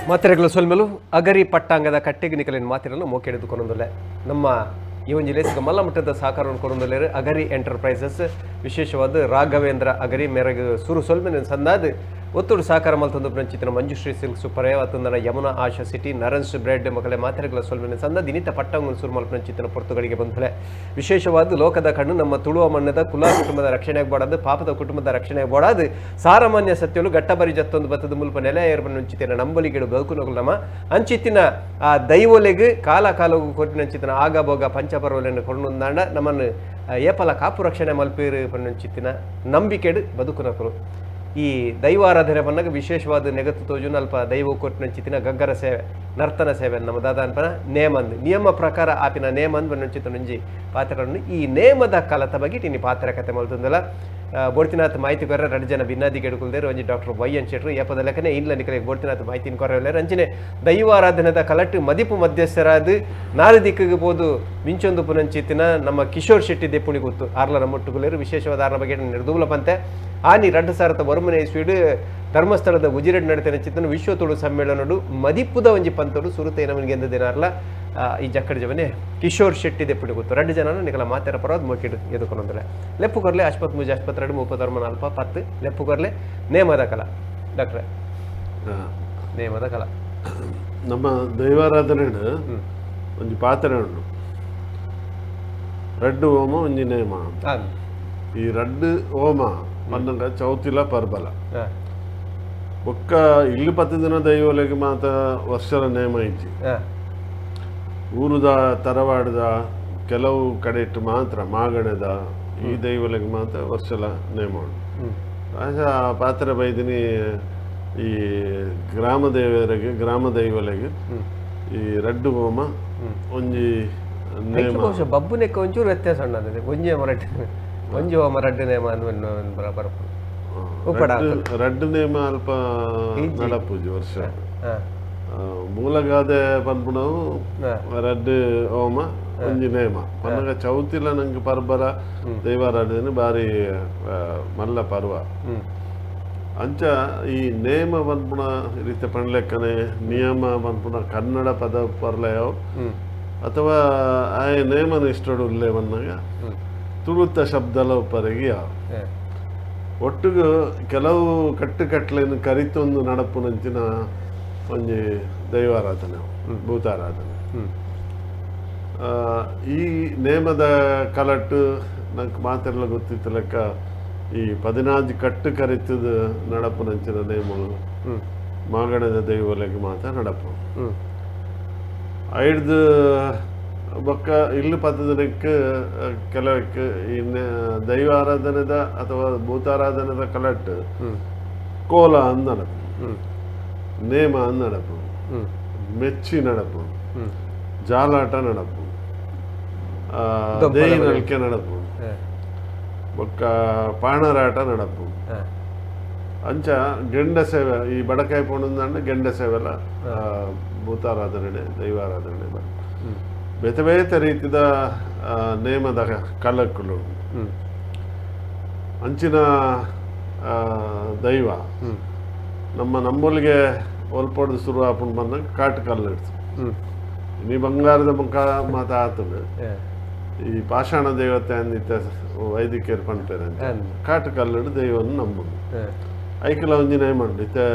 ಮಾತೆರೆಗ್ಲ ಸೊಲ್ಮೆಲು ಅಗರಿ ಪಟ್ಟಾಂಗದ ಕಟ್ಟೆಗೆ ನಿಕಲಿನ ಮಾತಿರನ್ನು ಮೋಕೆಡೆದು ಕೊನೊಂದುಲ್ಲೆ. ನಮ್ಮ ಈ ಒಂಜಿ ಲೇಸ್ಗ್ ಮಲ್ಲ ಮಟ್ಟದ ಸಹಕಾರವನ್ನು ಕೊರೊಂದುಲ್ಲೆರ್ ಅಗರಿ ಎಂಟರ್ಪ್ರೈಸಸ್, ವಿಶೇಷವಾದ್ ರಾಘವೇಂದ್ರ ಅಗರಿ ಮೇರೆಗ್ ಸುರು ಸೊಲ್ಮೆನ್ ಸಂದಾದ್, ಒತ್ತುಡು ಸಹಕಾರ ಮಲ್ತೊಂದು ಪ್ರಂಚಿತನ ಮಂಜುಶ್ರೀ ಸಿಲ್ಕ್ ಸುಪರೇ ಅತ್ತಂದನ ಯಮುನಾ ಆಶಾ ಸಿಟಿ ನರನ್ಸ್ ಬ್ರೆಡ್ ಮೊಕಲೆ ಮಾತೆರೆಗ್ಲ ಸೊಲ್ಮೆನ್ ಸಂದಾದ್ ಇನಿತ ಪಟ್ಟಾಂಗನ್ ಸುರು ಮಲ್ಪುನಂಚಿತ್ತಿನ ಪೊರ್ತುಗಳಿಗೆ ಬಂಧುಲೆ. ವಿಶೇಷವಾದ್ ಲೋಕದ ಕಣ್ಣು ನಮ್ಮ ತುಳುವ ಮಣ್ಣದ ಕುಲ ಕುಟುಂಬದ ರಕ್ಷಣೆಗೆ ಬೋಡಾದ್, ಪಾಪದ ಕುಟುಂಬದ ರಕ್ಷಣೆಗೆ ಬೋಡಾದ್, ಸಾರಮಾನ್ಯ ಸತ್ಯಲು ಗಟ್ಟಬರಿ ಜತ್ತೊಂದು ಬತ್ತದ ಮುಲ್ಪ ನೆಲೆ ಏರ್ಪುನಂಚಿತ್ತಿನ ನಂಬೊಲಿಗೆಡು ಬದುಕುನಗುಲು ನಮ. ಅಂಚಿತ್ತಿನ ಆ ದೈವೊಲೆಗ್ ಕಾಲ ಕಾಲೊಗು ಕೊರ್ಪಿನಂಚಿತ್ತಿನ ಆಗ ಭೋಗ ಪಂಚಪರ್ವಲೆನ್ ಕೊರ್ನುಂದಾಂಡ ನಮನ್ ಏಪಲ ಕಾಪು ರಕ್ಷಣೆ ಮಲ್ಪೇರು ಪನ್ನುಂಚಿತ್ತಿನ ನಂಬಿಕೆಡ್ ಬದುಕುನಕುಲು. ಈ ದೈವಾರಾಧನೆ ಪನ್ನಗ ವಿಶೇಷವಾದ ನೆಗತ್ತು ತೋಜುನ ಅಲ್ಪ ದೈವ ಕೊರ್ಪಿನಂಚಿತ್ತಿನ ಗಗ್ಗರ ಸೇವೆ, ನರ್ತನ ಸೇವೆ ನಮ್ಮ ದಾದಾನ್ಪನ ನೇಮಂದ್ ನಿಯಮ ಪ್ರಕಾರ ಆಪಿನ ನೇಮಂದ್ ಪನ್ನುಂಚಿತ್ತಿನ ಪಾತ್ರಗಳನ್ನು ಈ ನೇಮದ ಕಲತ ಬಗ್ಗೆ ಇನಿ ಪಾತ್ರ ಕತೆ ಮಲ್ತೊಂದುಲ್ಲ. ಬೋಡ್ತಿನಾಥ್ ಮಾಹಿತಿ ಕೊರ ರಡ್ಡ್ ಜನ ಬಿನ್ನಾದಿಗೆ ಕುಲ್ದೇರು. ಒಂಜಿ ಡಾಕ್ಟರ್ ವೈ ಎನ್ ಶೆಟ್ರು ಏಪದ ಲೆಕ್ಕನೆ ಇಲ್ಲ ನಿಕಲೆಗ್ ಬೋಡ್ತಿನಾಥ್ ಮಾಹಿತಿನ ಕೊರವೆಲ್ಲೆರ್. ಅಂಚನೆ ದೈವಾರಾಧನೆದ ಕಲಟ್ ಮದಿಪು ಮಧ್ಯಸ್ಥರಾದ್ ನಾಲ್ ದಿಕ್ಕಿಗೆ ಪೋದು ಮಿಂಚೊಂದು ಪುನಂಚಿತ್ತಿನ ನಮ್ಮ ಕಿಶೋರ್ ಶೆಟ್ಟಿ ದೆಪ್ಪುಣಿ ಗೊತ್ತು ಆರ್ಲ ನಮ್ಮೊಟ್ಟುಗುಲೇರು. ವಿಶೇಷವಾದ ಆರ್ನ ಬಗ್ಗೆ ನಿರ್ದೂಲ ಪಂತೆ ಆನಿ 2009ನೇ ಇಸ್ವಿಡ್ ಧರ್ಮಸ್ಥಳದ ಉಜಿರೆಡ್ ನಡತಿನ ಚಿತ್ತನ ವಿಶ್ವ ತುಳು ಸಮ್ಮೇಳನಡು ಮದಿಪುದ ಒಂಜಿ ಪಂತೊಡು ಸುರುತ ನಮನಿಗೆ ಎಂದ ದಿನಾರ್ಲ ಈ ಜಕ್ಕಡ ಜವನೆ ಕಿಶೋರ್ ಶೆಟ್ಟಿ ದೆಪ್ಪುಣಿ ಗೊತ್ತು. ರಡ್ಡ್ ಜನ ನಿಕಲ ಮಾತೆರ ಪರವಾದ್ ಮೋಕಿಡ್ ಎದುಕೊನೊಂದುಲ್ಲೆ. ಲೆಪ್ಪು ಕೊರ್ಲೆ 83 62 36 4 10 ಲೆಪ್ಪು ಕೊರ್ಲೆ. ನೇಮದ ಕಲ ಡಾಕ್ಟ್ರೆ, ನೇಮದ ಕಲ ನಮ್ಮ ದೈವಾರಾಧನೆ ಒಂಜಿ ಪಾತ್ರೆ ಉಂಡು, ರಡ್ಡು ಹೋಮ ಒಂಜಿ ನೇಮ. ಈ ರಡ್ಡು ಹೋಮ ಪನ್ನಗ ಚೌತಿಲ ಪರ್ಬಲ ಬೊಕ್ಕ ಇಲ್ಲು 10 ದಿನ ದೈವಲೆಗ್ ಮಾತ ವರ್ಷದ ನೇಮ ಇಜ್ಜಿ. ಊರುದ ತರವಾಡದ ಕೆಲವು ಕಡೆಟ್ ಮಾತ್ರ ಮಾಗಣದ ಈ ದೈವಲೆಗ್ ಮಾತ್ರ ವರ್ಷಲ ನೇಮ ಉಂಡು. ಆಚ ಪಾತ್ರೆ ಬೈದಿನಿ ಈ ಗ್ರಾಮ ದೇವರಿಗೆ ಗ್ರಾಮ ದೈವಲೆಗ್ ಈ ರಡ್ಡು ಹೋಮ ಒಂಜಿ ನೇಮ. ಬಬ್ಬುನೆಕ್ಕ ಒಂಚೂರು ವ್ಯತ್ಯಾಸ ಉಂಡು, ಒಂಜಿ ರಡ್ಡು ಒಂಜಿ ಹೋಮ ರಡ್ಡು ನೇಮ ಬರಪು ರಡ್ಡು ನೇಮ ಅಲ್ಪ ನಡಪೂಜಿ ವರ್ಷ. ಮೂಲಗಾದೆ ಪನ್ಪುನವು ರಡ್ಡು ಹೋಮ ಒಂಜಿ ನೇಮ ಪನ್ನಗ ಚೌತಿಲ ನಂಗೆ ಪರ್ಬಲ ದೈವಾರಾಧನೆ ಬಾರಿ ಮಲ್ಲ ಪರ್ವ. ಅಂಚ ಈ ನೇಮ ಪನ್ಪುನ ರೀತಿ ಪಣ್ಲೆಕ್ಕನೆ ನಿಯಮ ಪನ್ಪುನ ಕನ್ನಡ ಪದ ಪರ್ಲಯವು ಅಥವಾ ಆಯ ನೇಮನ ಇಷ್ಟಡು ಉಲ್ಲೆ ಬಂದಾಗ ತುಳುತ ಶಬ್ದಲ ಉಪ್ಪರಿಗೆ ಯಾವ ಒಟ್ಟಿಗೆ ಕೆಲವು ಕಟ್ಟುಕಟ್ಲೆಯನ್ನು ಕರಿತೊಂದು ನಡಪುನಂಚಿನ ಒಂಜಿ ದೈವಾರಾಧನೆ ಭೂತಾರಾಧನೆ. ಈ ನೇಮದ ಕಲಟ್ಟು ನಂಗೆ ಮಾತೆಲ್ಲ ಗೊತ್ತಿತ್ತು ಲೆಕ್ಕ ಈ 14 ಕಟ್ಟು ಕರಿತದ ನಡಪುನಂಚಿನ ನೇಮಗಳು ಮಾಗಣದ ದೈವಲೆಗ್ ಮಾತ್ರ ನಡಪು. ಐಡ್ದು ಬೊಕ್ಕ ಇಲ್ಲು 10 ದಿನಕ್ಕೆ ಕೆಲವಕ್ಕೆ ಈ ದೈವಾರಾಧನೆದ ಅಥವಾ ಭೂತಾರಾಧನೆದ ಕಲಟ್ಟು ಕೋಲ ಅಂದ್ ನಡಪು, ನೇಮ ಅಂದ್ ನಡಪು, ಮೆಚ್ಚಿ ನಡಪು, ಜಾಲಾಟ ನಡಪು, ದೇಯಿ ನಲ್ಕೆ ನಡಪು, ಬೊಕ್ಕ ಪಾಣರಾಟ ನಡಪು. ಅಂಚ ಗೆಂಡ ಸೇವೆ ಈ ಬಡಕಾಯಿ ಪೋಣಂದಾಂಡ ಗೆಂಡ ಸೇವೆಲ್ಲ ಭೂತಾರಾಧನೆ ದೈವಾರಾಧನೆ ಬೇತೆ ಬೇತೆ ರೀತಿದ ನೇಮದ ಕಲಕ್ಕುಲು. ಅಂಚಿನ ದೈವ ನಮ್ಮ ನಂಬೊಲಿಗೆ ಒಲ್ಪೊಡ್ದು ಶುರು ಆಪುಂಡು ಬಂದಾಗ ಕಾಟು ಕಲ್ಲು ಇಡ್ತು. ನೀ ಬಂಗಾರದ ಮುಖ ಮಾತ ಆತುಂಡು. ಈ ಪಾಷಾಣ ದೇವತೆ ಅಂದಿತ್ತ ವೈದಿಕರು ಪನ್ಪೆರ್ ಕಾಟು ಕಲ್ಲುಡು ದೈವನು ನಂಬುದು. ಐಕಲ ಒಂಜಿ ನೇಮ ಉಂಡು. ಇತ್ತೆ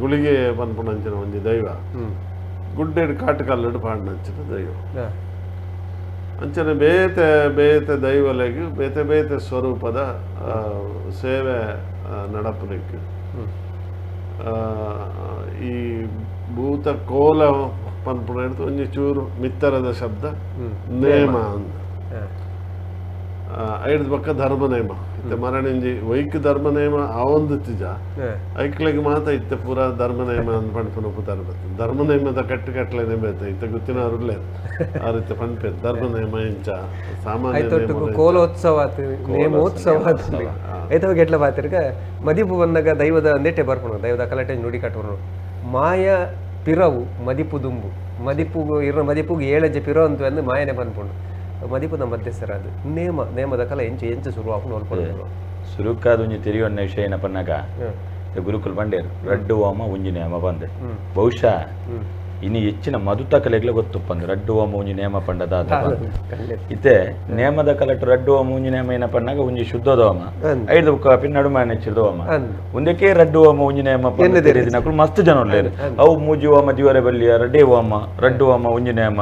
ಗುಳಿಗೆ ಪನ್ಪುನಂಚಿನ ಒಂಜಿ ದೈವ ಗುಡ್ಡೆಡ್ ಕಾಟು ಕಲ್ಲುಡು ಪಾಡ್ನಂಚಿನ ದೈವ. ಅಂಚನೆ ಬೇತೆ ಬೇತೆ ದೈವಲೆಗ್ ಬೇತೆ ಬೇತೆ ಸ್ವರೂಪದ ಸೇವೆ ನಡಪುನೆಕ್ ಈ ಭೂತ ಕೋಲ ಪನ್ಪುನ ಒಂಜಿ ಚೂರು ಮಿತ್ತರದ ಶಬ್ದ ನೇಮ ಅಂದ್. ಐಡ್ದ್ ಬೊಕ್ಕ ಧರ್ಮ ನೇಮ ಇತ್ತೆ ಮರಣಿಂಜಿ ವೈಕ್ ಧರ್ಮ ನೇಮ ಆವೊಂದು ತಿಜ ಐಕ್ಲೆಗ್ ಮಾತ ಇತ್ತೆ ಪೂರ ಧರ್ಮ ನೇಮ ಅಂದ್ ಪನ್ಪುನ ಪುದರ್ ಬರ್ತದೆ. ಧರ್ಮ ನೇಮದ ಕಟ್ಟು ಕಟ್ಲೆನೆ ಬೇತೆ ಇತ್ತೆ ಗೊತ್ತಿನವ್ರು ಆ ರೀತಿ ಪನ್ಪೆರ್ ಧರ್ಮ ನೇಮ ಇಂಚ ಸಾಮಾನ್ಯ ಕೋಲೋತ್ಸವ ನೇಮೋತ್ಸವ ಐತವಾಗ ಎಟ್ಲ ಬಾತಿರ್ಗ ಮದಿಪು ಬಂದಾಗ ದೈವದ ಅಂದೇಟೆ ಬರ್ಪುಣ ದೈವದ ಕಲಟೆ ನುಡಿ ಕಟ್ಟುವನು ಮಾಯ ಪಿರವು ಮದಿಪು ದುಂಬು ಮದಿಪು ಇರ ಮದಿಪುಗೆ ಏಳಜ್ಜೆ ಪಿರವು ಅಂತ ಅಂದು ಮಾಯನೆ ಪನ್ಪುಂಡು. ಮದಿಪುದ ಮಧ್ಯಸ್ಥರ ಅದು ನೇಮ ನೇಮದ ಕಲ ಎಂಚ ಎಂಚ ಶುರು ಆಪುಂಡು ಅಲ್ಪ ಸುರುಕಾದ ಒಂಜಿ ತೆರಿಯೊನ್ನ ವಿಷಯ ಏನಪ್ಪನಾಗ ಗುರುಕುಲ್ ಬಂಡೇರು ರಡ್ಡು ಹೋಮ ಒಂಜಿ ನೇಮ ಬಂದೆ. ಬಹುಶಃ ಇನಿ ಹೆಚ್ಚಿನ ಮಧುತಕಲೆಗ್ಲ ಗೊತ್ತುಪ್ಪಂದು ರಡ್ಡು ಹೋಮ ಒಂಜಿ ನೇಮ ಪಂಡದ ಇತ್ತೆ ನೇಮದ ಕಲಟು ರಡ್ಡು ಹೋಮ ಒಂಜಿ ನೇಮ ಏನ ಪಣ್ಣಾಗ ಒಂಜಿ ಶುದ್ಧದ ಹೋಮ ಐದು ಕಾಪಿ ನಡುಮ ನೆಚ್ಚಿದ ಹೋಮ ಒಂದಕ್ಕೆ ರಡ್ಡು ಹೋಮ ಒಂಜಿ ನೇಮ ಪಂಡ ಮಸ್ತ್ ಜನ ಉಲ್ಲೇರು ಅವು ಮೂಜಿ ಹೋಮ ದಿವರೆ ಬಲ್ಲಿಯ ರಡ್ಡೇ ಹೋಮ ರಡ್ಡು ಹೋಮ ಒಂಜಿ ನೇಮ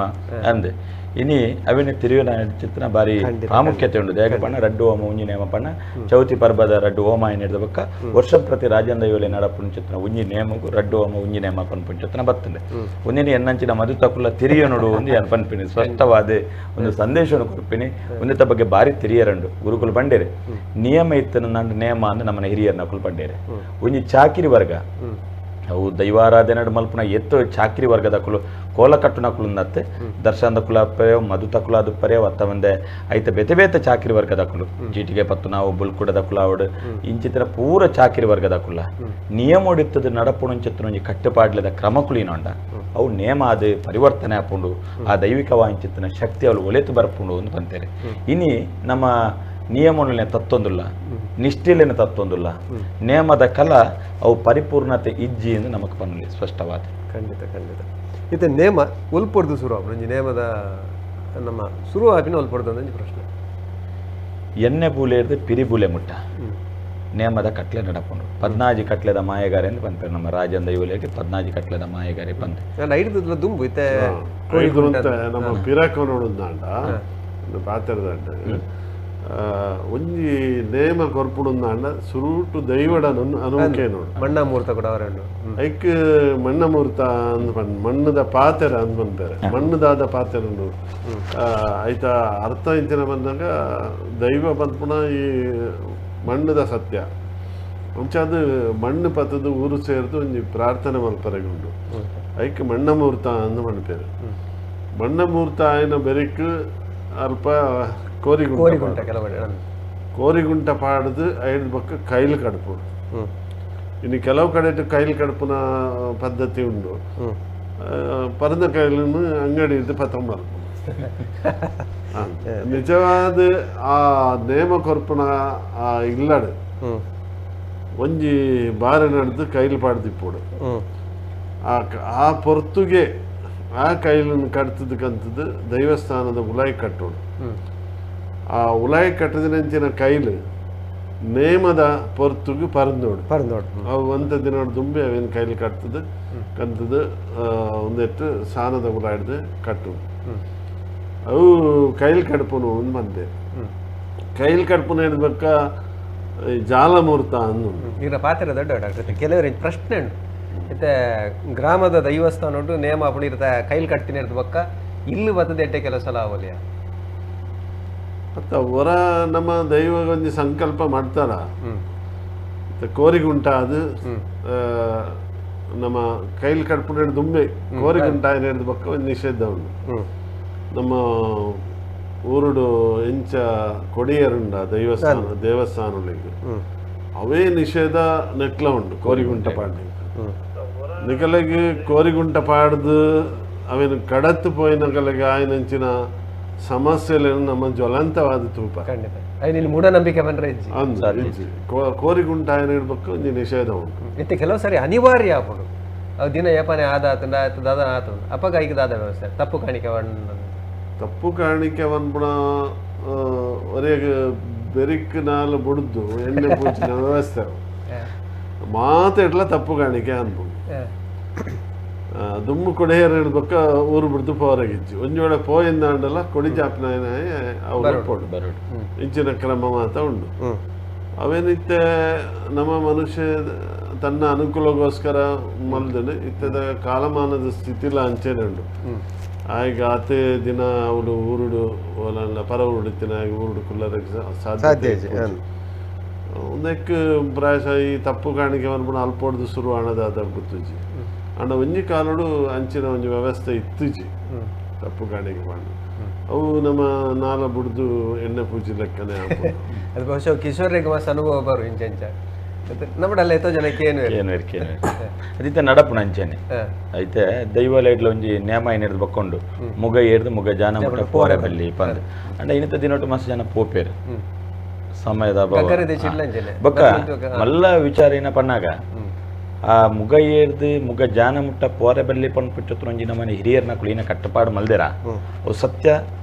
ಅಂದೆ. ಇನಿ ಅವಿನ ತಿರುವಿನ ಚಿತ್ರನ ಬಾರಿ ಪ್ರಾಮುಖ್ಯತೆ ಉಂಡು. ದೇಗಪಣ್ಣ ರಡ್ಡು ಹೋಮ ಒಂಜಿ ನೇಮ ಪಣ್ಣ ಚೌತಿ ಪರ್ಬದ ರಡ್ಡು ಹೋಮ ಏನಿಡ್ದ ಬೊಕ್ಕ ವರ್ಷ ಪ್ರತಿ ರಾಜೇಂದ್ರ ಯೋಲೆ ನಡಪುನ ಚಿತ್ರನ ಒಂಜಿ ನೇಮಗು ರಡ್ಡು ಹೋಮ ಒಂಜಿ ನೇಮ ಪನ್ಪುನ ಚಿತ್ರನ ಬತ್ತಂಡೆ. ಒಂದಿನ ಎನ್ನಂಚಿನ ಮಧುತಕುಲ ತಿರಿಯನುಡು ಒಂದು ಏನು ಪನ್ಪಿನಿ ಸ್ಪಷ್ಟವಾದ ಒಂದು ಸಂದೇಶವನ್ನು ಕೊರ್ಪಿನಿ. ಒಂದಿತ ಬಗ್ಗೆ ಬಾರಿ ತಿರಿಯರಂಡು ಗುರುಕುಲು ಬಂಡೇರೆ ನಿಯಮ ಇತ್ತನ ನಂಡು ನೇಮ ಅಂದ್ ನಮ್ಮನ ಹಿರಿಯರ್ ನಕುಲು ಬಂಡೇರೆ. ಒಂಜಿ ಚಾಕಿರಿ ವರ್ಗ ಅವು ದೈವಾರಾಧನೆ ಮಲ್ಪುನ ಎತ್ತು ಚಾಕ್ರಿ ವರ್ಗದಕುಲು ಕೋಲ ಕಟ್ಟುನಕುಲು ದರ್ಶನದ ಕುಲ ಪರೆಯೋ ಮಧುತಕುಲ ಅದು ಪರೆಯೋ ಅತ್ತ ಒಂದೆ ಐತ ಬೇತೆ ಬೇತೆ ಚಾಕ್ರಿ ವರ್ಗದಕುಲು ಜೀಟಿಗೆ ಪತ್ತು ನಾವು ಬುಲ್ಕುಡದ ಕುಲಾವಡು ಇಂಚಿತರ ಪೂರ ಚಾಕ್ರಿ ವರ್ಗದಕುಲ ನಿಯಮೊಡಿತ್ತದ ನಡಪುಣಂಚಿತ್ತನ ಒಂಜಿ ಕಟ್ಟುಪಾಡ್ಲದ ಕ್ರಮಕುಲಿನೊಂಡ ಅವು ನೇಮ ಅದು ಪರಿವರ್ತನೆ ಆಪುಂಡು ಆ ದೈವಿಕವಾಂಚಿತ್ತನ ಶಕ್ತಿ ಅವಳು ಒಲೆತು ಬರ್ಪುಂಡು ಅಂತ ಬಂತೇನೆ. ಇನಿ ನಮ್ಮ ನಿಯಮೊಲನೆ ತತ್ತೊಂದುಲ್ಲ ನಿಷ್ಠೆಲೇನೆ ತತ್ತೊಂದುಲ್ಲ ನೇಮದ ಕಲ ಅವು ಪರಿಪೂರ್ಣತೆ ಇಜ್ಜಿ ಎಂದು ನಮಕ್ ಪನ್ನುಲಿ ಸ್ಪಷ್ಟವಾದ. ಖಂಡಿತ ಖಂಡಿತ. ಇದು ನೇಮ ಒಲ್ಪೊಡ್ದು ಶುರು ಆಪುಂಡು ನೇಮದ ನಮ್ಮ ಶುರು ಆಪಿನ ಒಲ್ಪೊಡ್ದು ಒಂಜಿ ಪ್ರಶ್ನೆ. ಎಣ್ಣೆ ಬೂಲೆ ಇರ್ದು ಪಿರಿ ಬೂಲೆ ಮುಟ್ಟ ನೇಮದ ಕಟ್ಲೆ ನಡಪುಂಡು. ಪದ್ನಾಜಿ ಕಟ್ಲೆದ ಮಾಯಗಾರೆ ಅಂತ ಪನ್ಪೆರ್ ನಮ್ಮ ರಾಜಂದ ಇವಲೆಗೆ ಪದ್ನಾಜಿ ಕಟ್ಲೆದ ಮಾಯಗಾರೆ ಪಂತೆ. ದುಂಬು ಇತ್ತೆ ನಮ್ಮ ಪಿರಾಕ ನೋಡುದಾಂಡ ಪಾತೆರದಾಂಡ ಒಂಜಿ ನೇಮ ಕೊರ್ಪುಡುಂದಾಂಡ ಸುರುಟು ದೈವಡ ಅನುಮುಖೆ ನೋಡು ಮಣ್ಣ ಮೂರ್ತ ಕೂಡ ಅವರನ್ನು ಐಕ್ ಮಣ್ಣ ಮೂರ್ತ ಅಂದ್ ಪನ್ ಮಣ್ಣದ ಪಾತೆರ ಅಂದ್ ಪನ್ಪೆರೆ ಮಣ್ಣದಾದ ಪಾತೆರ ಐತ ಅರ್ಥ ಇಂಚಿನ ಬಂದಾಗ ದೈವ ಪನ್ಪುನ ಈ ಮಣ್ಣದ ಸತ್ಯ ಅಂಚಾದ ಮಣ್ಣು ಪತ್ತದು ಊರು ಸೇರ್ದು ಒಂಜಿ ಪ್ರಾರ್ಥನೆ ಮಲ್ಪರೆಗುಂಡು ಐಕ್ ಮಣ್ಣ ಮೂರ್ತ ಅಂದ್ ಪನ್ಪೆರ್. ಮಣ್ಣ ಮೂರ್ತ ಆಯ್ನ ಬೆರಿಕ್ ಅಲ್ಪ ಕೋರಿಗುಂಟ ಕೋರಿಗುಂಟ ಪಾಡ್ದು ಐದು ಬಕ್ಕ ಕೈಲು ಕಡ್ಪುಡು. ಇನ್ನು ಕೆಲವು ಕಡೆ ಕೈಲು ಕಡ್ಪುನ ಪದ್ಧತಿ ಉಂಡು. ಪರದ ಕೈಲನ್ನು ಅಂಗಡಿ ಇದ್ದು ಪತ್ತೊಂಬರ್ಪು ನಿಜವಾದ ಆ ನೇಮ ಕೊರ್ಪುನ ಆ ಇಲ್ಲಡು ಒಂಜಿ ಬಾರೆ ನಡೆದು ಕೈಲು ಪಾಡ್ದಿಪ್ಪುಡು. ಆ ಪೊರ್ತುಗೆ ಆ ಕೈಲನ್ನು ಕಟ್ತದಕ್ಕಂಥದ್ದು ದೈವಸ್ಥಾನದ ಉಲಾಯಿ ಕಟ್ಟೋಡು. ಆ ಉಲಾಯಿ ಕಟ್ಟದಿನಂಚಿನ ಕೈಲು ನೇಮದ ಪೊರ್ತುಗು ಪರಂದೋಡು ಪರಂದೋಡು ಅವು ಒಂತ ದಿನ ದುಂಬಿ ಅವೇನು ಕೈಲಿ ಕಟ್ತದ ಕಂತದ್ದು ಒಂದೆಟ್ಟು ಸಾನದ ಉಲಾಯ್ದು ಕಟ್ಟು ಅವು ಕೈಲಿ ಕಡ್ಪುನು ಒಂದು ಬಂದೆ. ಕೈಲಿ ಕಡ್ಪುನ ಹಿಡ್ಬೇಕ ಜಾಲಮೂರ್ತ ಅಂದು ಈಗ ಪಾತ್ರ ದೊಡ್ಡ ಡಾಕ್ಟರ್ ಕೆಲವರು ಪ್ರಶ್ನೆ ಉಂಟು. ಇತ್ತೆ ಗ್ರಾಮದ ದೈವಸ್ಥಾನ ಉಂಟು ನೇಮ ಅಪ್ಪುಣ ಕೈಲಿ ಕಟ್ತೀನಿ ಇರ್ತ ಬಕ್ಕ ಇಲ್ಲಿ ಬರ್ತದೆ ಎಟ್ಟೆ ಕೆಲವು ಸಲ ಅವಲಿಯ ಮತ್ತು ಅವರ ನಮ್ಮ ದೈವ ಒಂಜಿ ಸಂಕಲ್ಪ ಮಾಡ್ತಾರ ಕೋರಿಗುಂಟ ಅದು ನಮ್ಮ ಕೈಲಿ ಕಟ್ಪುನ ದುಂಬೆ ಕೋರಿಗುಂಟ ಹಿಡಿದ ಬಕ್ಕ ಒಂದು ನಿಷೇಧ ಉಂಟು. ನಮ್ಮ ಊರುಡು ಎಂಚ ಕೊಡಿಯರುಂಡ ದೈವಸ್ಥಾನ ದೇವಸ್ಥಾನಗಳಿಗೆ ಅವೇ ನಿಷೇಧ ನೆಕ್ಲ ಉಂಟು ಕೋರಿಗುಂಟ ಪಾಡಿ. ನಿಕಲೆಗೆ ಕೋರಿಗುಂಟ ಪಾಡ್ದು ಅವೇನು ಕಡತ್ತು ಪೋಯಿನಕಲೆಗೆ ಆಯನಂಚಿನ ಸಮಸ್ಯೆಗಳನ್ನು ನಮ್ಮ ಜ್ವಲಂತವಾದ ತೂಪ ಮೂಢನಂಬಿಕೆ ಬಂದ್ರೆ ಕೋರಿಗುಂಟ ಆಯನ ಇಡ್ಬೇಕು ಒಂಜಿ ನಿಷೇಧ ಉಂಟು. ಇತ್ತೆ ಕೆಲವು ಸರಿ ಅನಿವಾರ್ಯ ಆಪುಂಡು ಅವು ದಿನ ಏಪನೆ ಆದ ಆತಂಡ ಆಯ್ತು ದಾದ ಆತು ಅಪ್ಪಗ ಐಕ್ ದಾದ ವ್ಯವಸ್ಥೆ ತಪ್ಪು ಕಾಣಿಕೆ ತಪ್ಪು ಕಾಣಿಕೆ ಪನ್ಪುನ ಒರೆಗ್ ಬೆರಿಕ್ ನಾಲ್ ಬುಡ್ದು ಎಣ್ಣೆ ಪೂಜಿನ ವ್ಯವಸ್ಥೆ ಮಾತೆಡ್ಲ ತಪ್ಪು ಕಾಣಿಕೆ ಅನ್ಪುಂಡು. ದುಮ್ಮು ಕೊಡೆಯರ್ ಹಿಡ್ಬೇಕ ಊರು ಬಿಡ್ದು ಪೋರಗಿಜ್ಜಿ ಒಂಜಿ ವೇಳೆ ಪೋಯಿಂದಾಂಡಲ ಕೊಡಿ ಜಾಪಿನ ಅವರು ಪೋಡು ಇಂಚಿನ ಕ್ರಮ ಮಾತ ಉಂಡು. ಅವೇನಿತ್ತೆ ನಮ್ಮ ಮನುಷ್ಯ ತನ್ನ ಅನುಕೂಲಗೋಸ್ಕರ ಮಲ್ದನು ಇತ್ತದ ಕಾಲಮಾನದ ಸ್ಥಿತಿಲ ಅಂಚೆನೆ ಉಂಡು. ಆಗ ಆತೆ ದಿನ ಅವಳು ಊರುಡು ಓಲಲ್ಲ ಪರ ಊರುಡಿತ್ತಿನ ಊರುಡು ಕುಲ್ಲರಕ್ಕೆ ಸಾಧ್ಯ ಒಂದಕ್ಕೆ ಪ್ರಾಯಶಃ ಈ ತಪ್ಪು ಕಾಣಿಕೆ ಪನ್ಪುನ ಅಲ್ಪೊಡ್ದು ಶುರು ಆಣದಾದ ಗೊತ್ತುಜಿ. ಅಂಡ ಒಂಜಿ ಕಾಲಡು ಅಂಚಿನ ಒಂಜಿ ವ್ಯವಸ್ಥೆ ಇತ್ತುಜಿ ತಪ್ಪು ಕಾಣಿಕೆ ಪಂಡ ಅವು ನಮ್ಮ ನಾಲ ಬುಡ್ದು ಎಣ್ಣೆ ಪೂಜಿ ಲೆಕ್ಕನೆ. ಅದು ಬಹುಶಃ ಕಿಶೋರ್ರಿಗೆ ಮಸ್ತ್ ಅನುಭವ ಬರು ಇಂಚ ಇಂಚ ನಮ್ಮಡಲ್ಲ ಎತ್ತೋ ಜನಕ್ಕೆ ಏನು ಏನು ಅದಿತ್ತೆ ನಡಪುನ ಅಂಚನೆ ಐತೆ ದೈವಾಲಯಡ್ಲ ಒಂಜಿ ನೇಮ ಏನಿರ್ದು ಬಕ್ಕೊಂಡು ಮುಗ ಏರ್ದು ಮುಗ ಜಾನ ಮುಟ್ಟ ಪೋರೆ ಬಲ್ಲಿ ಪಂದ್ ಅಂಡ ಇನ್ನಿತ ದಿನೊಟ್ಟು ಮಸ್ತ್ ಜನ ಪೋಪೇರು ಸಮಯದ ಅಭಾವ ಬೊಕ್ಕ ಮಲ್ಲ ವಿಚಾರ ಏನ ಪಣ್ಣಾಗ ಆ ಮುಗ ಏರ್ದು ಮುಗ ಜಾನ ಮುಟ್ಟ ಪೋರೆ ಬಲ್ಲಿ ಪನ್ಪುಚ್ಚೊತ್ತು ಒಂಜಿ ನಮ್ಮನೆ ಹಿರಿಯರ್ನ ಕುಳಿನ ಕಟ್ಟುಪಾಡು ಮಲ್ದೆರ ಅವು ಸತ್ಯ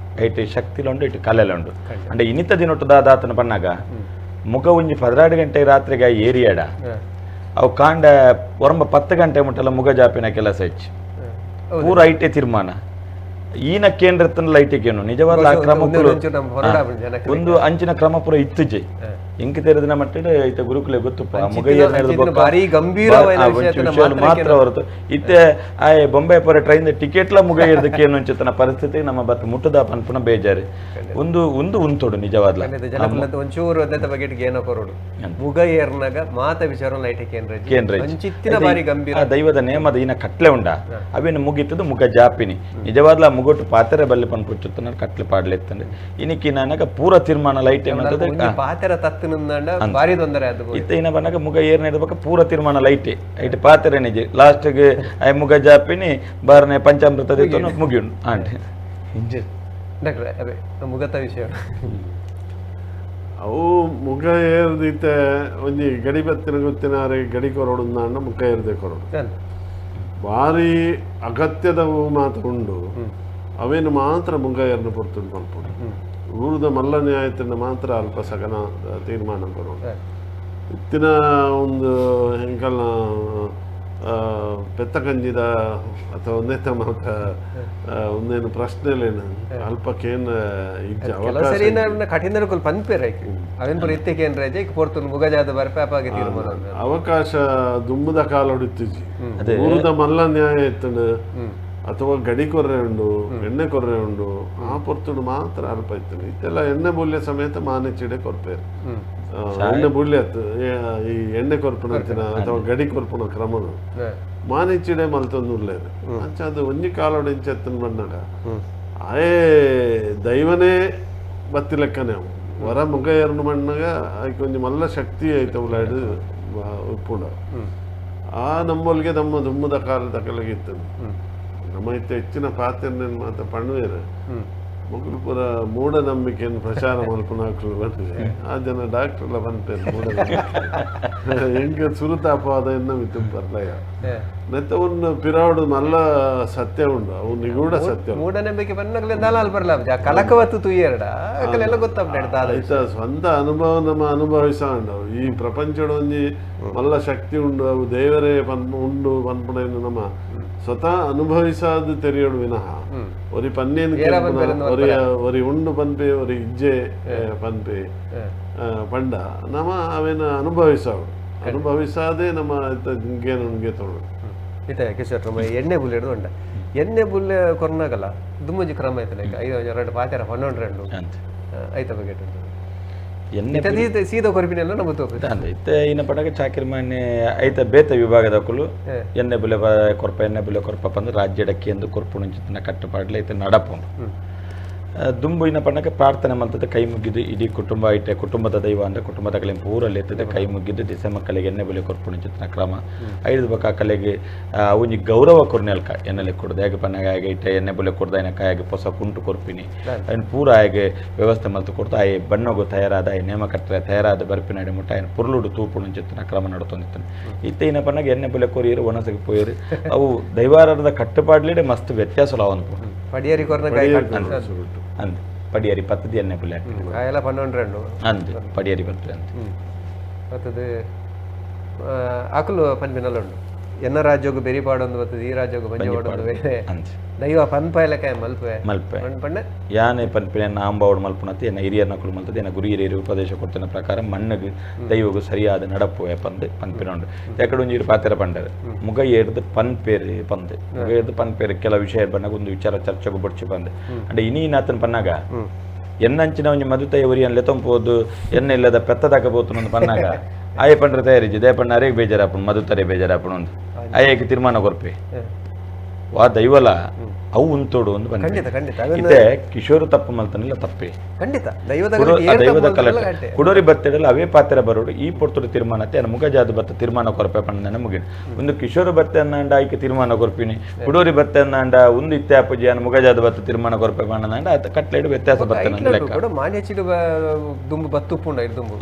ಐಟ್ ಶಕ್ತಿಲುಂಡು ಇಟ್ಟು ಕಲೆಲುಂಡು. ಅಂಡ ಇನಿತ ದಿನೊಟ್ಟು ದಾದಾತನ ಪನ್ನಾಗ ಮುಗ ಒಂಜಿ 12 ಗಂಟೆ ರಾತ್ರಿಗೆ ಏರಿಯಾಡ ಅವು ಕಾಂಡ ಒರಂಬ 10 ಗಂಟೆ ಮುಟ್ಟಲ್ಲ ಮುಗ ಜಾಪಿನ ಕೆಲಸ ಹೆಚ್ಚು ಪೂರ ಐಟೆ ತೀರ್ಮಾನ ಈನ ಕೇಂದ್ರ ಲೈಟಿಗೇನು ನಿಜವಾದ ಆ ಕ್ರಮ ಒಂದು ಅಂಚಿನ ಕ್ರಮ ಪೂರ ಇತ್ತುಜೆ ಇಂಕ ತೆರೆದಿನ ಮಟ್ಟಿಡ ಐತ ಗುರುಕುಲೆ ಗೊತ್ತುಪ್ಪ ಮಾತ್ರ ಹೊರತು ಇತ್ತೆ ಆ ಬೊಂಬೆ ಪೊರೆ ಟ್ರೈನ್ ಟಿಕೆಟ್ಲ ಮುಗ ಏರ್ದಕ್ಕೇನು ಅಂಚುತ್ತನ ಪರಿಸ್ಥಿತಿ ನಮ್ಮ ಬತ್ ಮುಟ್ಟದ ಪನ್ಪುನ ಬೇಜಾರು ಒಂದು ಒಂದು ಉಂತೋಡು ನಿಜವಾದ್ಲ ಒಂಚೂರು ಬಗ್ಗೆ ಏನೋ ಕೊರೋಡು ಮುಗ ಏರ್ನಾಗ ಮಾತ ವಿಚಾರ ಲೈಟ್ ಕೇಂದ್ರ ಭಾರಿ ಗಂಭೀರ ಆ ದೈವದ ನೇಮದ ಈನ ಕಟ್ಲೆ ಉಂಡ ಅವೇನು ಮುಗಿತದ ಮುಗ ಜಾಪಿನಿ ಮುಗೊಟ್ಟು ಪಾತ್ರೆ ಬಲ್ಲಿ ಪನ್ಪುಚ್ಚುತ್ತನ ಕಟ್ಲೆ ಪಾಡ್ಲೆತ್ತಂಡೆ ಇನಿಕಿ ನಾನಕ ಪೂರ ತೀರ್ಮಾನ ಲೈಟ್ ಏನಂತದೆ ಪಾತ್ರೆ ತತ್ತು ಭಾರಿ ತೊಂದರೆ ಅದು ಇತ್ತ ಇನ ಬನ್ನಾಗ ಮುಗ ಏರ್ನ ಇಡ್ಬೇಕ ಪೂರ ತೀರ್ಮಾನ ಲೈಟೆ ಐಟ್ ಪಾತ್ರೆ ನಿಜ ಲಾಸ್ಟ್ಗೆ I ಮುಗ ಜಾಪಿನಿ ಬಾರನೆ ಪಂಚಾಮೃತ ಮುಗಿಯುಂಡು ಆಂಟೆ ಡಾಕ್ಟ್ರೆ ಅದೇ ಮುಗತ ವಿಷಯ ಅವು ಮುಗ ಏರ್ದಿತ್ತೆ ಒಂಜಿ ಗಡಿ ಬತ್ತಿನ ಗೊತ್ತಿನಾರೆ ಗಡಿ ಕೊರಡು ಮುಖ ಏರ್ದೆ ಕೊರಡು ಭಾರಿ ಅಗತ್ಯದವು ಮಾತ್ರ ಉಂಡು ಅವೇನು ಮಾತ್ರ ಮುಗ ಏರ್ನ ಪೊರ್ತುಂಡು ಪಲ್ಪುಡು ಊರದ ಮಲ್ಲ ನ್ಯಾಯತನ್ನ ಮಾತ್ರ ಅಲ್ಪ ಸಗನ ತೀರ್ಮಾನ ಕೊರೋಡು ಇತ್ತಿನ ಒಂದು ಹೆಂಕಲ್ನ ಪೆತ್ತ ಕಂಜಿದ ಅಥವಾ ಒಂದೇ ಮಾತ ಒಂದೇನು ಪ್ರಶ್ನೆಲೇನು ಅಲ್ಪ ಕೇನ್ ಇಜ್ಜ ಕಠಿಣ ಪನ್ಪೇರ್ ಅವೇನು ಇತ್ತೆ ಕೇಂದ್ರ ಪೊರ್ತುಂಡು ಮುಗಜಾದ ಬರ್ಪಾಪಾಗೆ ತೀರ್ಮಾನ ಅವಕಾಶ ದುಂಬುದ ಕಾಲೊಡಿತ್ತಿಜಿ ಊರದ ಮಲ್ಲ ನ್ಯಾಯ ಇತ್ತಂಡು ಅಥವಾ ಗಡಿ ಕೊರ್ರೆ ಉಂಡು ಎಣ್ಣೆ ಕೊರ್ರೆ ಉಂಡು ಆ ಪೊರ್ತುಡು ಮಾತ್ರ ಅಲ್ಪ ಇತ್ತು ಇತ್ತೆಲ್ಲ ಎಣ್ಣೆ ಬೂಲ್ಯ ಸಮೇತ ಮಾನೆಚ್ಚಿಡೆ ಕೊರ್ಪೇರು ಎಣ್ಣೆ ಬೂಲ್ಯ ಈ ಎಣ್ಣೆ ಕೊರ್ಪುನ ಅಥವಾ ಗಡಿ ಕೊರ್ಪುನ ಕ್ರಮನು ಮಾನೆಚ್ಚಿಡೆ ಮಲ್ತೊಂದು ಉಲ್ಲೇರು ಅಂಚ ಅದು ಒಂಜಿ ಕಾಲೋಡು ಇಂಚೆತ್ತನ ಬಣ್ಣಗ ಆಯೇ ದೈವನೇ ಬತ್ತಿ ಲೆಕ್ಕನೆ ವರ ಮುಗ ಎರಡು ಮಣ್ಣಾಗ ಐಕ್ ಒಂಜಿ ಮಲ್ಲ ಶಕ್ತಿ ಐತ ಉಲಾಡು ಉಪ್ಪುಂಡ ಆ ನಮ್ಮೊಲ್ಗೆ ನಮ್ಮ ದುಮ್ಮದ ಕಾಲದ ಕಲಗಿತ್ತು ನಮ್ಮ ಇತ್ತ ಹೆಚ್ಚಿನ ಪಾತ್ರೆ ಮಾತ್ರ ಪಣ್ಣುವೇರು ಮೊಗಲು ಪೂರ ಮೂಢನಂಬಿಕೆಯನ್ನು ಪ್ರಚಾರ ಮಲ್ಪುನ ಬಂದಿದೆ ಆ ಜನ ಡಾಕ್ಟರ್ ಎಲ್ಲ ಬಂತೇನೆ ಮೂಢನಂಬಿಕೆ ಹೆಂಗೆ ಸುರುತಾಪವಾದ ಎನ್ನ ಮಿತ್ತು ಬರ್ಲಯ ನೆತ್ತ ಒಂದು ಪಿರಾವಡು ಮಲ್ಲ ಸತ್ಯ ಉಂಡು ಅವು ನಿಗೂಢ ಸತ್ಯ ಮೂಢನಂಬಿಕೆ ಬನ್ನಗಲೇ ದಲಾಲ್ ಬರ್ಲ ಕಲಕವತ್ತು ತುಯ್ಯರಡ ಎಲ್ಲ ಗೊತ್ತಾಗ್ಬಿಡ್ತಾ ಆಯ್ತಾ ಸ್ವಂತ ಅನುಭವ ನಮ್ಮ ಅನುಭವಿಸ ಉಂಡು ಈ ಪ್ರಪಂಚದ ಒಂಜಿ ಮಲ್ಲ ಶಕ್ತಿ ಉಂಡು ಅವು ದೇವರೇ ಪನ್ ಉಂಡು ಪನ್ಪುನ ನಮ್ಮ ಸ್ವತಃ ಅನುಭವಿಸಾದ ತೆರೆಯೋಡು ವಿನಃ ಒರಿ ಪನ್ನೇನು ಒರಿ ಒರಿ ಉಂಡು ಪನ್ಪೆ ಒರಿ ಇಜ್ಜೆ ಪನ್ಪೆ ಪಂಡ ನಮ್ಮ ಅವೇನ ಅನುಭವಿಸಾವು ಅನುಭವಿಸಾದೆ ನಮ್ಮ ನುಂಗೆ ತೋಡು ಇತ್ತೆ ಕಿಶೋರ್ ನಮ್ಮ ಎಣ್ಣೆ ಬುಲ್ಲೆ ಹಿಡಿದು ಉಂಡ ಎಣ್ಣೆ ಬುಲ್ಲೆ ಕೊರ್ನಾಗಲ್ಲ ದುಮ್ಮಂಜಿ ಕ್ರಮ ಐತಲ್ಲ ಈಗ 5 2 ಪಾತ್ರೆ 12 2 ಐತ ಬಗ್ಗೆ ಎಣ್ಣೆ ಸೀದಾ ಕೊರ್ಪಿನೆಲ್ಲ ನಮ್ಮ ತೋಪು ಇತ್ತೆ ಇನ್ನ ಪಡಗ ಚಾಕಿರಿ ಮಾನ್ಯ ಐತ ಬೇತ ವಿಭಾಗದಕ್ಕಲು ಎಣ್ಣೆ ಬುಲೆ ಕೊರ್ಪ ಎಣ್ಣೆ ಬುಲೆ ಕೊರ್ಪ ಪಂದು ರಾಜ್ಯಡಕ್ಕೆ ಎಂದು ಕೊರ್ಪು ನಂಚಿನ ಕಟ್ಟುಪಾಡ್ಲೆ ಐತೆ ನಡಪುಂಡು ದುಂಬು ಇನ್ನ ಪಣ್ಣಕ್ಕೆ ಪ್ರಾರ್ಥನೆ ಮಲ್ತದೆ ಕೈ ಮುಗಿದು ಇಡೀ ಕುಟುಂಬ ಐಟೆ ಕುಟುಂಬದ ದೈವ ಅಂದರೆ ಕುಟುಂಬದ ಕಲೆ ಪೂರಲ್ಲಿ ಎತ್ತದೆ ಕೈ ಮುಗಿದು ದಿಸೆ ಮಕ್ಕಳಿಗೆ ಎಣ್ಣೆ ಬಲೆ ಕೊರ್ಪುಣ ಚಿತ್ನ ಕ್ರಮ ಐದು ಬಕ್ಕ ಕಲೆಗೆ ಒಂಜಿ ಗೌರವ ಕೊರ್ನೆಲ್ಕ ಎಣ್ಣೆಲೆ ಕೊಡ್ದು ಹೇಗೆ ಪನ್ನಾಗ ಹಾಗೆ ಇಟ್ಟೆ ಎಣ್ಣೆ ಬಲೆ ಕೊಡ್ದು ಆಯ್ನ ಕಾಯಾಗೆ ಹೊಸ ಕುಂಟು ಕೊರ್ಪಿನಿ ಅದನ್ನು ಪೂರ ಹಾಗೆ ವ್ಯವಸ್ಥೆ ಮಲ್ತು ಕೊಡ್ತು ಆಯೆ ಬಣ್ಣಗು ತಯಾರಾದ ಆಯ್ ನೇಮ ಕಟ್ಟರೆ ತಯಾರಾದ ಬರ್ಪಿನ ಮುಟ್ಟ ಆಯ್ನ ಪುರ್ಲುಡು ತೂಪುಣ ಚಿತ್ನ ಕ್ರಮ ನಡ್ತೊಂದಿತ್ತಾನೆ ಇತ್ತೆ ಇನ್ನ ಪನ್ನಾಗ ಎಣ್ಣೆ ಬಲೆ ಕೊರಿಯರು ಒಣಸಗೆ ಪೋಯರು ಅವು ದೈವಾರದ ಕಟ್ಟುಪಾಡ್ಲಿಡೆ ಮಸ್ತ್ ವ್ಯತ್ಯಾಸ ಅನ್ಕೊಂಡು ಪಡಿಯರಿ ಕೊರ್ನ ಅಂದ್ ಪಡಿಯರಿ ಪತ್ತದ ಎಣ್ಣೆ ಪುಲ್ಲೆ ಕಾಯೆಲ್ಲ 12 ಅಂದ್ ಪಡಿಯರಿ ಪತ್ತು ಅಂದ್ ಪತ್ತದ ಅಕಲು ಪನ್ಪಿನಲ್ಲ ಉಂಡು ಎನ್ನ ರಾಜ್ಯೋಗು ಬೆರಿ ಪಾಡೊಂದು ಬರ್ತದೆ ಈ ರಾಜ್ಯೋಗು ಬಂಜೆ ಪಾಡೊಂದು ಬೇರೆ ದೈವ ಪನ್ಪಾಯಲಕಾಯ ಮಲ್ಪೆ ಮಲ್ಪೆ ಪಣ್ಣ ಯಾನೆ ಪನ್ಪಿನ ಎನ್ನ ಆಂಬಾವಡು ಮಲ್ಪುನತ್ತೆ ಎನ್ನ ಹಿರಿಯರ್ನ ಕುಲು ಮಲ್ತದೆ ಎನ್ನ ಗುರು ಹಿರಿಯರು ಉಪದೇಶ ಕೊಡ್ತಿನ ಪ್ರಕಾರ ಮಣ್ಣಗೆ ದೈವಗು ಸರಿಯಾದ ನಡಪು ಪಂದು ಪನ್ಪಿನ ಉಂಡು ಯಾಕಡೆ ಒಂಜಿ ಪಾತ್ರ ಪಂಡರು ಮುಗ ಏರ್ದು ಪನ್ಪೇರು ಪಂದು ಮುಗ ಏರ್ದು ಪನ್ಪೇರು ಕೆಲ ವಿಷಯ ಬಣ್ಣಗ ಒಂದು ವಿಚಾರ ಚರ್ಚೆಗು ಬಡ್ಚು ಬಂದು ಅಂಡ್ ಇನಿ ನಾತನ ಪನ್ನಾಗ ಎನ್ನಂಚಿನ ಒಂಜಿ ಮದುತೈ ಒರಿಯನ್ ಲೆತೊಂಪೋದು ಎನ್ನ ಇಲ್ಲದ ಪೆತ್ತದಾಕ ಪೋತು ಪನ್ನಾಗ ಆಯೆ ಪಂಡ್ರೆ ತಯಾರಿಜಿ they ಪಣ್ಣ ಅರೇಗ್ ಬೇಜಾರಾಪುಣು ಮದುತರೆ ಬೇಜಾರಾಪುಣು ಒಂದು ಆಯೆಗೆ ತೀರ್ಮಾನ ಕೊರ್ಪೆ ವಾ ದೈವಲ ಅವು ಉಂತೋಡು ಒಂದು ಬಂದ. ಖಂಡಿತ ಖಂಡಿತ. ಇತ್ತೆ ಕಿಶೋರ್ ತಪ್ಪು ಮಲ್ತನಿಲ್ಲ ತಪ್ಪೆ. ಖಂಡಿತ ದೈವದ ಕಲಟ ಕುಡೋರಿ ಬತ್ತಿಡಲ್ಲ ಅವೇ ಪಾತ್ರ ಬರೋಡು ಈ ಪೊರ್ತುಡು ತೀರ್ಮಾನ ಅತ್ತೆ ಮುಗಜಾದ ಬತ್ತ ತೀರ್ಮಾನ ಕೊರಪೆ ಪಂಡ ಮುಗಿನ ಒಂದು ಕಿಶೋರ್ ಬತ್ತೆ ಅನ್ನಾಂಡ ಆಯ್ಕೆ ತೀರ್ಮಾನ ಕೊರ್ಪಿನಿ, ಕುಡೋರಿ ಬತ್ತೆ ಅನ್ನಾಂಡ ಒಂದು ಇತ್ತೆ ಅಪ್ಪಜಿ ಅನ್ನ ಮುಗಜಾದ ಬತ್ತ ತೀರ್ಮಾನ ಕೊರಪೆ ಪಂಡ ಆತ ಕಟ್ಲೆಡು ವ್ಯತ್ಯಾಸ ಬರ್ತದೆ. ಮಾನ್ಯಚಿಡು ದುಂಬು ಬತ್ತುಪ್ಪುಂಡ ದುಂಬು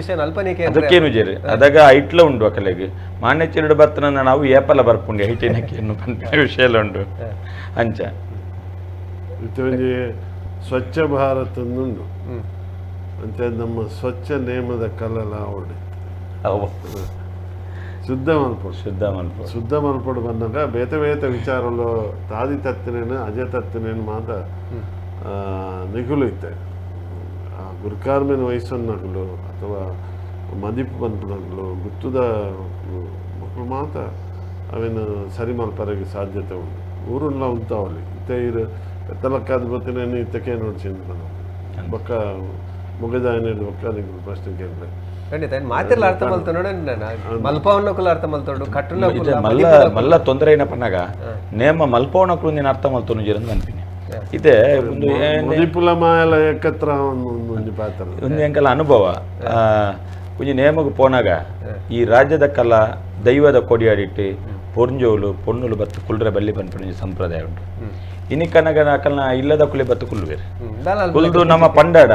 ವಿಷಯ ಅಲ್ಪನೇಕೆ ಅದಕ್ಕೇನು ಜೇರಿ ಅದಾಗ ಐಟ್ಲ ಉಂಡು ಅಕಲೆಗೆ ಮಾನ್ಯಚಿರುಡು ಬತ್ತನ ನಾವು ಏಪಲ ಬರ್ಪುಂಡಿ ಐಟಿನಕ್ಕೆ ವಿಷಯ ಎಲ್ಲ ಉಂಡು ಅಂಚ. ಇತ್ತೊಂಜಿ ಸ್ವಚ್ಛ ಭಾರತ ಉಂಡು ಅಂಚ ನಮ್ಮ ಸ್ವಚ್ಛ ನೇಮದ ಕಲಲ ಅವಡಿ ಶುದ್ಧ ಮಲ್ಪೊಡು ಶುದ್ಧ ಮಲ್ಪೊಡು ಶುದ್ಧ ಮಲ್ಪೊಡು ಬಂದಾಗ ಬೇತೆ ಬೇತೆ ವಿಚಾರಲು ತಾದಿ ತತ್ತಿನೇನು ಅಜ ತತ್ತಿನೇನು ಮಾತ ನಿಗುಲು ಇತ್ತೆ ಆ ಗುರ್ಕಾರ್ಮೇನ ವಯಸ್ಸನ್ನಗಳು ಅಥವಾ ಮದಿಪು ಬಂದ್ಪುನಗಳು ಗುತ್ತದ ಮಕ್ಕಳು ಮಾತ ಅವೇನು ಸರಿ ಮಲ್ಪರೆಗೆ ಸಾಧ್ಯತೆ ಉಂಟು. ಊರುಲ್ಲ ಉಂತಾವಲಿ ಇತ್ತೆ ಇರು ಎತ್ತಲಕ್ಕಾದ ಬತ್ತಿನೇನು ಇತ್ತಕ್ಕೆ ನೋಡ್ಸಿಂದ ಬೊಕ್ಕ ಮುಗದಾಯನ ಬೊಕ್ಕ ನಿಗುಲು ಪ್ರಶ್ನೆ ಕೇಳಿದೆ. ಖಂಡಿತ ಮಾತಿರ್ಲ ಅರ್ಥ ಮಲ್ತ ನೋಡ ಮಲ್ಪವನ್ನಕುಲ ಅರ್ಥ ಮಲ್ತೋಡು ಕಟ್ಟುನ ಮಲ್ಲ ಮಲ್ಲ ತೊಂದರೆ ಏನಪ್ಪ ಪನ್ನಾಗ ನೇಮ ಮಲ್ಪವನಕುಲು ನೀನು ಅರ್ಥ ಮಲ್ತೋನು ಜೀರಂದು ಅನ್ಪಿನಿ ಇತ್ತೆ ಒಂದು ಮದಿಪುಲ ಮಾಯಲ ಏಕತ್ರ ಒಂದು ಪಾತ್ರ ಒಂದು ಎಂಕಲ ಅನುಭವ ಒಂಜಿ ನೇಮಗ್ ಪೋನಾಗ ಈ ರಾಜ್ಯದ ಕಲ ದೈವದ ಕೊಡಿಯಾಡಿಟ್ಟು ಪೊರ್ಂಜೋಲು ಪೊಣ್ಣುಲು ಬತ್ತು ಕುಲ್ರೆ ಬಲ್ಲಿ ಪನ್ಪಿನ ಸಂಪ್ರದಾಯ ಉಂಟು. ಇನಿ ಕನಗ ಅಕಲ್ನ ಇಲ್ಲದ ಕುಲೆ ಬತ್ತು ಕುಲ್ವೇರು ಕುಲ್ದು ನಮ್ಮ ಪಂಡಾಡ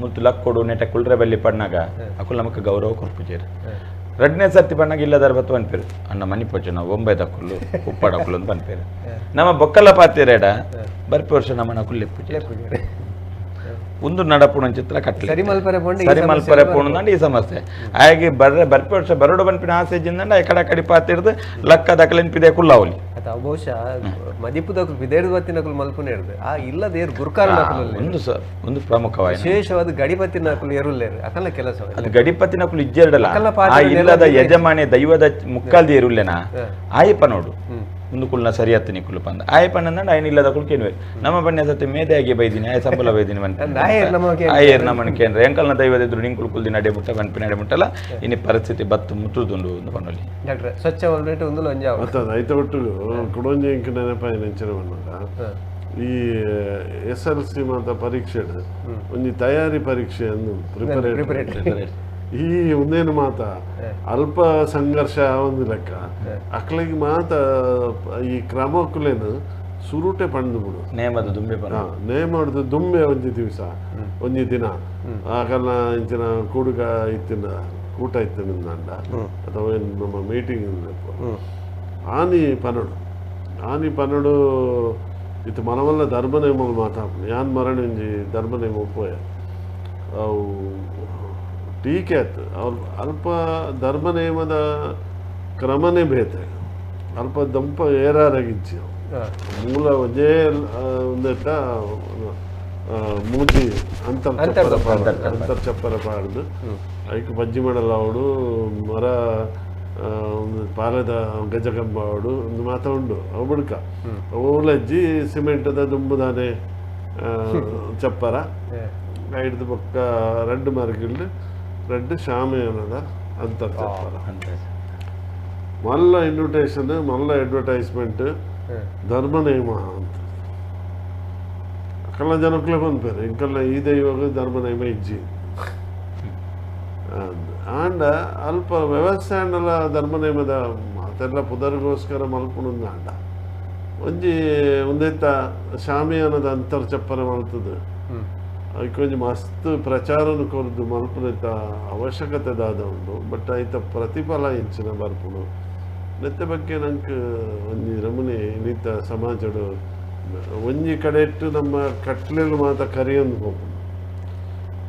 ಮುತ್ತು ಲಕ್ಕೊಡು ನೆಟ ಕುಲ್ರೆ ಬಲ್ಲಿ ಪಣ್ಣಾಗ ಅಕುಲು ನಮಕ್ ಗೌರವ ಕೊರ್ಪುಜೇರು. ರಡ್ನೇ ಸರ್ತಿ ಪಣ್ಣಾಗ ಇಲ್ಲದಾರ ಬತ್ತು ಪನ್ಪೇರು ಅಣ್ಣ ಮನಿ ಪೋಚು ನಾವು ಬೊಂಬೈದ ಕುಲ್ಲು ಉಪ್ಪಾಡ ಕುಲ್ಲು ಅಂತ ಪನ್ಪೇರು. ನಮ್ಮ ಬೊಕ್ಕಲ ಪಾತಿರೇಡ ಬರ್ಪಿ ವರ್ಷ ನಮ್ಮನ ಕುಲ್ಲೆಪ್ಪುಜೇರು ಒಂದು ನಡಪುಣ ಚಿತ್ರ ಕಟ್ಲಿ ಸರಿ ಮಲ್ಪರೆ ಸರಿ ಮಲ್ಪರೆ ಪೋಣಂದಂಡ ಈ ಸಮಸ್ಯೆ ಹಾಗೆ ಬರ್ರೆ ಬರ್ಪಿ ವರ್ಷ ಬರೋಡು ಬನ್ಪಿನ ಆಸೆ ಜಿಂದಂಡ ಎಕಡ ಕಡಿ ಪಾತಿರ್ದು ಲಕ್ಕ ದಕಲೆನ್ಪಿದೆ ಕುಲ್ಲಾವಲಿ ಬಹುಶಃ ಮದಿಪುದಕುಲು ಬಿದೇರ್ದು ಬತ್ತಿನಕುಲು ಮಲ್ಪುನ ಹಿಡ್ದು ಆ ಇಲ್ಲದ ಗುರುಕಾರ ಒಂದು ಒಂದು ಪ್ರಮುಖವಾದ ವಿಶೇಷವಾದ ಗಡಿಪತ್ತಿನಕುಲು ಎರುಲ್ಲೇರು ಅಕಲ್ಲ ಕೆಲಸ ಅದು ಗಡಿಪತ್ತಿನಕುಲು ಇಜ್ಜೆರಡಲ್ಲ ಆ ಇಲ್ಲದ ಯಜಮಾನಿ ದೈವದ ಮುಕ್ಕಾಲ್ದಿ ಎರುಲ್ಲೇನಾ ಆಯಪ್ಪ ನೋಡು ಒಂದು ಕುಲ್ನ ಸರಿ ಹತ್ತು ನಿಕುಲು ಪಂದ ಆಯಪ್ಪ ನಂದಂಡ ಆಯ್ನ ಇಲ್ಲದ ಕುಲ್ಕೇನು ನಮ್ಮ ಬಣ್ಣ ಸತ್ಯ ಮೇದೆಯಾಗಿ ಬೈದಿನಿ ಆಯ ಸಂಬಳ ಬೈದಿನಿ ಆಯೇರ್ ನಮ್ಮನ ಕೇಂದ್ರ ಎಂಕಲ್ನ ದೈವದ ಇದ್ರು ನಿಂಕುಲು ಕುಲ್ದಿನ ಅಡೆ ಮುಟ್ಟ ಬನ್ಪಿನ ಅಡೆ ಮುಟ್ಟಲ್ಲ ಇನ್ನು ಪರಿಸ್ಥಿತಿ ಬತ್ತು ಮುಟ್ಟುದುಂಡು ಒಂದು ಪನ್ನೊಲಿ. ಡಾಕ್ಟರ್ ಸ್ವಚ್ಛ ಒಲ್ಬೇಟು ಒಂದು ಲೊಂಜಾವು ಐತ ಒಟ್ಟು ಕುಡೊಂಜಿ ಇಂಕ್ ನೆನಪಾಯಿ ನೆಂಚಿನ ಬಂದಾಗ ಈ ಎಸ್ ಎಲ್ ಸಿ ಮಾತ ಪರೀಕ್ಷೆ ಒಂಜಿ ತಯಾರಿ ಪರೀಕ್ಷೆ ಅಂದು ಪ್ರಿಪರೇಟರಿ ಈ ಒಂದೇನು ಮಾತ ಅಲ್ಪ ಸಂಘರ್ಷ ಒಂದು ಲೆಕ್ಕ ಅಕ್ಲಿಗೆ ಮಾತ ಈ ಕ್ರಮಕ್ಕುಲೇನು ಸುರುಟೆ ಪಂಡು ಬಿಡು ನೇಮದ ದುಂಬೆ ನೇಮದ ದುಂಬೆ ಒಂಜಿ ದಿವಸ ಒಂಜಿ ದಿನ ಆಕಲ್ನ ಇಂಚಿನ ಕೂಡುಗ ಇತ್ತಿನ ಕೂಟ ಇತ್ತಿನ ಅಥವಾ ನಮ್ಮ ಮೀಟಿಂಗ್ ಆನಿ ಪನಡು ಆನಿ ಪನಡು ಇತ್ತು ಮನವಲ್ಲ ಧರ್ಮ ನೇಮలు ಮಾತಾಡ್ತೀನಿ ಯಾನ್ ಮರಣ ಒಂಜಿ ಧರ್ಮ ನೇಮ ಒಪ್ಪೋಯ ಅವು ಟೀಕೆ ಆಯ್ತು ಅವ್ರು ಅಲ್ಪ ಧರ್ಮ ನೇಮದ ಕ್ರಮನೇ ಬೇತೆ ಅಲ್ಪ ದಂಪ ಏರಾರಾಗಿಜ್ಜಿ ಮೂಲ ಒಂದೇ ಒಂದೆಟ್ಟ ಮೂಜಿ ಅಂತರ್ಚಪ್ಪರ ಪಾಡ್ದು ಐಕ್ ಬಜ್ಜಿ ಮಾಡಲ್ಲ ಅವಡು ಮರ ಒಂದು ಪಾಲದ ಗಜಕಂಬ ಅವಡು ಒಂದು ಮಾತ ಉಂಡು ಅವು ಬುಡ್ಕ ಓಲಜ್ಜಿ ಸಿಮೆಂಟದ ದುಂಬುದಾನೆ ಚಪ್ಪರ ಐಡ್ದು ಬೊಕ್ಕ ರಡ್ಡು ಮರಗಿಲ್ಲು ರಡ್ಡು ಶಾಮಿಯಾನದ ಅಂತರ್ಚಪ್ಪರ ಮಲ್ಲ ಇನ್ವಿಟೇಷನ್ ಮಲ್ಲ ಅಡ್ವರ್ಟೈಸ್ಮೆಂಟ್ ಧರ್ಮ ನೇಮ ಅಂತ ಅಕಲ್ಲ ಜನಕ್ಕಲೇ ಬಂದ್ಪೇರು ಇಂಕಲ್ಲ ಈ ದೈವಾಗ ಧರ್ಮ ನೇಮ ಇಜ್ಜಿ ಆಂಡ ಅಲ್ಪ ವ್ಯವಸ್ಥೆ ಆಂಡಲ ಧರ್ಮ ನೇಮದ ಮಾತೆಲ್ಲ ಪುದರ್ಗೋಸ್ಕರ ಮಲ್ಪುಣಂದು ಆಂಡ ಒಂಜಿ ಒಂದೆತ್ತ ಶಾಮಿಯಾನದ ಅಂತರ್ಚಪ್ಪರ ಮಲ್ತದ ಅದಕ್ಕೊಂಜಿ ಮಸ್ತ್ ಪ್ರಚಾರನು ಕೊರ್ದು ಮಲ್ಪುನೆತ್ತ ಅವಶ್ಯಕತೆ ದಾದ ಉಂಡು ಬಟ್ ಐತ ಪ್ರತಿಫಲ ಹೆಚ್ಚಿನ ಬರ್ಪುಣು ನೆತ್ತ ಬಗ್ಗೆ ನಂಗೆ ಒಂಜಿ ರಮಣಿ ಇನ್ನಿತ ಸಮಾಜಡು ಒಂಜಿ ಕಡೆ ಇಟ್ಟು ನಮ್ಮ ಕಟ್ಲೆಲು ಮಾತ ಕರಿಯೊಂದು ಹೋಗ್ಬೋದು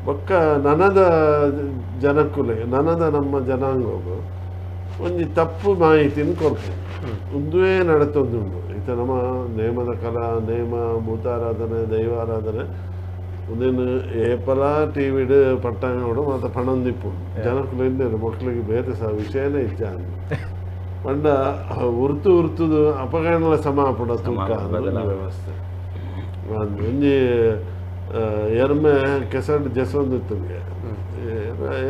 ಬೊಕ್ಕ ನನದ ಜನಕ್ಕುಲೆ ನನದ ನಮ್ಮ ಜನಾಂಗವು ಒಂಜಿ ತಪ್ಪು ಮಾಹಿತಿನ ಕೊರ್ಪು ಒಂದುವೇ ನಡತೊಂದುಂಡು ಈತ ನಮ್ಮ ನೇಮದ ಕಲಾ ನೇಮ ಭೂತಾರಾಧನೆ ದೈವಾರಾಧನೆ ಒಂದೇನು ಏಪಲ ಟಿ ವಿಡ್ ಪಟ್ಟಾಂಗಡು ಮತ್ತು ಪಣೊಂದಿಪ್ಪು ಜನಕ್ಕುಲು ಇಲ್ಲೇರು ಮಕ್ಕಳಿಗೆ ಬೇತೆ ಸಹ ವಿಷಯನೇ ಇಜ್ಜ ಪಂಡ ಉರ್ತು ಉರ್ತುದು ಅಪಗಣಲ ಸಮಾಪುಡ ತೂಕ ವ್ಯವಸ್ಥೆ ಒಂಜಿ ಎರ್ಮೆ ಕೆಸರು ಜಸೊಂದು ಇತ್ತಂಗೆ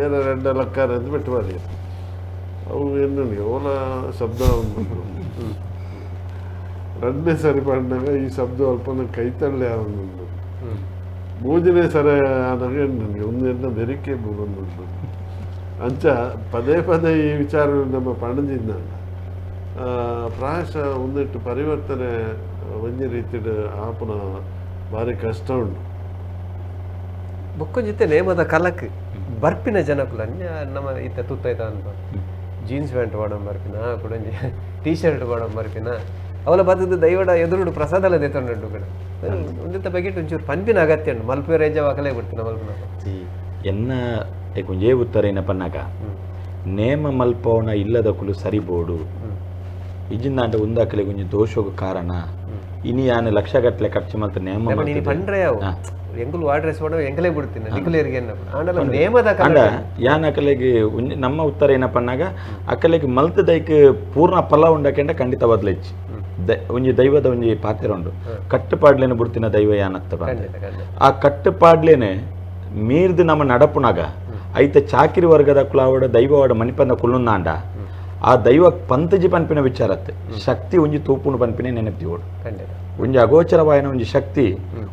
ಏನ ರೆಡ್ಡ ಲಕ್ಕಾರ ಅಂತ ಬಿಟ್ಟು ಬಾರಿ ಅವು ಎನ್ನುಂಡಿಗೆ ಓಲ ಶಬ್ದ ರಡ್ಡನೇ ಸರಿ ಪಂಡಾಗ ಈ ಶಬ್ದ ಅಲ್ಪನ ಕೈತಳ್ಳಿ ಆವೊಂದುಂಡು. ಮೂಜನೇ ಸರಿ ಆನಾಗ ನನಗೆ ಒಂದು ಎನ್ನ ಬೆರಿಕೆ ಬೂರೊಂದುಂಡು. ಅಂಚ ಪದೇ ಪದೇ ಈ ವಿಚಾರ ನಮ್ಮ ಪಣಜಿಂದ ಪ್ರಾಯಶಃ ಒಂದಿಟ್ಟು ಪರಿವರ್ತನೆ ಒಂಜಿ ರೀತಿಡ್ ಆಪುನ ಭಾರಿ ಕಷ್ಟ ಉಂಡು. ಬೊಕ್ಕ ಜೊತೆ ನೇಮದ ಕಲಕ್ ಬರ್ಪಿನ ಜನಕುಲ ನಮ್ಮ ಇತ್ತ ತುತ್ತೈತ ಅಂತ ಜೀನ್ಸ್ ಪ್ಯಾಂಟ್ ವಾಡಂ ಬರ್ಪಿನ, ಕುಡಂಜಿ ಟೀ ಶರ್ಟ್ ವಾಡಂ ಬರ್ಪಿನ, ಅವಲ ಬತ್ತದ ದೈವಡ ಎದುರುಡು ಪ್ರಸಾದಲ ದೇತೊಂಡು ಕಡೆ ಒಂದಿತ್ತ ಬಗೆಟ್ ಒಂಚೂರು ಪನ್ಪಿನ ಅಗತ್ಯ ಉಂಡು. ಮಲ್ಪೆ ರೇಂಜ ವಾಕಲೇ ಬಿಡ್ತಿನ ಮಲ್ಪುನ ಎನ್ನ ಒಂಜೇ ಉತ್ತರ ಏನ ಪನ್ನಾಗ ನೇಮ ಮಲ್ಪವನ ಇಲ್ಲದಕುಲು ಸರಿಬೋಡು ಇಜ್ಜಿಂದಾಂಡ ಉಂದಾಕಲೆ ಒಂಜಿ ದೋಷಗ್ ಕಾರಣ ಇನಿ ಯಾನ್ ಲಕ್ಷಗಟ್ಟಲೆ ಖರ್ಚು ಮಲ್ತ ನೇಮ ಪಂಡ್ರೆ ಎಂಕುಲು ವಾಡ್ರೆಸ್ ವಾಡ ಎಂಕಲೇ ಬಿಡ್ತೀನಿ ನಿಕುಲೇರಿಗೆ ಆಂಡಲ ನೇಮದ ಅಂಡ ಯಾನ್ ಅಕಲೆಗೆ ನಮ್ಮ ಉತ್ತರ ಏನಪ್ಪ ಅನ್ನಾಗ ಅಕಲೆಗೆ ಮಲ್ತದೈಕ್ ಪೂರ್ಣ ಫಲ ಉಂಡಕೆಂಡ ಖಂಡಿತ ಬದಲೆಚ್ಚಿ ಒಂಜಿ ದೈವದ ಒಂಜಿ ಪಾತ್ರ ಉಂಡು ಕಟ್ಟುಪಾಡ್ಲೇನೆ ಬಿಡ್ತಿನ ದೈವ ಯಾನತ್ತ ಬಂದೆ ಆ ಕಟ್ಟುಪಾಡ್ಲೇನೆ ಮೀರ್ದು ನಮ್ಮ ನಡಪುನಾಗ ಐತ ಚಾಕಿರಿ ವರ್ಗದ ಕುಲಾವಡ ದೈವವಾಡ ಮಣಿಪಂದ ಕುಲ್ಲುಂದಾಂಡ ಆ ದೈವ ಪಂತಜಿ ಪನ್ಪಿನ ವಿಚಾರತ್ತೆ ಶಕ್ತಿ ಒಂಜಿ ತೂಪುಣು ಪನ್ಪಿನ ನೆನಪಿ ಓಡು ಒಂಜಿ ಅಗೋಚರವಾಯನ ಒಂಜಿ ಶಕ್ತಿ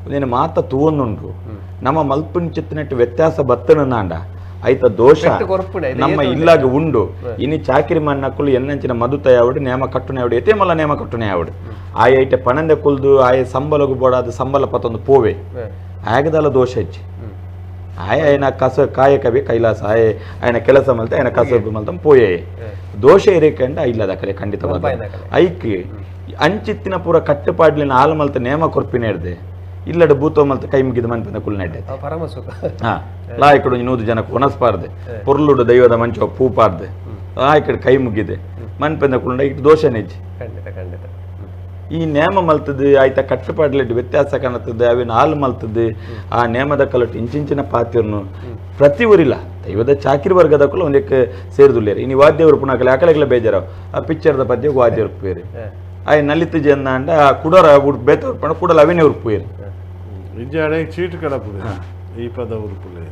ಒಂದೇನು ಮಾತ ತೂವೊಂದುಂಡು ನಮ್ಮ ಮಲ್ಪುನ ಚಿತ್ತನೆಟ್ಟು ವ್ಯತ್ಯಾಸ ಬತ್ತನಂದಾಂಡ ಐತ ದೋಷ ನಮ್ಮ ಇಲ್ಲಾಗ ಉಂಡು. ಇನಿ ಚಾಕಿರಿ ಮಣ್ಣಕ್ಕುಲು ಎನ್ನಂಚಿನ ಮದುತಯಾವಡು ನೇಮ ಕಟ್ಟುನೆಯಾವಡು ಎತೆ ಮಲ್ಲ ನೇಮ ಕಟ್ಟುನೆಯಾವಡು ಆಯ ಐಟೆ ಪಣಂದೆ ಕುಲ್ದು ಆಯ ಸಂಬಲಗು ಬೋಡಾದ ಸಂಬಲ ಪತ್ತೊಂದು ಪೋವೆ ಆಯಗದಲ್ಲ ದೋಷ ಹೆಚ್ಚು ಆಯ ఆయన ಕಸ ಕಾಯಕವೇ ಕೈಲಾಸ ಆಯ ఆయన ಕೆಲಸ ಮಲ್ತೆ ఆయన ಕಸಬು ಮಲ್ತ ಪೋಯೆ ದೋಷ ಇರೇಕಂಡ ಇಲ್ಲದ ಕಲೆ ಖಂಡಿತವಾದ ಐಕ್ ಅಂಚಿತ್ತಿನ ಪೂರ ಕಟ್ಟುಪಾಡ್ಲಿನ ಆಲು ಮಲ್ತ ನೇಮ ಕೊರ್ಪಿನ ಹಿಡ್ದೆ ಇಲ್ಲಡ ಭೂತೋ ಮಲ್ತ ಕೈ ಮುಗಿದ ಮನ್ಪಿನ ಕುಲ್ ನೆಡ್ಡೆ ಹಾ ಲಾಯ್ಕಡು 100 ಜನಕ್ಕೆ ಒಣಸ್ಪಾರ್ದೆ ಪೊರ್ಲುಡು ದೈವದ ಮಂಚ ಪೂಪಾರ್ದೆ ಆಯ್ಕಡೆ ಕೈ ಮುಗಿದೆ ಮನ್ಪಿಂದ ಕುಲ್ಡ ಇಟ್ಟು ದೋಷ ನೆಜ್ಜಿ. ಈ ನೇಮ ಮಲ್ತದ್ದು ಆಯ್ತಾ ಕಟ್ಟುಪಾಡ್ಲಿಟ್ಟು ವ್ಯತ್ಯಾಸ ಕಾಣುತ್ತದೆ ಅವಿನ ಹಾಲು ಮಲ್ತದ್ದು ಆ ನೇಮದ ಕಲಟ್ಟು ಇಂಚಿಂಚಿನ ಪಾತಿರ್ನು ಪ್ರತಿ ಊರಿಲ್ಲ ದೈವದ ಚಾಕಿರಿ ವರ್ಗದ ಕುಲ ಒಂದಕ್ಕೆ ಸೇರಿದುಲ್ಲೇರಿ. ಇನ್ನು ವಾದ್ಯ ಉರುಪುನಾಕಲೆ ಅಕಲೆಗಳ ಬೇಜಾರ ಆ ಪಿಕ್ಚರ್ದ ಪದ್ಯ ವಾದ್ಯ ಉರುಪುವೇರಿ ಆಯ್ ನಲಿತು ಜನ ಅಂಡ ಆ ಕುಡೋರ ಬೇತ ಉರುಪಣ ಕೂಡಲ ಅವಿನೇ ಉರುಪುವೇರಿ ಇಜ್ಜಾಡೆ ಚೀಟ್ ಕಡಪುಡೆ ಈ ಪದ ಉರುಪುಲೆ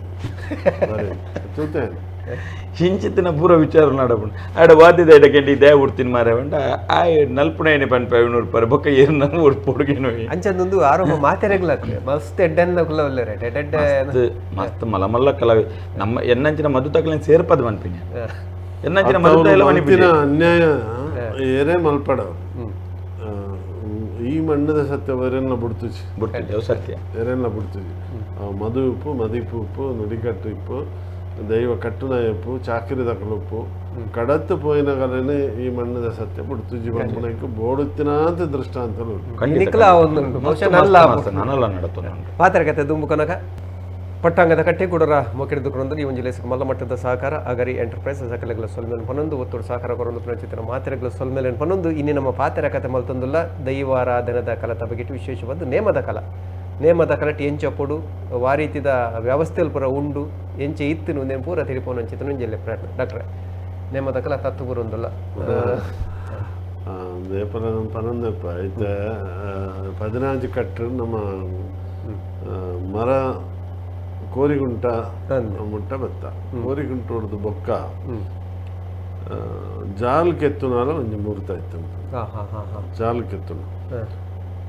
ಹಿಂಚಿತ್ತಿನ ಪೂರ ವಿಚಾರ ನಡಪುಂಡು ಆಡ ವಾದ್ಯದ ಎಡಕೆಂಡಿ ಇದೇ ಉಡ್ತೀನಿ ಮಾರೆ ಉಂಡ ಆ ನಲ್ಪುಣೇನೆ ಪನ್ಪ ಉರುಪಾರೆ ಬೊಕ್ಕ ಏರ್ನ ಉರುಪುಡುಗೇನು ಅಂಚಂದೊಂದು ಆರೋಪ ಮಾತೆರೆಗ್ಲಾಗ್ತದೆ ಮಸ್ತ್ ಎಡ್ಡೆನ್ನ ಕುಲವಲ್ಲರೆ ಎಡ್ಡೆ ಮಸ್ತ್ ಮಲ ಮಲ್ಲ ಕಲಾವಿ ನಮ್ಮ ಎನ್ನಂಚಿನ ಮಧು ತಕಲಿನ ಸೇರ್ಪದ ಮನ್ಪಿನ ಎನ್ನಂಚಿನ ಮಧು ಎಲ್ಲ ಮನ್ಪಿನ ಅನ್ಯಾಯ ಏರೇ ಮಲ್ಪಡ ಈ ಮಣ್ಣದ ಸತ್ಯ ವರೆಲ್ಲ ಬಿಡ್ತುಚಿ ಬಿಡ್ತಿದ್ದೆವು ಸತ್ಯ ಎರೆಲ್ಲ ಬಿಡ್ತುಚಿ ಮಧು ಉಪ್ಪು ಮದಿಪು ಉಪ್ಪು ನುಡಿಕಟ್ಟು ಇಪ್ಪು ದೈವ ಕಟ್ಟುನಾಯಪ್ಪು ಚಾಕಿರಿ ದಕಲುಪ್ಪು ಕಡತ್ತು ಪೋಯಿನಗಲನೆ ಈ ಮಣ್ಣದ ಸತ್ಯ ಬಿಡ್ತುಜಿ ಬಂಪುನಕ್ಕೆ ಬೋಡುತ್ತಿನಾಂತ ದೃಷ್ಟಾಂತಲು ನಾನಲ್ಲ ನಡತು ಪಾತ್ರ ಕತೆ ದುಂಬು ಕನಕ ಪಟ್ಟಾಂಗದ ಕಟ್ಟೆ ಕೂಡರ ಮೊಕೆಡಿದು ಕೊಡೊಂದು ಈ ಒಂದು ಲೇಸಕ್ಕೆ ಮಲ್ಲ ಮಟ್ಟದ ಸಹಕಾರ ಅಗರಿ ಎಂಟರ್ಪ್ರೈಸ್ ಸಕಲೆಗಳ ಸೊಲ್ಮೇಲೆ ಪನ್ನೊಂದು ಒತ್ತುಡು ಸಹಕಾರ ಕೊರೊಂದು ಪ್ರಣಚಿತನ ಮಾತೆರೆಗಳ ಸೊಲ್ಮೇಲೆ ಪನ್ನೊಂದು ಇನ್ನಿ ನಮ್ಮ ಪಾತೆರ ಕತೆ ಮಲ್ತೊಂದುಲ್ಲ ದೈವಾರಾಧನದ ಕಲತ ಬಗೆಟ್ ವಿಶೇಷವಾದ ನೇಮದ ಕಲ ನೇಮದ ಕಲಟ್ ಎಂಚಪ್ಪೊಡು ವಾರೀತಿದ ವ್ಯವಸ್ಥೆಲ್ ಪೂರ ಉಂಡು ಎಂಚೆ ಇತ್ತು ನೇಮ ಪೂರ ತಿಳಿಪೋನು ಅಂಚಿತನು ಒಂಜೆಲ್ಲೆ ಪ್ರಯತ್ನ ಡಾಕ್ಟ್ರೆ ನೇಮದ ಕಲ ತತ್ತು ಬರೊಂದುಲ್ಲ ಪನ್ನೊಂದಪ್ಪ ಐತೆ 15 ಕಟ್ಟು ನಮ್ಮ ಮರ ಕೋರಿಗುಂಟ ಮುಟ್ಟ ಬತ್ತ ಕೋರಿಗುಂಟ ಹೊಡೆದು ಬೊಕ್ಕ ಜಾಲ್ ಕೆತ್ತುನಾಲ ಒಂಜಿ ಮೂರ್ತ ಇತ್ತು ಜಾಲ್ ಕೆತ್ತುನ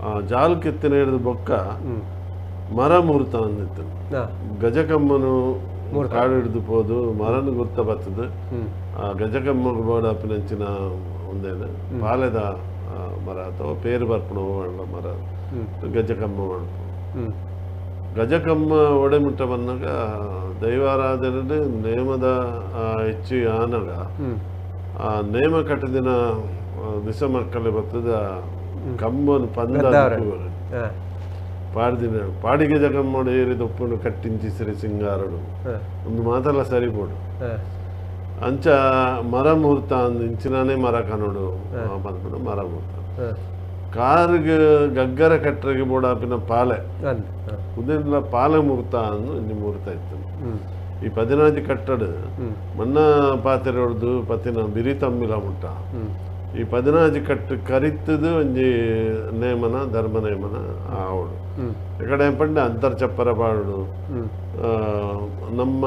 ಆ ಜಾಲ್ ಕೆತ್ತನ ಹಿಡಿದು ಬೊಕ್ಕ ಮರ ಮೂರ್ತ ಅಂದಿತ್ತು ಗಜಕಮ್ಮನು ಕಾಡು ಹಿಡಿದು ಪೋದು ಮರನು ಗುರ್ತ ಬತ್ತದು ಆ ಗಜಕಮ್ಮಗ ಬೋಡಾಪಿನಂಚಿನ ಒಂದೇನು ಪಾಲೆದ ಮರ ಅಥವಾ ಪೇರು ಬರ್ಪಣ ಮರ ಗಜಕಮ್ಮ ಮಾಡ್ಪು ಗಜಕಮ್ಮ ಒಡೆಮುಟ್ಟ ಬಂದಾಗ ದೈವಾರಾಧನೆ ನೇಮದ ಹೆಚ್ಚು ಆನಗ ಆ ನೇಮ ಕಟ್ಟದಿನ ದಿಸ ಮಕ್ಕಳು ಬರ್ತದ ಕಮ್ಮನು ಪಂದ ಪಾಡ್ದಿನ ಪಾಡಿಗೆ ಜಗಮ್ಮಡು ಏರಿದೊಪ್ಪನು ಕಟ್ಟಿಂಚಿ ಸಿರಿ ಸಿಂಗಾರಡು ಒಂದು ಮಾತೆಲ್ಲ ಸರಿಬೋಡು ಅಂಚ ಮರ ಮುಹೂರ್ತ ಅಂದ್ ಇಂಚಿನಾನೇ ಮರ ಕನೋಡು ಬಂದ್ಬಿಡು ಮರ ಮುಹೂರ್ತ ಕಾರಿಗೆ ಗಗ್ಗರ ಕಟ್ಟರಿಗೆ ಬೋಡಾಪಿನ ಪಾಲೆ ಉದೆಲ್ಲ ಪಾಲೆ ಮುಹೂರ್ತ ಅಂದು ಇಂಜಿ ಮುಹೂರ್ತ ಇತ್ತು. ಈ 15 ಕಟ್ಟಡ ಮಣ್ಣ ಪಾತ್ರೆ ಹೊಡೆದು ಪತ್ತಿನ ಬಿರಿ ತಮ್ಮಿಲ ಮುಟ್ಟ ಈ 16 ಕಟ್ಟು ಕರಿತದು ಒಂಜಿ ನೇಮನ ಧರ್ಮ ನೇಮನ ಆವಡು ಈ ಕಡೆ ಪಂಡ ಅಂತರ್ಚಪ್ಪರ ಪಾಡು ನಮ್ಮ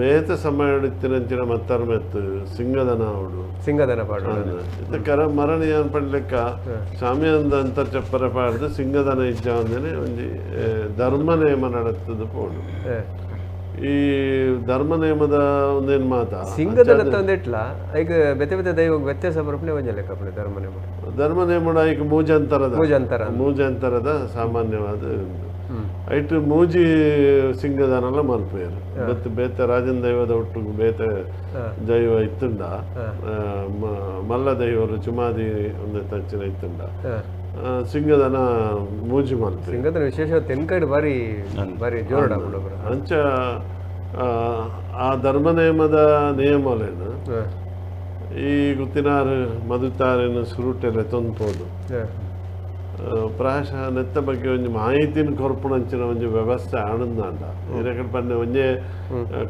ಬೇತ ಸಮಯ ಇತ್ತಿನಂಚಿನ ಮತ್ತರ್ಮೆತ್ತು ಸಿಂಗದನ ಆವಡು ಸಿಂಗದನ ಪಾಡು ಇತ್ತ ಕರ ಮರಣ ಏನ್ ಪಂಡ್ಲೆಕ್ಕ ಸ್ವಾಮಿಯಂದ ಅಂತರ್ಚಪ್ಪರ ಪಾಡ್ದು ಸಿಂಗದನ ಇಜ್ಜ ಅಂದೇನೆ ಒಂಜಿ ಧರ್ಮ ನೇಮ ನಡತ್ತದು ಪೋಡು. ಈ ಧರ್ಮ ನೇಮದ ಒಂದೇನು ಮಾತಾ ಸಿಂಗದನ ತಂದಿಟ್ಲ ಈಗ ಬೇತೆ ಬೇತೆ ದೈವ ವ್ಯತ್ಯಾಸ ಬರಪನೆ ಒಂಜೆ ಲೆಕ್ಕ ಧರ್ಮ ನೇಮ ಧರ್ಮ ನೇಮಡ ಈಗ ಮೂಜಂತರದ ಸಾಮಾನ್ಯವಾದ ಐಟು ಮೂಜಿ ಸಿಂಗದಾನಲ್ಲ ಮಲ್ಪೇರು ಮತ್ತು ಬೇತೆ ರಾಜನ ದೈವದ ಒಟ್ಟು ಬೇತೆ ದೈವ ಇತ್ತುಂಡ ಮಲ್ಲ ದೈವರು ಚುಮಾದಿ ಒಂದು ತಚ್ಚಿನ ಇತ್ತುಂಡ ಸಿಂಗದನ ಮೂಜಿ ಮಲ್ಪೆ ಸಿಂಗದನ ವಿಶೇಷ ತೆನ್ಕಡೆ ಬಾರಿ ಬಾರಿ ಜೋರಡ ಅಂಚ ಆ ಧರ್ಮ ನೇಮದ ನಿಯಮಲೇನು ಈ ಗುತ್ತಿನಾರು ಮದುತಾರೇನು ಸುರುಟೆಲ್ಲ ತೊಂದ್ಬೋದು ಪ್ರಾಯಶಃ ನೆತ್ತ ಬಗ್ಗೆ ಒಂಜಿ ಮಾಹಿತಿನ ಕೊರ್ಪುಣಂಚಿನ ಒಂಜಿ ವ್ಯವಸ್ಥೆ ಆನಂದಾಂಡ ಇದಕ್ಕೆ ಪಂಡ ಒಂಜೆ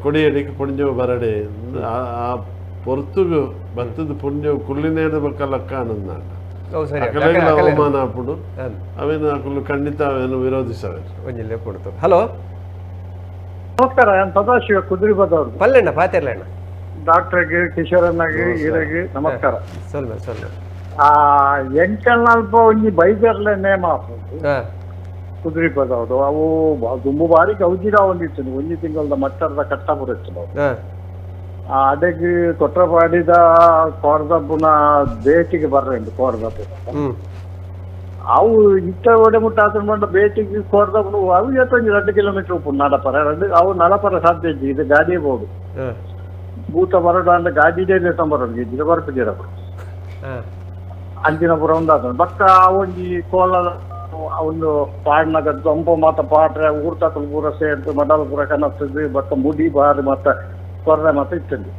ಕೊಡಿಯಡಿಗೆ ಪುಣ್ಯವು ಬರಡೆ ಆ ಪೊರ್ತುಗು ಬತ್ತದ ಪುಣ್ಯವು ಕುಳ್ಳಿನೇದ ಬಕ್ಕ ಲಕ್ಕ ಆನಂದಾಂಡ ಅಕಲೆಗಳ ಅವಮಾನ ಆಪುಡು ಅವೇನು ಅಕಲು ಖಂಡಿತ ಅವೇನು ವಿರೋಧಿಸವೆ. ಹಲೋ ನಮಸ್ಕಾರ, ನಾನು ಸದಾಶಿವ ಕುದುರೆಬಾದ್ ಪಲ್ಲೆಣ್ಣ ಪಾತಿರ್ಲಣ್ಣ ಡಾಕ್ಟರ್ಗೆ ಕಿಶೋರಣ್ಣಗೆ ಈರಗೆ ನಮಸ್ಕಾರ. ಸೊಲ್ಮೆ ಸೊಲ್ಮೆ. ಆ ಎಂಕಲ್ನಲ್ಪ ಒಂಜಿ ಬೈದರ್ಲೆ ನೇಮ ಕುದುರೆಬಾದವ್ರು ಅವು ದುಂಬು ಬಾರಿ ಗೌಜಿರ ಒಂದಿತ್ತು ಒಂಜಿ ತಿಂಗಳದ ಮಟ್ಟದ ಕಟ್ಟ ಬರುತ್ತು ಅಡೆಗೆ ಕೊಟ್ರಪಾಡಿದ ಕೋರ್ದಬ್ಬನ ಬೇಟಿಗೆ ಬರ್ರಂಡು ಕೋರ್ದಬ್ಬ ಅವು ಇತ್ತ ಒಡೆ ಮುಟ್ಟ ಆತನ ಬಂಡ ಬೇಟಿಗೆ ಕೋರ್ದಬ್ಬನು ಅವು ಎತ್ತೊಂಜಿ 2 ಕಿಲೋಮೀಟರ್ ಉಪ್ಪು ನಡಪರ 2 ಅವು ನಡಪರ ಸಾಧ್ಯ ಇಜ್ಜಿ ಇದು ಗಾಡಿ ಬೋದು ಭೂತ ಬರೋಡು ಅಂದ್ರೆ ಗಾಡಿಡೇ ಬರೋದು ಇದ್ದಿರ ಬರ್ತಿದ್ದೀರಪ್ಪ ಅಂಚಿನ ಪುರ ಒಂದಾತ ಬಕ್ಕ ಒಂಜಿ ಕೋಲ ಒಂದು ಪಾಡ್ನಾಗ ದೊಂಪ ಮಾತ ಪಾಟ್ರೆ ಊರ್ ತಕಲ್ ಪೂರ ಸೇರ್ದು ಮಡಲ್ ಪೂರ ಕನಸ್ತದೆ ಬಕ್ಕ ಮುಡಿ ಬಾರಿ ಮತ್ತ ಕೊರ್ರೆ ಮಾತ ಇತ್ತಂದು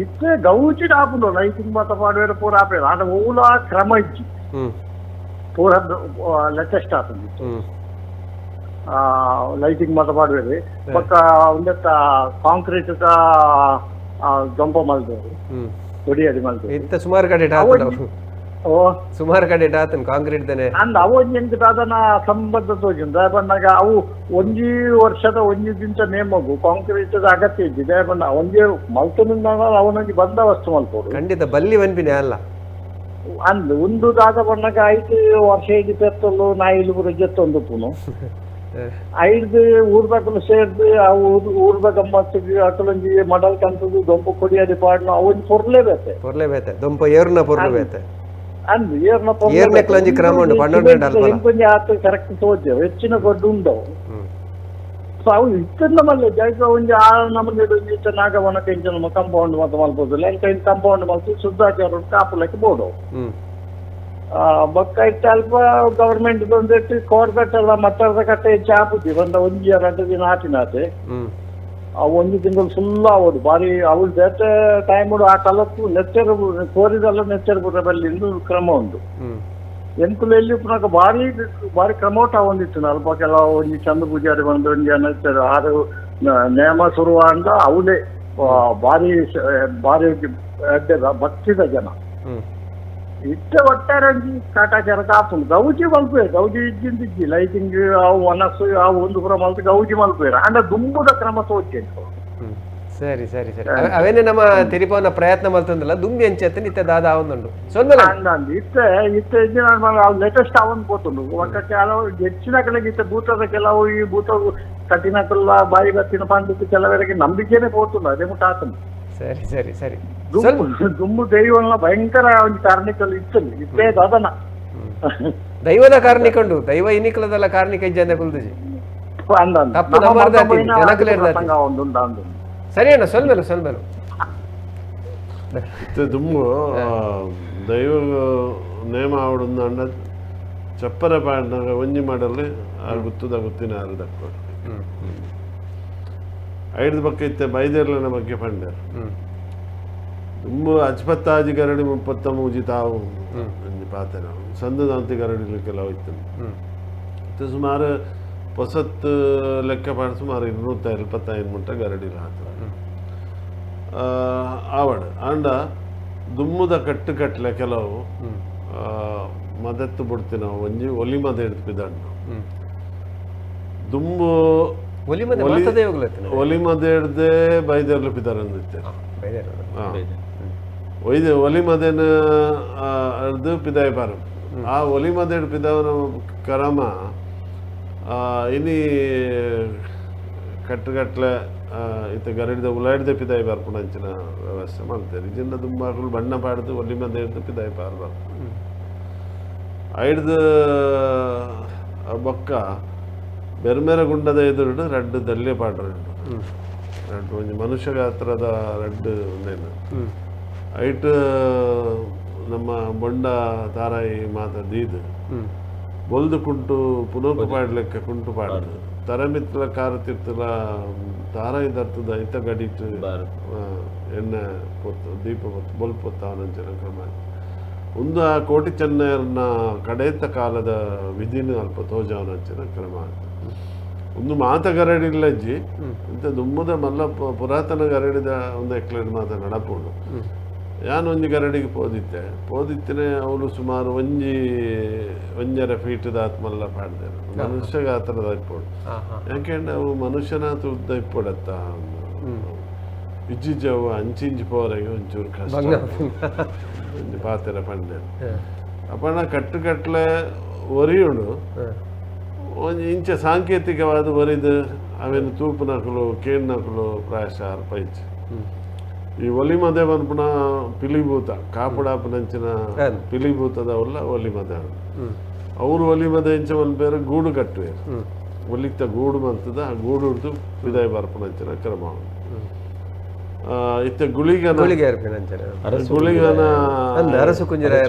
ಇತ್ತೆ ಗೌಜಿ ಆಪುಂಡು ಲೈಟಿಂಗ್ ಮಾತ ಪಾಡುವೇರು ಪೂರ ಆಪೇರು ಆಟ ಓಲ ಕ್ರಮ ಇಜ್ಜಿ ಪೂರ ಲೇಟೆಸ್ಟ್ ಆಪುಂಡು ಲೈಟಿಂಗ್ ಮಾತ ಪಾಡುವೇರು ಬಕ್ಕ ಒಂದೆತ್ತ ಕಾಂಕ್ರೀಟ್ ದೊಂಪ ಮಲ್ದೇರು ಕೊಡಿಯಡಿ ಮಲ್ದೇರು ಇತ್ತ ಸುಮಾರು ಕಡೆ ಓ ಸುಮಾರು ಕಡೆ ಆತನ್ ಕಾಂಕ್ರೀಟ್ ತಾನೆ ಅಂದ್ ಅವು ಎಂಕ್ ದಾದನ ಸಂಬಂಧ ತೋಜಿಂದ ಬಂದಾಗ ಅವು ಒಂಜಿ ವರ್ಷದ ಒಂಜಿ ದಿಂಚ ನೇಮಗು ಕಾಂಕ್ರೀಟ್ ಅಗತ್ಯ ಇದ್ದಿದೆ ಬಣ್ಣ ಒಂಜಿ ಮಲ್ತನಿಂದ ಅವನೊಂಜಿ ಬಂದ ವಸ್ತು ಮಲ್ಪೋಡು ಖಂಡಿತ ಬಲ್ಲಿ ವನ್ಪಿನೆ ಅಲ್ಲ ಅಂದ್ ಒಂದು ದಾದ ಬಣ್ಣಗ 5 ವರ್ಷ ಇಡಿ ಪೆತ್ತಲು ನಾಯಿಲು ಪೂರ ಜೆತ್ತೊಂದು ಪುನು ಐದು ಊರ್ದಕಲು ಸೇರ್ದು ಆ ಊರ್ದ ಗಮ್ಮತ್ತಿಗೆ ಅಕಲೊಂಜಿ ಮಡಲ್ ಕಂತದ್ದು ದೊಂಪ ಕೊಡಿಯಡಿ ಪಾಡ್ನ ಅವೊಂಜಿ ಪೊರ್ಲೇಬೇತೆ ಪೊರ್ಲೇಬೇತೆ ದೊಂಪ ಏರ್ನ ಪೊರ್ಲೇಬೇತೆ ಅಂದ್ ಏರ್ನ ಏರ್ನೆಕ್ಲೊಂಜಿ ಕ್ರಮ ಉಂಡು ಪನ್ನೊಂದು ಅಲ್ಪಲ ಇಂಕೊಂಜಿ ಆತ ಕರೆಕ್ಟ್ ತೋಜೆ ಹೆಚ್ಚಿನ ಗೊಡ್ಡು ಉಂಡವು. ಸೊ ಅವು ಇತ್ತನ್ನ ಮಲ್ಲೆ ಜೈಕ ಒಂಜಿ ಆ ನಮೂನೆ ಒಂಜಿ ಇತ್ತ ನಾಗವನಕ ಇಂಚ ನಮ್ಮ ಕಂಪೌಂಡ್ ಮಾತ ಮಲ್ಪೋದಿಲ್ಲ ಎಂಕ ಇನ್ ಕಂಪೌಂಡ್ ಮಲ್ತು ಶುದ್ಧಾಚಾರ ಕಾಪುಲಕ್ಕೆ ಬೋಡು ಬೊಕ್ಕ ಇತ್ತೆ ಅಲ್ಪ ಗವರ್ಮೆಂಟ್ ಒಂದೆಟ್ಟು ಕೋರ್ದಟ್ಟೆಲ್ಲ ಮತ್ತರ್ದ ಕಟ್ಟೆ ಹೆಚ್ಚು ಆಪುಜಿ ಬಂದ ಒಂಜಿ 2 ದಿನ ಆತಿನಾತೆ ಅವು ಒಂಜಿ ತಿಂಗಳು ಫುಲ್ ಆವೋದು ಬಾರಿ ಅವು ಬೇತೆ ಟೈಮ್ ಆ ಕಲತ್ತು ನೆತ್ತೆರು ಕೋರಿದೆಲ್ಲ ನೆತ್ತೆರು ಪೂರ ಬಲ್ಲಿ ಇಂದು ಕ್ರಮ ಉಂಟು. ಎಂಕುಲು ಎಲ್ಲಿ ಪುನಕ ಬಾರಿ ಬಾರಿ ಕ್ರಮೋಟ ಒಂದಿತ್ತು ಅಲ್ಪ ಕೆಲವು ಒಂಜಿ ಚಂದ ಪೂಜಾರಿ ಬಂದು ಒಂಜಿ ನೆತ್ತೆರು ಆರು ನೇಮ ಶುರುವ ಅಂದ ಅವಲೇ ಬಾರಿ ಬಾರಿ ಭಕ್ತಿದ ಜನ ಇತ್ತೆ ಒಟ್ಟಾರೆ ಒಂಜಿ ಕಾಟಾಚಾರ ಕಾಪುಂಡು ಗೌಜಿ ಮಲ್ಪುವೆ ಗೌಜಿ ಇಜ್ಜಿಂದ ಇಜ್ಜಿ ಲೈಟಿಂಗ್ ಅವು ಒನಸ್ಸು ಅವು ಒಂದು ಪೂರ ಮಲ್ತು ಗೌಜಿ ಮಲ್ಪುವೆರ್ ಆಂಡ ದುಂಬುದ ಕ್ರಮ ತೋಚೆ. ಸರಿ ಸರಿ ಸರಿ ಅವೇನೆ ನಮ್ಮ ತೆರಿಪವನ ಪ್ರಯತ್ನ ಮಲ್ತಂದಲ್ಲ ದುಂಬಿ ಅಂಚೆತ್ತ ಇತ್ತೆ ದಾದ ಆವೊಂದುಂಡು ಅಂದ್ ಇತ್ತೆ ಇತ್ತೆ ಲೇಟೆಸ್ಟ್ ಅವನ್ ಪೋತುಂಡು ಒಕ್ಕ ಕೆಲವು ಹೆಚ್ಚಿನ ಕಡೆಗೆ ಇತ್ತೆ ಭೂತದ ಕೆಲವು ಈ ಭೂತ ಕಠಿಣ ಬಾಯಿ ಬತ್ತಿನ ಪಂಡಿತ ಕೆಲವರಿಗೆ ನಂಬಿಕೆನೆ ಪೋತುಂಡು ಅದೇ ಮುಟ್ಟ ಆತುಂಡು. ಸರಿ ಸರಿ ಸರಿ ದುಂಬು ದೈವನ ಭಯಂಕರ ಒಂದು ಕಾರ್ಣಿಕలు ಇತ್ತು ಇತ್ತೇ ದಾದನ ದೈವದ ಕಾರ್ಣಿಕ ಉಂಡು ದೈವ ಇನಿಕಲದಲ್ಲ ಕಾರ್ಣಿಕ ಇಜ್ಜಂದೆ ಕುಲ್ದುಜಿ ತಪ್ಪು ಸರಿ ಅಣ್ಣ ಸೊಲ್ಮೆಲು ಸೊಲ್ಮೆಲು. ಇತ್ತೆ ದುಂಬು ದೈವ ನೇಮ ಆವಡುಂದ ಚಪ್ಪರ ಪಾಡ್ನಾಗ ಒಂಜಿ ಮಾಡಲ್ಲಿ ಆ ಗುತ್ತದ ಗುತ್ತಿನ ಆರು ದಕ್ಕೋಡು ಐದು ಪಕ್ಕ ಇತ್ತೆ ಬೈದೇರ್ಲನ ಬಗ್ಗೆ ಪಂಡರು ತುಂಬ ಅಜ್ಪತ್ತಾಜಿ ಗರಡಿ 33 ತಾವು ಒಂಜಿ ಪಾತೆರ ಸಂದದಾಂತಿ ಗರಡಿಲು ಕೆಲವು ಇತ್ತು ಇತ್ತೆ ಸುಮಾರು ಹೊಸತ್ತು ಲೆಕ್ಕ ಪಾಡ ಸುಮಾರು 275 ಮುಟ್ಟ ಗರಡಿಲು ಹಾತ ಆವಡ್ ಆಂಡ ದುಮ್ಮುದ ಕಟ್ಟು ಕಟ್ಲೆ ಕೆಲವು ಮದತ್ತು ಬಿಡ್ತೀವಿ ನಾವು ಒಂಜಿ ಒಲಿ ಮದ ಹಿಡ್ದು ದುಂಬು ಒಲಿ ಮದ ಹಿಡ್ದೆ ಬೈದರ್ಲು ಪಿದಾರಂದಿತ್ತೆ ಒಯ್ದೆ ಒಲಿ ಮದೇನ ಹಿಡ್ದು ಪಿದಾಯ ಪಾರ ಆ ಒಲಿ ಮದ ಹಿಡ್ದು ಪಿದಾವನ ಕ್ರಮ ಇನಿ ಕಟ್ಟುಗಟ್ಲೆ ಇತ್ತ ಗರಡಿದ ಉಲಾಡಿದ ಪಿದಾಯಿ ಬರ್ಪುಣ ಅಂಚಿನ ವ್ಯವಸ್ಥೆ ಮಾಡ್ತಾರೆ ಇಜಿಂದ ದುಂಬಾಕುಲು ಬಣ್ಣ ಪಾಡ್ದು ಒಲಿ ಮದ ಹಿಡ್ದು ಪಿದಾಯಿ ಪಾರ್ಬಾರ್ದು ಐಡ್ದು ಬೊಕ್ಕ ಬೆರ್ಮೆರ ಗುಂಡದ ಎದುರುಡು ರಡ್ಡು ದಲ್ಯ ಪಾಡ್ರುಂಡು ರಡ್ಡು ಒಂಜಿ ಮನುಷ್ಯ ಗಾತ್ರದ ರಡ್ಡು ಒಂದೇನು ಐಟ್ ನಮ್ಮ ಬೊಂಡ ತಾರಾಯಿ ಮಾತ ದೀದು ಬೊಲ್ದು ಕುಂಟು ಪುನೋಕು ಪಾಡ್ಲೆಕ್ಕ ಕುಂಟು ಪಾಡ್ದು ತರಮಿತ್ತಲ ಕಾರ ತಿರ್ತಲ ತಾರಾಯಿ ದರ್ತದ ಐತ ಗಡಿಟ್ಟು ಎಣ್ಣೆ ಪೊತ್ತು ದೀಪ ಪೊತ್ತು ಬೊಲ್ಪು ಪೊತ್ತಾವನಂಚಿನ ಕ್ರಮ ಒಂದು ಆ ಕೋಟಿ ಚೆನ್ನಯರ್ನ ಕಡೇತ ಕಾಲದ ವಿಧಿನ ಅಲ್ಪ ತೋಜಾವನಂಚಿನ ಕ್ರಮ ಒಂದು ಮಾತ ಗರಡಿಲ್ಲಜ್ಜಿ ಇಂತ ದುಮ್ಮದ ಮಲ್ಲ ಪುರಾತನ ಗರಡಿದ ಒಂದು ಎಕ್ಲೆಡ್ ಮಾತ ನಡಪುಂಡು ಯಾನ್ ಒಂಜಿ ಗರಡಿಗೆ ಪೋದಿತ್ತೆ ಪೋದಿತ್ತನೆ ಅವಳು ಸುಮಾರು ಒಂಜಿ ಒಂಜರ ಫೀಟದ ಆತ್ಮಲ್ಲ ಪಾಡ್ದೇನೆ ಮನುಷ್ಯ ಗಾತ್ರದ ಇಪ್ಪೋಡು ಯಾಕೆಂದ್ರೆ ಅವು ಮನುಷ್ಯನಾಥ ಉದ್ದ ಇಪ್ಪೊಡತ್ತ ಇಜ್ಜಿಜ್ಜವು ಅಂಚಿಂಚಿ ಪೋರೆಗೆ ಒಂಚೂರು ಕಷ್ಟ ಒಂಜಿ ಪಾತೆರ ಪಂಡೆ ಅಪ್ಪಣ ಕಟ್ಟು ಕಟ್ಲೆ ಒರಿಯುಡು ಒಂಜಿ ಇಂಚ ಸಾಂಕೇತಿಕವಾದ ಒರಿದು ಅವೇನು ತೂಪುನಕುಲು ಕೇಣ್ಣಕುಲು ಪ್ರಾಯಶಃ ಅರ್ಪೈಚಿ ಈ ಒಲಿ ಮದೆ ಪನ್ಪುನ ಪಿಲಿಭೂತ ಕಾಪುಡಾಪುನಂಚಿನ ಪಿಲಿಭೂತದವಲ್ಲ ಒಲಿ ಮದೆ ಅವರು ಒಲಿ ಮದೆ ಇಂಚ ಮನ್ಪೇರು ಗೂಡು ಕಟ್ಟುವೇರು ಒಲಿಕ್ತ ಗೂಡು ಮಂತದ ಆ ಗೂಡು ಹಿಡ್ದು ಪಿದಾಯಿ ಬರ್ಪುನಂಚಿನ ಕ್ರಮ ಇತ್ತ ಗುಳಿಗನ ಗುಳಿಗನ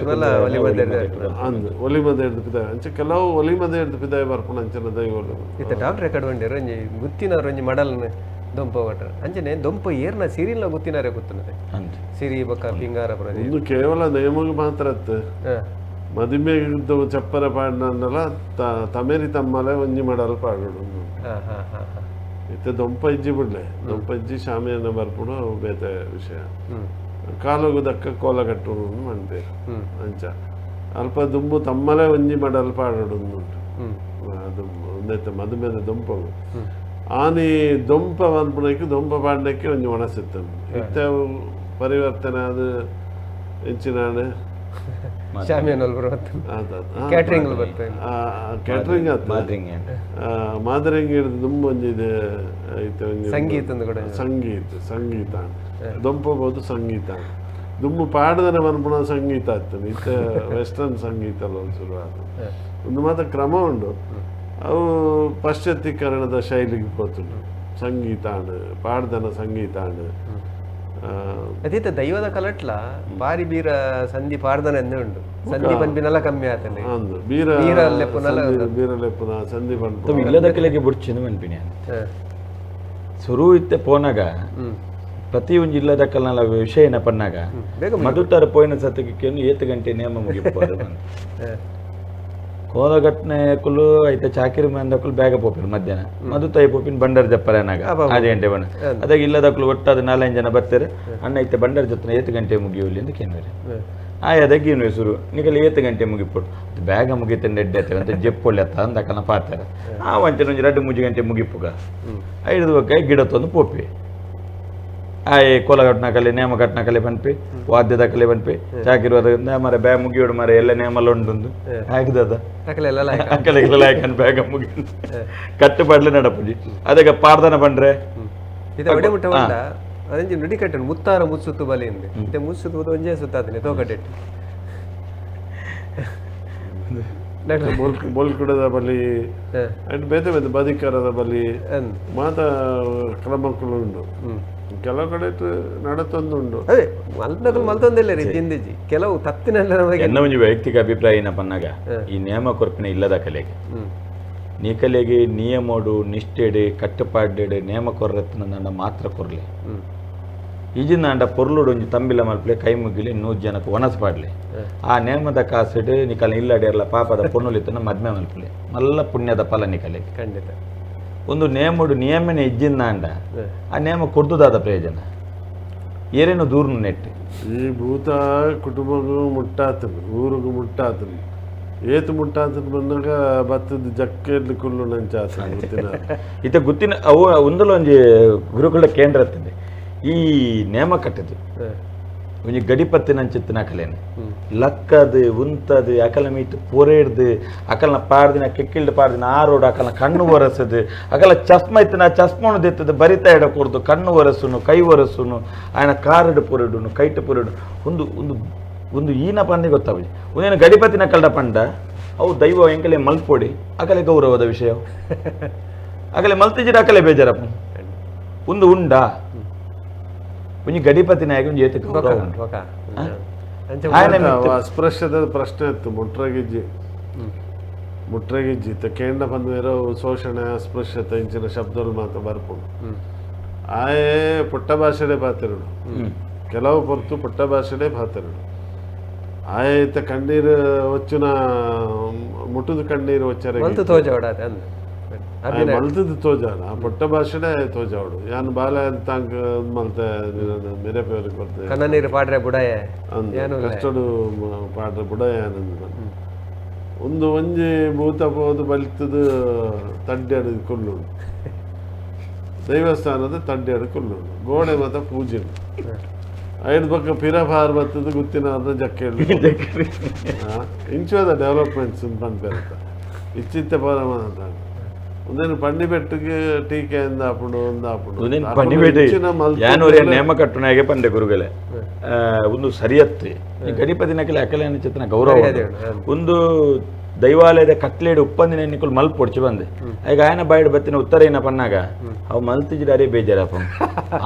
ಅಂದ್ ಒಲಿ ಮದೆ ಹಿಡ್ದು ಪಿದಾಯಿ ಅಂಚ ಕೆಲವು ಒಲಿ ಮದೆ ಹಿಡ್ದು ಪಿದಾಯಿ ಬರ್ಪುನಂಚಿನ ದೈವಲು ಇತ್ತ ಡಾಕ್ಟ್ರೆ ಕಡ್ವಂಡಿರು ಒಂಜಿ ಗುತ್ತಿನವ್ರು ಒಂಜಿ ಮಡಲ್ನ ದೊಂಪ ಕೊಟ್ರ ಅಂಚನೆ ದೊಂಪ ಏರ್ನ ಸಿರಿಲ್ಲ ಗುತ್ತಿನಾರೆ ಗೊತ್ತನದೆ ಸಿರಿ ಬೊಕ್ಕ ಪಿಂಗಾರ ಒಂದು ಕೇವಲ ನೇಮಗ್ ಮಾತ್ರ ಅತ್ತು ಮದಿಮೆ ಚಪ್ಪರ ಪಾಡ್ನಲ್ಲ ತಮೇರಿ ತಮ್ಮಲೆ ಒಂಜಿ ಮಡಲ್ ಪಾಡೋಡು ಇತ್ತೆ ದೊಂಪ ಇಜ್ಜಿ ಬಿಡ್ಲೆ ದೊಂಪ ಇಜ್ಜಿ ಶಾಮಿಯಾನ ಬರ್ಪುಡು ಬೇತೆ ವಿಷಯ ಕಾಲುಗು ದಕ್ಕ ಕೋಲ ಕಟ್ಟುಡು ಮನ್ಪೇರು ಅಂಚ ಅಲ್ಪ ದುಂಬು ತಮ್ಮಲೆ ಒಂಜಿ ಮಡಲ್ ಪಾಡೋಡು ಉಂಟು ಒಂದೈತೆ ಮದುಮೆದ ದೊಂಪವು ಆನಿ ದೊಂಪ ಪನ್ಪುನಕ್ಕೆ ದೊಂಪ ಪಾಡ್ನಕ್ಕೆ ಒಂಜಿ ಒಣಸಿತ್ತು ಇತ್ತೆ ಪರಿವರ್ತನೆ ಅದು ಎಂಚಿನಾണ് ಕ್ಯಾಟರಿಂಗ್ ಮಾದರಿಂಗ್ ಹಿಡಿದು ದುಂಬು ಒಂಜಿ ಇದೆ ಇತ್ತೆ ಒಂಜಿ ಸಂಗೀತ ಸಂಗೀತ ಸಂಗೀತ ದೊಂಪಬಹುದು ಸಂಗೀತ ದುಂಬು ಪಾಡದನೆ ಪನ್ಪುನ ಸಂಗೀತ ಆಗ್ತದೆ ಇತ್ತೆ ವೆಸ್ಟರ್ನ್ ಸಂಗೀತ ಶುರು ಆತು ಒಂದು ಮಾತ್ರ ಕ್ರಮ ಉಂಡು ಅವು ಪಾಶ್ಚಾತ್ಯೀಕರಣದ ಶೈಲಿಗೆ ಪೋತುಂಡು ಸಂಗೀತ ಪಾಡ್ದನ ಸಂಗೀತ ಅದೇತ ದೈವದ ಕಲಟ್ಲ ಬಾರಿ ಬೀರ ಸಂಧಿ ಪಾಡ್ದನ ಎಂದೇ ಉಂಡು ಸಂಧಿ ಪನ್ಪಿನಲ್ಲ ಕಮ್ಮಿ ಆತನೆ ಬೀರ ಬೀರಲೆಪ್ಪುನ ಸಂಧಿ ಪನ್ಪು ಇಲ್ಲದ ಕಲೆಗೆ ಬುಡ್ಚಿನ ಮನ್ಪಿನಿ ಸುರು ಇತ್ತೆ ಪೋನಾಗ ಪ್ರತಿ ಒಂಜಿ ಇಲ್ಲದ ಕಲ್ನಲ್ಲ ವಿಷಯ ಏನ ಪನ್ನಾಗ ಮದುತ್ತಾರ ಪೋಯಿನ ಸತ್ತಕ್ಕೆ ಏತು ಗಂಟೆ ನೇಮ ಮುಗಿಪೋದು ಕೋಲಗಟ್ನೆ ಕುಲು ಐತ ಚಾಕಿರಿ ಮಂದಕುಲು ಬೇಗ ಪೋಪಿನ ಮಧ್ಯಾಹ್ನ ಮದುತಾಯಿ ಪೋಪಿನ ಬಂಡರ್ ಜಪ್ಪರನಾಗ 5 ಗಂಟೆ ಬಣ್ಣ ಅದಾಗ ಇಲ್ಲದಕ್ಕಲು ಒಟ್ಟಾದ 4-5 ಜನ ಬರ್ತಾರೆ ಅಣ್ಣ ಐತೆ ಬಂಡರ್ ಜೊತೆ 8 ಗಂಟೆ ಮುಗಿಯೋಲಿ ಅಂತ ಕೇನ್ವರೆ ಆಯದಾಗ ಏನು ಹೆಸರು ನಿಗಲ್ಲಿ 8 ಗಂಟೆ ಮುಗಿಪೋಡು ಅದು ಬೇಗ ಮುಗಿತಂಡೆ ಎಡ್ಡೆ ಆಯ್ತಾರೆ ಅಂತ ಜಪ್ಪೊಳ್ಳೆ ಅತ್ತ ಅಂದಕನ ಪಾತಾರೆ ಆ ಒಂಚೆ ಒಂಜಿ 2-3 ಗಂಟೆ ಮುಗಿಪುಗ ಐದು ಬಕ್ಕ ಗಿಡ ತಂದು ಪೋಪಿ ಆಯ್ ಕೋಲಗಟ್ನ ಕಲೆ ನೇಮ ಕಟ್ನ ಕಲೆ ಪನ್ಪಿ ವಾದ್ಯದ ಕಲೆ ಪನ್ಪಿ ಚಾಕಿರುವಾಗ ಮರ ಬ್ಯಾ ಮುಗಿಯೋಡು ಮರ ಎಲ್ಲ ನೇಮಲ್ಲ ಉಂಟು ಹಾಕಿದ ಅಕ್ಕಲೆಲ್ಲ ಬೇಗ ಮುಗಿ ಕಟ್ಟು ಪಡ್ಲೆ ನಡಪುಜಿ ಅದಕ್ಕೆ ಪಾರ್ದನ ಪಂಡ್ರೆ ಅದಂಜಿ ನುಡಿ ಕಟ್ಟನು ಮುತ್ತಾರ ಮುತ್ಸುತ್ತು ಬಲಿ ಇಂದೆ ಮುತ್ಸುತ್ತು ಒಂಜೇ ಸುತ್ತಾತನೆ ತೋಕಟೆಟ್ಟು ಬೋಲ್ಕುಡದ ಬಲಿ ಅಂಡ್ ಬೇತೆ ಬೇತೆ ಬದಿಕರದ ಬಲಿ ಮಾತ ಕ್ರಮಕ್ಕಳು ಉಂಟು ಕೆಲವು ಕಡೆ ನಡತೊಂದುಂಡು ಅದೇ ಮಲ್ತನಕುಲು ಮಲ್ತೊಂದಿಲ್ಲ ರೀ ಜಿಂದಿಜಿ ಕೆಲವು ತತ್ತಿನೆಲ್ಲ ನಮಗೆ ಎನ್ನ ಒಂಜಿ ವೈಯಕ್ತಿಕ ಅಭಿಪ್ರಾಯ ಏನಪ್ಪನ್ನಾಗ ಈ ನಿಯಮ ಕೊರ್ಪಿನ ಇಲ್ಲದ ಕಲೆಗೆ ನೀಕಲೆಗೆ ನಿಯಮೋಡು ನಿಷ್ಠೆಡು ಕಟ್ಟುಪಾಡೆಡು ನೇಮ ಕೊರ್ರತ್ನ ಮಾತ್ರ ಕೊರ್ಲೆ ಈಜಿನಾಂಡ ಪೊರ್ಲುಡು ಒಂಜಿ ತಂಬಿಲ ಮಲ್ಪಲೆ ಕೈ ಮುಗಿಲಿ 100 ಜನಕ್ಕೆ ಒಣಸ್ ಪಾಡ್ಲೆ ಆ ನೇಮದ ಕಾಸಿಡು ನಿಕಲ ಇಲ್ಲಡಿಯರ್ಲ ಪಾಪದ ಪೊನ್ನುಲಿತನ ಮದ್ಮೆ ಮಲ್ಪಲೆ ಮಲ್ಲ ಪುಣ್ಯದ ಫಲ ನಿಕಲೆಗೆ ಖಂಡಿತ ಒಂದು ನೇಮಡು ನಿಯಮನೆ ಇಜ್ಜಿಂದಾಂಡ ಆ ನೇಮ ಕೊಡ್ದುದಾದ ಪ್ರಯೋಜನ ಏರೇನು ದೂರ ನೆಟ್ ಈ ಭೂತ ಕುಟುಂಬಗೂ ಮುಟ್ಟಾತನು ಊರಿಗೂ ಮುಟ್ಟಾತನು ಏತು ಮುಟ್ಟಾತನು ಬಂದಾಗ ಬತ್ತದ ಜಕ್ಕೆಡ್ಲು ಕುಲ್ಲು ನಂಚಾತನು ಗುತ್ತಿನ ಇತ್ತ ಗುತ್ತಿನ ಅವು ಒಂದಲ್ಲ ಒಂಜಿ ಗುರುಕುಲ ಕೇಂದ್ರ ಅತ್ತಂದೆ ಈ ನೇಮ ಕಟ್ಟದು ಒಂಜಿ ಗಡಿಪತ್ತಿನ ಕಲೇನೆ ಲಕ್ಕದು ಉಂತದು ಅಕಲ ಮೀಟ್ ಪೊರೇಡ್ದು ಅಕಲ್ನ ಪಾಡ್ದಿನ ಕೆಕ್ಕಿಲ್ದು ಪಾಡ್ದಿನ ಆರೋಡು ಅಕಲ್ನ ಕಣ್ಣು ಒರೆಸದು ಅಕಲ ಚಸ್ಮ ಇತ್ತಿನ ಚಸ್ಮನು ದೆತ್ತದು ಬರಿತಾ ಎಡ ಕೊರ್ದು ಕಣ್ಣು ಒರೆಸುನು ಕೈ ಒರೆಸುನು ಆಯನ ಕಾರಡು ಪೊರಡುನು ಕೈಟು ಪೊರಡು ಒಂದು ಒಂದು ಒಂದು ಈನ ಪಂದೆ ಗೊತ್ತಾವಜಿ ಒಂದೇನು ಗಡಿಪತಿನ ಕಲ್ಡ ಪಂಡ ಅವು ದೈವ ಎಂಕಲೆ ಮಲ್ಪೊಡಿ ಅಕಲೆ ಗೌರವದ ವಿಷಯ ಅಕಲೆ ಮಲ್ತಿಜಿಡ ಅಕಲೆ ಬೇಜಾರಪ್ಪ ಒಂದು ಉಂಡ ಒಂಜಿ ಗಡಿಪತಿ ನಾಯಕ ಒಂಜಿ ಏತ್ ಗೌರವ ಉಂಡು. ಅಸ್ಪೃಶ್ಯದ ಪ್ರಶ್ನೆ ಇತ್ತು ಮುಟ್ರಗಿಜ್ಜಿ ಮುಟ್ರಗಿಜ್ಜಿ ಇತ್ತ ಕೇಂದ್ರ ಬಂದ್ಮೇಲೆ ಶೋಷಣೆ ಅಸ್ಪೃಶ್ಯತೆ ಇಂಚಿನ ಶಬ್ದಗಳು ಮಾತ್ರ ಬರ್ಪುಂಡು ಆಯೇ ಪುಟ್ಟ ಭಾಷೆಡೆ ಪಾತಿರುಡು ಕೆಲವು ಪೊರ್ತು ಪುಟ್ಟ ಭಾಷೆಡೆ ಪಾತಿರುಡು ಆಯೇ ಇತ್ತ ಕಣ್ಣೀರು వచ్చిన ಮುಟ್ಟುದು ಕಣ್ಣೀರು వచ్చಾರೆ ಮಲ್ತು ತೋಜವಡ ಮಲ್ತದ ತೋಜಾಡ ಆ ಪುಟ್ಟ ಭಾಷೆಡೆ ತೋಜಾವಡು ಯಾನ್ ಬಾಲ ತಂಕ ಮಲ್ತೆ ಮೇರೆ ಪೇರಿಗೆ ಬರ್ತದೆ ಕಣ್ಣ ನೀರು ಪಾಡ್ರೆ ಬುಡಾಯ ಕಷ್ಟಡು ಪಾಡ್ರೆ ಬುಡಾಯ ಒಂದು ಒಂಜಿ ಭೂತ ಪೋದು ಬಲಿತದು ತಡ್ಡೆಡು ಕೊಲ್ಲುಂಡು ದೈವಸ್ಥಾನದ ತಡ್ಡೆಡು ಕೊಲ್ಲುಂಡು ಗೋಡೆ ಮಾತ ಪೂಜೆ ಐದು ಪಕ್ಕ ಪಿರಫಾರ್ ಬರ್ತದೆ ಗುತ್ತಿನ ಜಕ್ಕೆ ಇಂಚುವಾದ ಡೆವಲಪ್ಮೆಂಟ್ಸ್ ಪನ್ಪೇರತ್ತ ಇಚ್ಚಿತ್ತ ಪೋರ ಅಂತ ಒಂದೇನು ಪಂಡಿಪೆಟ್ಟಿಗೆ ಟೀಕೆ ಎಂದಾಪುಂಡು ಒಂದಾಪುಂಡು ಒಂದೇನು ಪಂಡಿಪೆಟ್ಟು ಯಾನೂರೇ ನೇಮ ಕಟ್ಟುನಾಗೆ ಪಂಡೆ ಗುರುಗಳೇ ಒಂದು ಸರಿಯತ್ತೆ ಗಣಪತಿನ ಅಕಲೆ ಚಿತ್ರನ ಗೌರವ ಒಂದು ದೈವಾಲಯದ ಕಟ್ಲೇಡು ಉಪ್ಪಂದಿನ ನಿಕುಲ್ ಮಲ್ಪು ಪೊಡ್ಚು ಬಂದೆ ಈಗ ಆಯನ ಬಾಯಿಡ್ ಬತ್ತಿನ ಉತ್ತರ ಏನ ಪನ್ನಾಗ ಅವು ಮಲ್ತಿಜಿಡಾರೇ ಬೇಜಾರಪ್ಪ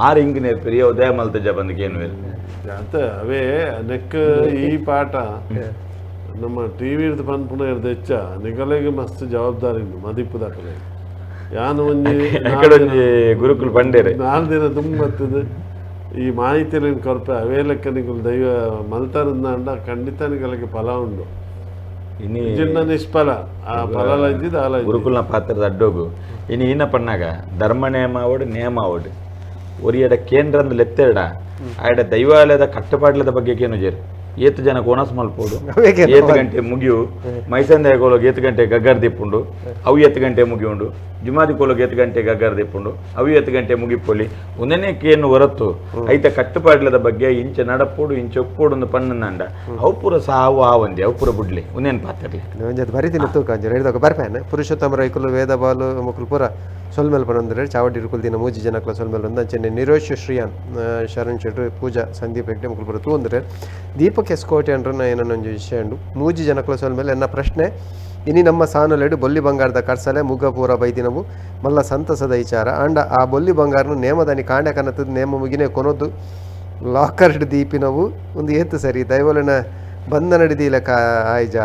ಆರು ಹಿಂಗ್ ನೇರ್ಪೇರಿ ಅವು ದಯ ಮಲ್ತಿಜ ಬಂದಕ್ಕೆ ಏನು ಅಂತ ಅವೇ ನೆಕ್ ಈ ಪಾಠ ನಮ್ಮ ಟಿ ವಿ ಹಿಡ್ದು ಪನ್ಪುನ ಹಿಡ್ದು ಹೆಚ್ಚ ನಿಗಲೆಗೆ ಮಸ್ತ್ ಜವಾಬ್ದಾರಿ ಮದಿಪ್ಪು ದಾಖಲೆ ಯಾನು ಒಂಜಿ ಒಂಜಿ ಗುರುಕುಲ್ ಬಂಡೇರೆ 4 ದಿನ ತುಂಬತ್ತದ ಈ ಮಾಹಿತಿ ಕೊರಪೆ ಅವೇ ಲೆಕ್ಕ ನಿಗುಲ್ ದೈವ ಮಲ್ತಾರಂದ ಖಂಡಿತ ನಿಗಲಿಗೆ ಫಲ ಉಂಡು ಇನ್ನು ನಿಷ್ಫಲ ಆ ಫಲ ಇದ್ದಿದ್ದು ಆಲ ಗುರುಕುಲ್ನ ಪಾತ್ರದ ಅಡ್ಡೋಗು ಇನ್ನು ಇನ್ನ ಪಣ್ಣಾಗ ಧರ್ಮ ನೇಮ ಅವಡು ನೇಮ ಅವಡು ಒರಿಯಡ ಕೇಂದ್ರಂದು ಲೆತ್ತೆರಡ ಆಯಡ ದೈವಾಲಯದ ಕಟ್ಟುಪಾಡ್ಲದ ಬಗ್ಗೆ ಏನು ಜೇರು ಏತು ಜನ ಕೋನಸ್ ಮಲ್ಪೋಡು ಏತು ಗಂಟೆ ಮುಗಿಯು ಮೈಸಂದೆ ಕೋಲೋಗ್ ಏತು ಗಂಟೆ ಗಗ್ಗರ್ ದಿಪ್ಪುಂಡು ಅವು ಏತು ಗಂಟೆ ಮುಗಿಯುಂಡು ಜುಮಾದಿ ಕೋಲೋಗ್ ಏತು ಗಂಟೆ ಗಗ್ಗರ್ ದಿಪ್ಪುಂಡು ಅವು ಏತು ಗಂಟೆ ಮುಗಿಪೊಲಿ ಒಂದನೇ ಕೇನು ಹೊರತು ಐತ ಕಟ್ಟುಪಾಡ್ಲದ ಬಗ್ಗೆ ಇಂಚ ನಡಪೋಡು ಇಂಚ ಒಪ್ಪೋಡು ಒಂದು ಪಣ್ಣಂಡ ಅವು ಪೂರ ಸಾವು ಆವಂದಿ ಅವು ಪೂರ ಬುಡ್ಲಿ ಒಂದೇನು ಪಾತ್ರಲಿ ಒಂಜಿ ಬರಿತೀನಿ ತೂಕ ಒಂಜಿ ಹೇಳಿದಾಗ ಬರ್ಪೇನೆ ಪುರುಷೋತ್ತಮ ರೈಕುಲು ವೇದ ಬಾಲು ಮುಕುಲು ಪೂರ ಸೊಲ್ಮೇಲ್ ಪನೊಂದ್ರೆ ಚಾವಡಿ ಇರುಕುಲ್ ದಿನ ಮೂಜಿ ಜನಕ್ಲ ಸೊಲ್ಮೇಲ್ ಒಂದು ಅಂಚನೆ ನಿರೋಶ್ ಶ್ರೀಯಾನ್ ಶರಣ್ ಶೆಟ್ರು ಪೂಜಾ ಸಂದೀಪ್ ಹೆಗ್ಡೆ ಮುಕುಲು ಪೂರ ತೂಂದ್ರೆ ದೀಪಕ್ ಎಸ್ಕೋಟೆ ಅಂಡ್ರು ಏನೊಂಜಿ ವಿಷಯ ಉಂಡು ಮೂಜಿ ಜನಕ್ಲ ಸೊಲ್ಮೇಲೆ ಎನ್ನ ಪ್ರಶ್ನೆ ಇನಿ ನಮ್ಮ ಸಾನುಲೆಡು ಬೊಲ್ಲಿ ಬಂಗಾರದ ಕರ್ಸಲೆ ಮುಗ್ಗ ಪೂರ ಬೈದಿನವು ಮಲ್ಲ ಸಂತಸದ ವಿಚಾರ ಅಂಡ ಆ ಬೊಲ್ಲಿ ಬಂಗಾರನು ನೇಮದಾನಿ ಕಾಂಡ ಕನತದ ನೇಮ ಮುಗಿನೇ ಕೊನೊದ್ದು ಲಾಕರ್ಡ್ ದೀಪಿನವು ಒಂದು ಏತು ಸರಿ ದೈವಲಿನ ಬಂಧನ ಹಿಡಿದಿಲ್ಲ ಆಯ್ಜ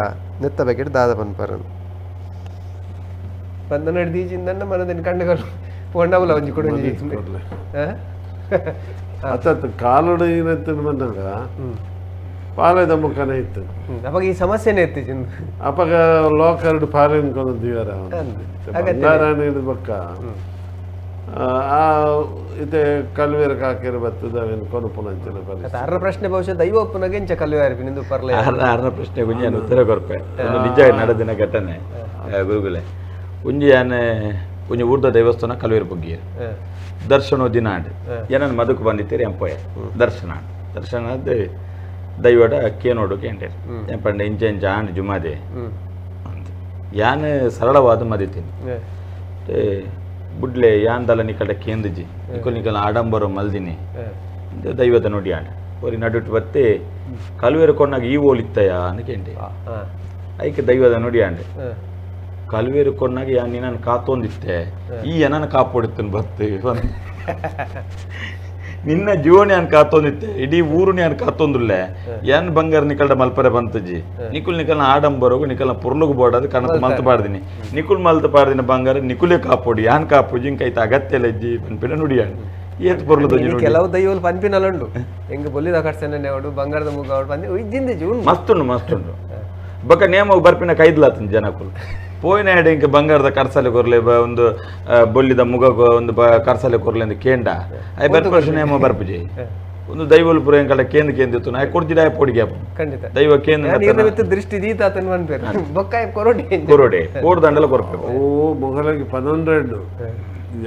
ನೆತ್ತ ಬೇಕಿಟ್ಟು ದಾದ ಪನ್ಪರನು ಬಂಧನ ಹಿಡಿದೀಜಿಂದ ಮನದಿನ ಕಣ್ಣುಗಳು ಪೋಂಡವುಲ ಒಂಜಿ ಕೊಡು ಅತ್ತ ಕಾಲುಡ ಏನಂತ ಬಂದಾಗ ಪಾಲೆದ ಮುಖನೇ ಇತ್ತು ಅವಾಗ ಈ ಸಮಸ್ಯೆನೇ ಇತ್ತು ಅವಾಗ ಲೋಕರ್ಡ್ ಪಾಲೆನ್ ಕೊಂದಿವಾರ ಬಂಗಾರ ಬಕ್ಕ ಆ ಇತ್ತೆ ಕಲ್ವೇರ ಕಾಕಿರ ಬತ್ತದ ಅವೇನು ಕೊನುಪುನಂಚಿನ ಪರಿಸ್ಥಿತಿ ಅರ್ರ ಪ್ರಶ್ನೆ ಬಹುಶಃ ದೈವ ಒಪ್ಪುನಾಗ ಇಂಚ ಕಲ್ವೇರ ನಿಂದು ಪರ್ಲೆ ಅರ್ರ ಪ್ರಶ್ನೆ ಗುಂಜಿ ನಾನು ಉತ್ತರ ಕೊರ್ಪೆ ಒಂದು ನಿಜ ನಡೆದಿನ ಘಟನೆ ಗುರುಗುಲೆ ಒಂಜಿ ಯಾನೆ ಒಂಜಿ ಊರ್ದ ದೇವಸ್ಥಾನ ಕಲ್ವೇರು ಬಗ್ಗಿಯ ದರ್ಶನ ದಿನ ಆಂಡ್ ಏನನ್ನು ಮದಕ್ಕೆ ಬಂದಿತ್ತೀರಿ ಎಂಪೋಯ ದರ್ಶನ ದರ್ಶನ ಅದು ದೈವಡ ಕೇನೋಡು ಕೇಂಡೇರು ಎಂಪಂಡ ಇಂಚ ಇಂಚ ಆಂಡ್ ಜುಮಾದೆ ಯಾನ್ ಸರಳವಾದ ಮದಿತೀನಿ ಬುಡ್ಲೆ ಯಾನ್ದಲ್ಲ ನಿಕಟ ಕೇಂದ್ರಜಿ ನಿಕೊಲ್ ನಿಕಲ್ ಆಡಂಬರ ಮಲ್ದಿನಿ ದೈವದ ನೋಡಿ ಆಂಡ್ ಒರಿ ನಡುಟ್ಟು ಬತ್ತೆ ಕಲ್ವೇರು ಕೊಣ್ಣಾಗ ಈ ಓಲಿತ್ತಯ ಅಂತ ಕೇಂಡೆ ಐಕೆ ದೈವದ ನೋಡಿ ಆಂಡೆ ಕಲ್ವೇರು ಕೊಣ್ಣಾಗ ಯಾ ನಿನ್ನ ಕಾತೊಂದಿತ್ತೆ ಈ ಏನನ್ನ ಕಾಪೊಡಿತ್ತನ್ ಬತ್ತೆ ನಿನ್ನ ಜೀವನ ಯಾನ್ ಕಾತೊಂದಿತ್ತೆ ಇಡೀ ಊರು ಯಾನ್ ಕಾತೊಂದುಲ್ಲೆ ಏನ್ ಬಂಗಾರ ನಿಕಲ್ಡ ಮಲ್ಪರೆ ಬಂತಜಿ ನಿಕುಲ್ ನಿಕಲ್ನ ಆಡಂಬರೋಗು ನಿಕಲ್ನ ಪುರ್ಲುಗು ಬೋಡದು ಕಣತ್ ಮಲ್ತು ಪಾಡ್ದಿನಿ ನಿಕುಲ್ ಮಲ್ತು ಪಾಡ್ದಿನ ಬಂಗಾರ ನಿಕುಲೇ ಕಾಪೊಡಿ ಯಾನ್ ಕಾಪೊಜಿ ಇಂಕೈತ ಅಗತ್ಯ ಲಜ್ಜಿ ಪನ್ಪಿನ ನುಡಿಯಾಣ ಏತ್ ಪೊರ್ಲು ಕೆಲವು ದೈವಲ್ ಪನ್ಪಿನಲುಂಡು ಹೆಂಗ್ ಬೊಲ್ಲಿದ ಕಟ್ಸನೆ ಅವಡು ಬಂಗಾರದ ಮುಗ ಅವಡು ಬಂದು ಇದ್ದಿಂದ ಜೀವನ ಮಸ್ತುಂಡು ಮಸ್ತುಂಡು ಬೊಕ ನೇಮ ಬರ್ಪಿನ ಕೈದ್ಲಾತನ್ ಜನಕುಲು ಪೋಯಿನ ಇಂಕ ಬಂಗಾರದ ಕರ್ಸಲೆ ಕೊರ್ಲೆ ಒಂದು ಬೊಲ್ಲಿದ ಮುಗ ಒಂದು ಕರ್ಸಲೆ ಕೊರ್ಲೆ ಅಂತ ಕೇಂಡ I ಬರ್ಪುಜಿ ನೇಮ ಬರ್ಪುಜಿ ಒಂದು ದೈವಲು ಪುರ ಎಂಕಲ ಕೇಂದ್ರ ಕೇಂದ್ರ ಇತ್ತು ನಾಯಿ ಕೊಡ್ತಿಡ ಪೊಡಿಗೆ ಖಂಡಿತ ದೈವ ಕೇಂದ್ರ ದೃಷ್ಟಿ ದೀತಾತನ್ ಪನ್ಪೇರು ಬೊಕ್ಕಾಯ ಕೊರೊಡೆ ಕೊರೊಡೆ ಕೋಡ್ದಂಡಲ ಕೊರ್ಪೆ ಓ ಮೊಗಲಾಗಿ ಪನ್ನೊಂದು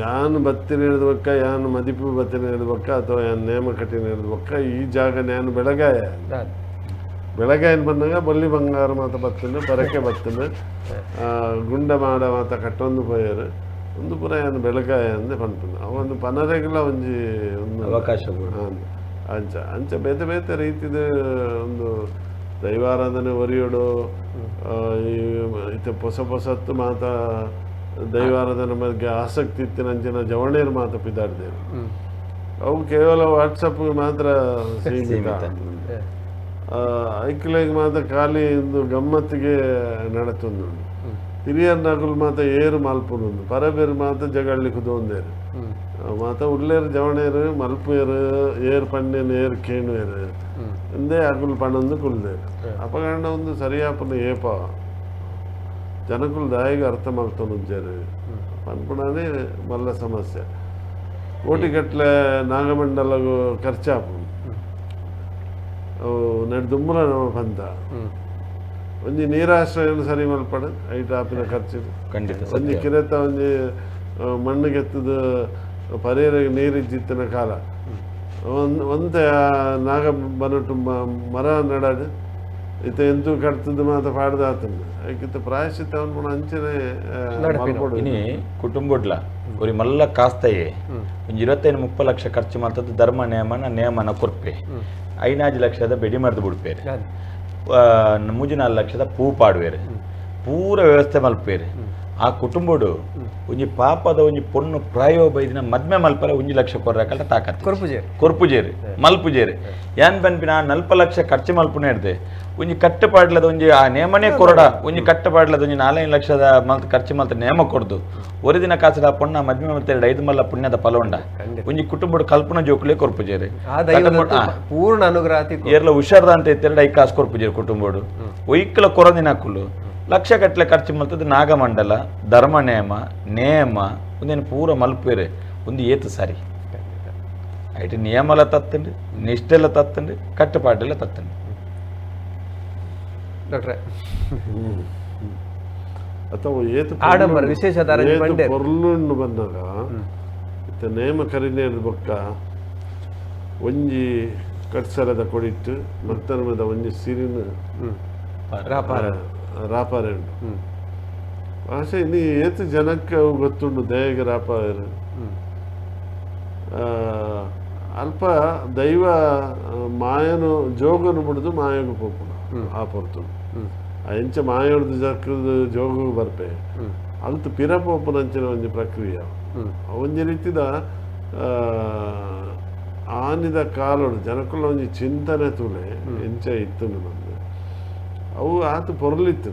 ಯಾನ್ ಬತ್ತಿನ ಹಿಡಿದ ಯಾನ್ ಮದಿಪು ಬತ್ತಿನ ಹಿಡಿದ ಅಥವಾ ಯಾನ್ ನೇಮ ಕಟ್ಟಿನ ಹಿಡಿದ ಈ ಜಾಗ ನಾನು ಬೆಳಗಾಯ ಬೆಳಗಾಯನ್ ಬಂದಾಗ ಬೊಲ್ಲಿ ಬಂಗಾರ ಮಾತ ಬತ್ತನು ಪರಕೆ ಬತ್ತನು ಗುಂಡ ಮಾಡ ಮಾತ ಕಟ್ಟೊಂದು ಪೋಯರು ಒಂದು ಪುರ ಯಾನ್ ಬೆಳಗಾಯ ಅಂದೆ ಪನ್ಪುನು ಅವೊಂದು ಪನರೆಗ್ಲ ಒಂಜಿ ಒಂದು ಅವಕಾಶ ಅಂಚ ಅಂಚ ಬೇತೆ ಬೇತೆ ರೀತಿದ ಒಂದು ದೈವಾರಾಧನೆ ಒರಿಯೋಡು ಇತ್ತೆ ಹೊಸ ಹೊಸತ್ತು ಮಾತ ದೈವಾರಾಧನೆ ಬಗ್ಗೆ ಆಸಕ್ತಿ ಇತ್ತಿನ ಅಂಚಿನ ಜವಣೇರು ಮಾತ ಪಿದಾಡ್ದೇರು ಅವು ಕೇವಲ ವಾಟ್ಸಪ್ ಮಾತ್ರ ಸೀಮಿತ ಐಕ್ಲೆಗ್ ಮಾತ ಖಾಲಿ ಒಂದು ಗಮ್ಮತ್ತಿಗೆ ನಡತೊಂದುಂಡು ಹಿರಿಯರ್ ನಗುಲು ಮಾತ ಏರು ಮಲ್ಪುನುಂಡು ಪರಬೇರು ಮಾತ ಜಗಳ್ಳಿ ಕುದೊಂದೇರು ಮಾತ ಉಲ್ಲೇರು ಜವಣೇರು ಮಲ್ಪೇರು ಏರು ಪಣ್ಣೇನು ಏರು ಕೇಣುವೇರು ಅಂದೇ ಅಗುಲು ಪಣೊಂದು ಕುಲ್ದೇರು ಅಪಗಂಡ ಒಂದು ಸರಿಯಾಪನ ಏಪ ಜನಕುಲು ದಾಯಿಗೆ ಅರ್ಥ ಮಲ್ತೊನುಜ್ಜೇರು ಪನ್ಪುಣನೇ ಮಲ್ಲ ಸಮಸ್ಯೆ ಕೋಟಿಗಟ್ಟಲೆ ನಾಗಮಂಡಲಗು ಖರ್ಚಾಪು ಅವು ನೆಡ್ದುಂಬುಲ ನಮ್ಮ ಪಂತ ಒಂಜಿ ನೀರಾಶ್ರಯನ ಸರಿ ಮಲ್ಪಡು ಐಟ್ ಆಪಿನ ಖರ್ಚು ಖಂಡಿತ ಒಂಜಿ ಕಿರೆತ ಒಂಜಿ ಮಣ್ಣುಗೆತ್ತದ ಪರಿಯರಿಗೆ ನೀರಿಜ್ಜಿತ್ತಿನ ಕಾಲ ಒಂತೆ ನಾಗ ಬನಟು ಮರ ನಡದು ಇತ್ತ ಎಂತೂ ಕಟ್ತದ ಮಾತ ಪಾಡ್ದ ಆತಂದು ಐಕಿತ್ತ ಪ್ರಾಯಶ್ಚಿತ್ತ ಅವನು ಅಂಚನೆ ಮಲ್ಪಡು ಇನಿ ಕುಟುಂಬಡ್ಲ ಒರಿ ಮಲ್ಲ ಕಾಸ್ತಯೇ ಒಂಜಿ 25-30 ಲಕ್ಷ ಖರ್ಚು ಮಾಡ್ತದ್ದು ಧರ್ಮ ನೇಮನ ನೇಮನ ಕೊರ್ಪೆ 5 ಲಕ್ಷದ ಬೆಡಿ ಮರ್ದು ಬಿಡ್ಪೇರು 3-4 ಲಕ್ಷದ ಪೂ ಪಾಡುವೇರು ಪೂರ ವ್ಯವಸ್ಥೆ ಮಲ್ಪೇರು ಆ ಕುಟುಂಬಡು ಒಂಜಿ ಪಾಪದ ಒಂಜಿ ಪೊಣ್ಣು ಪ್ರಾಯೋ ಬೈದಿನ ಮದ್ಮೆ ಮಲ್ಪರ 1 ಲಕ್ಷ ಕೊರ್ರಕಲ್ಟ ತಾಕತ್ ಕೊರ್ಪುಜೇರು ಮಲ್ಪುಜೇರು ಯಾನ್ ಪನ್ಪಿನ 40 ಲಕ್ಷ ಖರ್ಚು ಮಲ್ಪುನ ಹಿಡ್ದೆ ಒಂಜಿ ಕಟ್ಟುಪಾಡ್ಲದ ಒಂಜಿ ಆ ನೇಮನೇ ಕೊರಡ ಒಂಜಿ ಕಟ್ಟುಪಾಡ್ಲದ ಒಂಜಿ 4-5 ಲಕ್ಷದ ಮಲ್ತ ಖರ್ಚು ಮಲ್ತ ನೇಮ ಕೊರ್ದು ಒರಿ ದಿನ ಕಾಸದ ಪೊಣ್ಣ ಮದ್ಮೆ ಮಲ್ತ 5 ಮಲ್ಲ ಪುಣ್ಯದ ಫಲವುಂಡ ಒಂಜಿ ಕುಟುಂಬಡು ಕಲ್ಪನ ಜೋಕುಲೇ ಕೊರ್ಪುಜೇರು ಪೂರ್ಣ ಅನುಗ್ರಹ ಏರ್ಲ ಹುಷಾರ್ದ ಅಂತ ಇತ್ತೆರಡು 5 ಕಾಸು ಕೊರ್ಪುಜೇರು ಕುಟುಂಬಡು ಒಯ್ಕಲ ಕೊರದಿನಕುಲು ಲಕ್ಷ ಗಟ್ಟಲೆ ಖರ್ಚು ಮಲ್ತದ್ದು ನಾಗಮಂಡಲ ಧರ್ಮ ನೇಮ ನೇಮ ಒಂದೇನು ಪೂರ ಮಲ್ಪೇರೆ ಒಂದು ಏತು ಸರಿ ಐಟ್ ನಿಯಮಲ ತತ್ತಂಡು ನಿಷ್ಠೆಲ್ಲ ತತ್ತಂಡು ಕಟ್ಟುಪಾಟೆಲ್ಲ ತತ್ತಂಡು ಡಾಕ್ಟ್ರೆ ಅಥವಾ ಏತು ಆಡಂಬರ ವಿಶೇಷ ಪೊರ್ಲುಂಡು ಬಂದಾಗ ಇತ್ತ ನೇಮ ಕರಿನೇರು ಬೊಕ್ಕ ಒಂಜಿ ಕಟ್ಸರದ ಕೊಡಿಟ್ಟು ಮತ್ತರ್ಮದ ಒಂಜಿ ಸಿರಿನ ರಾಪಾರೆ ಉಂಟು ಭಾಷೆ ಇನ್ನು ಏತು ಜನಕ್ಕೆ ಅವು ಗೊತ್ತುಂಡು ದಯಗೆ ರಾಪಾರು ಅಲ್ಪ ದೈವ ಮಾಯನು ಜೋಗನು ಬಿಡ್ದು ಮಾಯಗು ಪೋಪುಣ ಆ ಪೊರ್ತು ಆ ಎಂಚ ಮಾಯೊಡ್ದು ಜಕ್ಕದ ಜೋಗು ಬರ್ಪೆ ಅಲ್ತು ಪಿರ ಪೋಪುನಂಚಿನ ಒಂಜಿ ಪ್ರಕ್ರಿಯೆ ಒಂಜಿ ರೀತಿದ ಆನಿದ ಕಾಲೋಡು ಜನಕುಲ ಒಂಜಿ ಚಿಂತನೆ ತುಲೆ ಎಂಚ ಇತ್ತು ಬಂದು ಅವು ಆತು ಪೊರ್ಲಿತ್ತು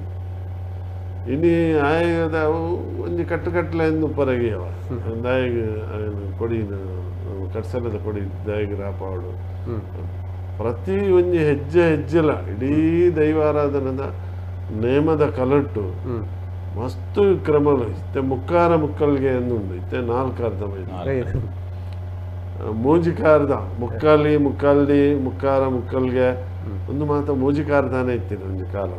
ಇನಿ ಆಯದ ಅವು ಒಂಜಿ ಕಟ್ಟುಕಟ್ಟಲೆ ಎಂದು ಪರಗಿಯವ ದಾಯಿಗ್ ಕೊಡಿನ ಕಟ್ಸಲದ ಕೊಡಿ ದಾಯಿಗ್ ರಾಪಾಡು ಪ್ರತಿ ಒಂಜಿ ಹೆಜ್ಜೆ ಹೆಜ್ಜೆಲ ಇಡೀ ದೈವಾರಾಧನದ ನೇಮದ ಕಲಟ್ಟು ಮಸ್ತು ಕ್ರಮలు ಇತ್ತೆ ಮುಕ್ಕಾರ ಮುಕ್ಕಲ್ಗೆ ಎಂದುಂಡು ಇತ್ತೆ ನಾಲ್ಕಾರ್ಧ ಮೂಜಿಕಾರ್ದ ಮುಕ್ಕಾಲಿ ಮುಕ್ಕಾಲಿ ಮುಕ್ಕಾರ ಮುಕ್ಕಲ್ಗೆ ಒಂದು ಮಾತ ಮೂಜಿಕಾರ್ದಾನೆ ಇತ್ತಿನ ಒಂಜಿ ಕಾಲ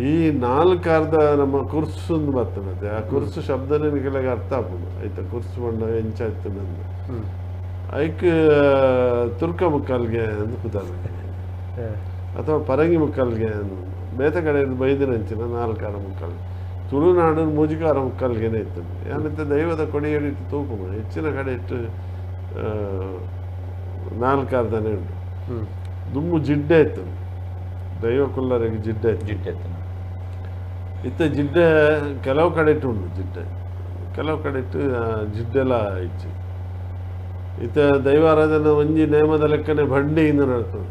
ಈ ನಾಲ್ಕಾರ್ಧ ನಮ್ಮ ಕುರ್ಸು ಬರ್ತದೆ ಆ ಕುರ್ಸು ಶಬ್ದನೇ ಕೆಲಗೆ ಅರ್ಥ ಆಪುಂಡು ಆಯ್ತಾ ಕುರ್ಸು ಬಣ್ಣ ಎಂಚ ಇತ್ತು ಐಕ್ ತುರ್ಕ ಮುಕ್ಕಾಲ್ಗೆ ಅಂದು ಪುದಾರ್ ಅಥವಾ ಪರಂಗಿ ಮುಕ್ಕಾಲ್ಗೆ ಅಂದು ಬೇತೆ ಕಡೆ ಬೈದಿನಂಚಿನ ನಾಲ್ಕಾರ ಮುಕ್ಕಾಲ್ ತುಳುನಾಡು ಮೂಜಿಕಾರ ಮುಕ್ಕಾಲ್ಗೆನೆ ಇತ್ತು ಏನಂತ ದೈವದ ಕೊಡಿಯಡಿ ತೂಪುನು ಹೆಚ್ಚಿನ ಕಡೆ ಇಟ್ಟು ನಾಲ್ಕಾರ್ದಾನೆ ಉಂಟು ದುಮ್ಮು ಜಿಡ್ಡೆ ಇತ್ತು ದೈವ ಕುಲ್ಲರಿಗೆ ಜಿಡ್ಡೆ ಇತ್ತು ಜಿಡ್ಡೆ ಇತ್ತು ಇತ್ತ ಜಿಡ್ಡೆ ಕೆಲವು ಕಡೆ ಇಟ್ಟು ಉಂಟು ಜಿಡ್ಡೆ ಕೆಲವು ಕಡೆ ಇಟ್ಟು ಜಿಡ್ಡೆಲ್ಲ ಇಚ್ಚು ಇತ್ತ ದೈವಾರಾಧನೆ ಒಂಜಿ ನೇಮದ ಲೆಕ್ಕನೆ ಬಂಡಿಯಿಂದ ನಡ್ತದೆ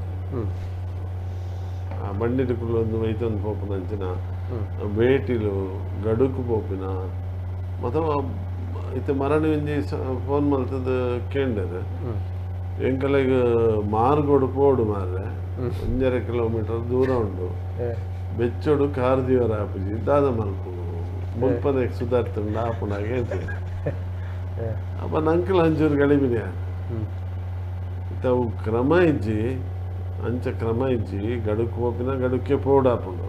ಆ ಬಂಡಿದ ಒಂದು ವೈತೊಂದು ಪೋಪುನ ಅಂಚಿನ ಬೇಟಿಲು ಗಡುಕು ಪೋಪಿನ ಅಥವಾ ಇತ್ತ ಮರಣಿ ಒಂಜಿ ಫೋನ್ ಮಲ್ತದ ಕೇಂಡರ್ ಎಂಕಲೆಗ್ ಮಾರ್ಗೋಡು ಪೋಡು ಮಾರ್ರೆ 1.5 ಕಿಲೋಮೀಟರ್ ದೂರ ಉಂಡು ಬೆಚ್ಚೋಡು ಕಾರ್ ಆಪುಜಿ ದಾದ ಮಲ್ಪು ಮುಲ್ಪದ ಸುಧಾರ್ತುಂಡು ಆಪುನಾಗ ಹೇಳ್ತೀನಿ ಅಪ್ಪ ನಂಕಲ್ ಅಂಚೂರು ಗಡಿಬಿಡಿ ಇತ್ತವು ಕ್ರಮ ಇಜ್ಜಿ ಅಂಚ ಕ್ರಮ ಇಜ್ಜಿ ಗಡುಕು ಪೋಪಿನ ಗಡುಕ್ಕೆ ಪೋಡಾಪುಂಡು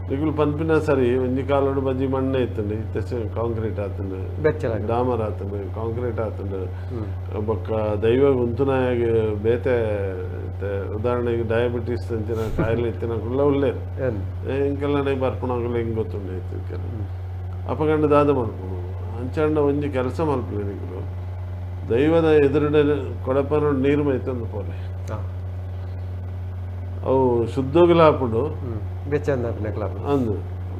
ನಿಗುಲು ಪನ್ಪಿನ ಸರಿ ಒಂಜಿ ಕಾಲೋಡು ಬಜ್ಜಿ ಮಣ್ಣೆ ಇತ್ತಂಡು ಇತ್ತೆ ಕಾಂಕ್ರೀಟ್ ಆತಂಡು ಡಾಮರ್ ಆತಂಡು ಕಾಂಕ್ರೀಟ್ ಆತಂಡು ಬೊಕ್ಕ ದೈವ ಉಂತುನಾಯಾಗ ಬೇತೆ ಉದಾಹರಣೆಗೆ ಡಯಾಬಿಟಿಸ್ ಅಂಚಿನ ಕಾಯಿಲೆ ಇತ್ತಿನ ಕುಲ್ಲ ಉಲ್ಲೇರು ಇಂಕೆಲ್ಲ ಬರ್ಪುಣಾಗುಲ ಹಿಂಗೆ ಗೊತ್ತುಂಡು ಇತ್ತು ಅಪಗಂಡ ದಾದ ಮಲ್ಪುಣು ಅಂಚಂಡ ಒಂಜಿ ಕೆಲಸ ಮಲ್ಪಲೆ ನಿಗುಲು ದೈವದ ಎದುರುಡೆ ಕೊಡಪನ ನೀರು ಮೈತಂದು ಪೋಲೆ ಅವು ಶುದ್ಧೋಗಿಲ ಆಪುಂಡು ಅಂದು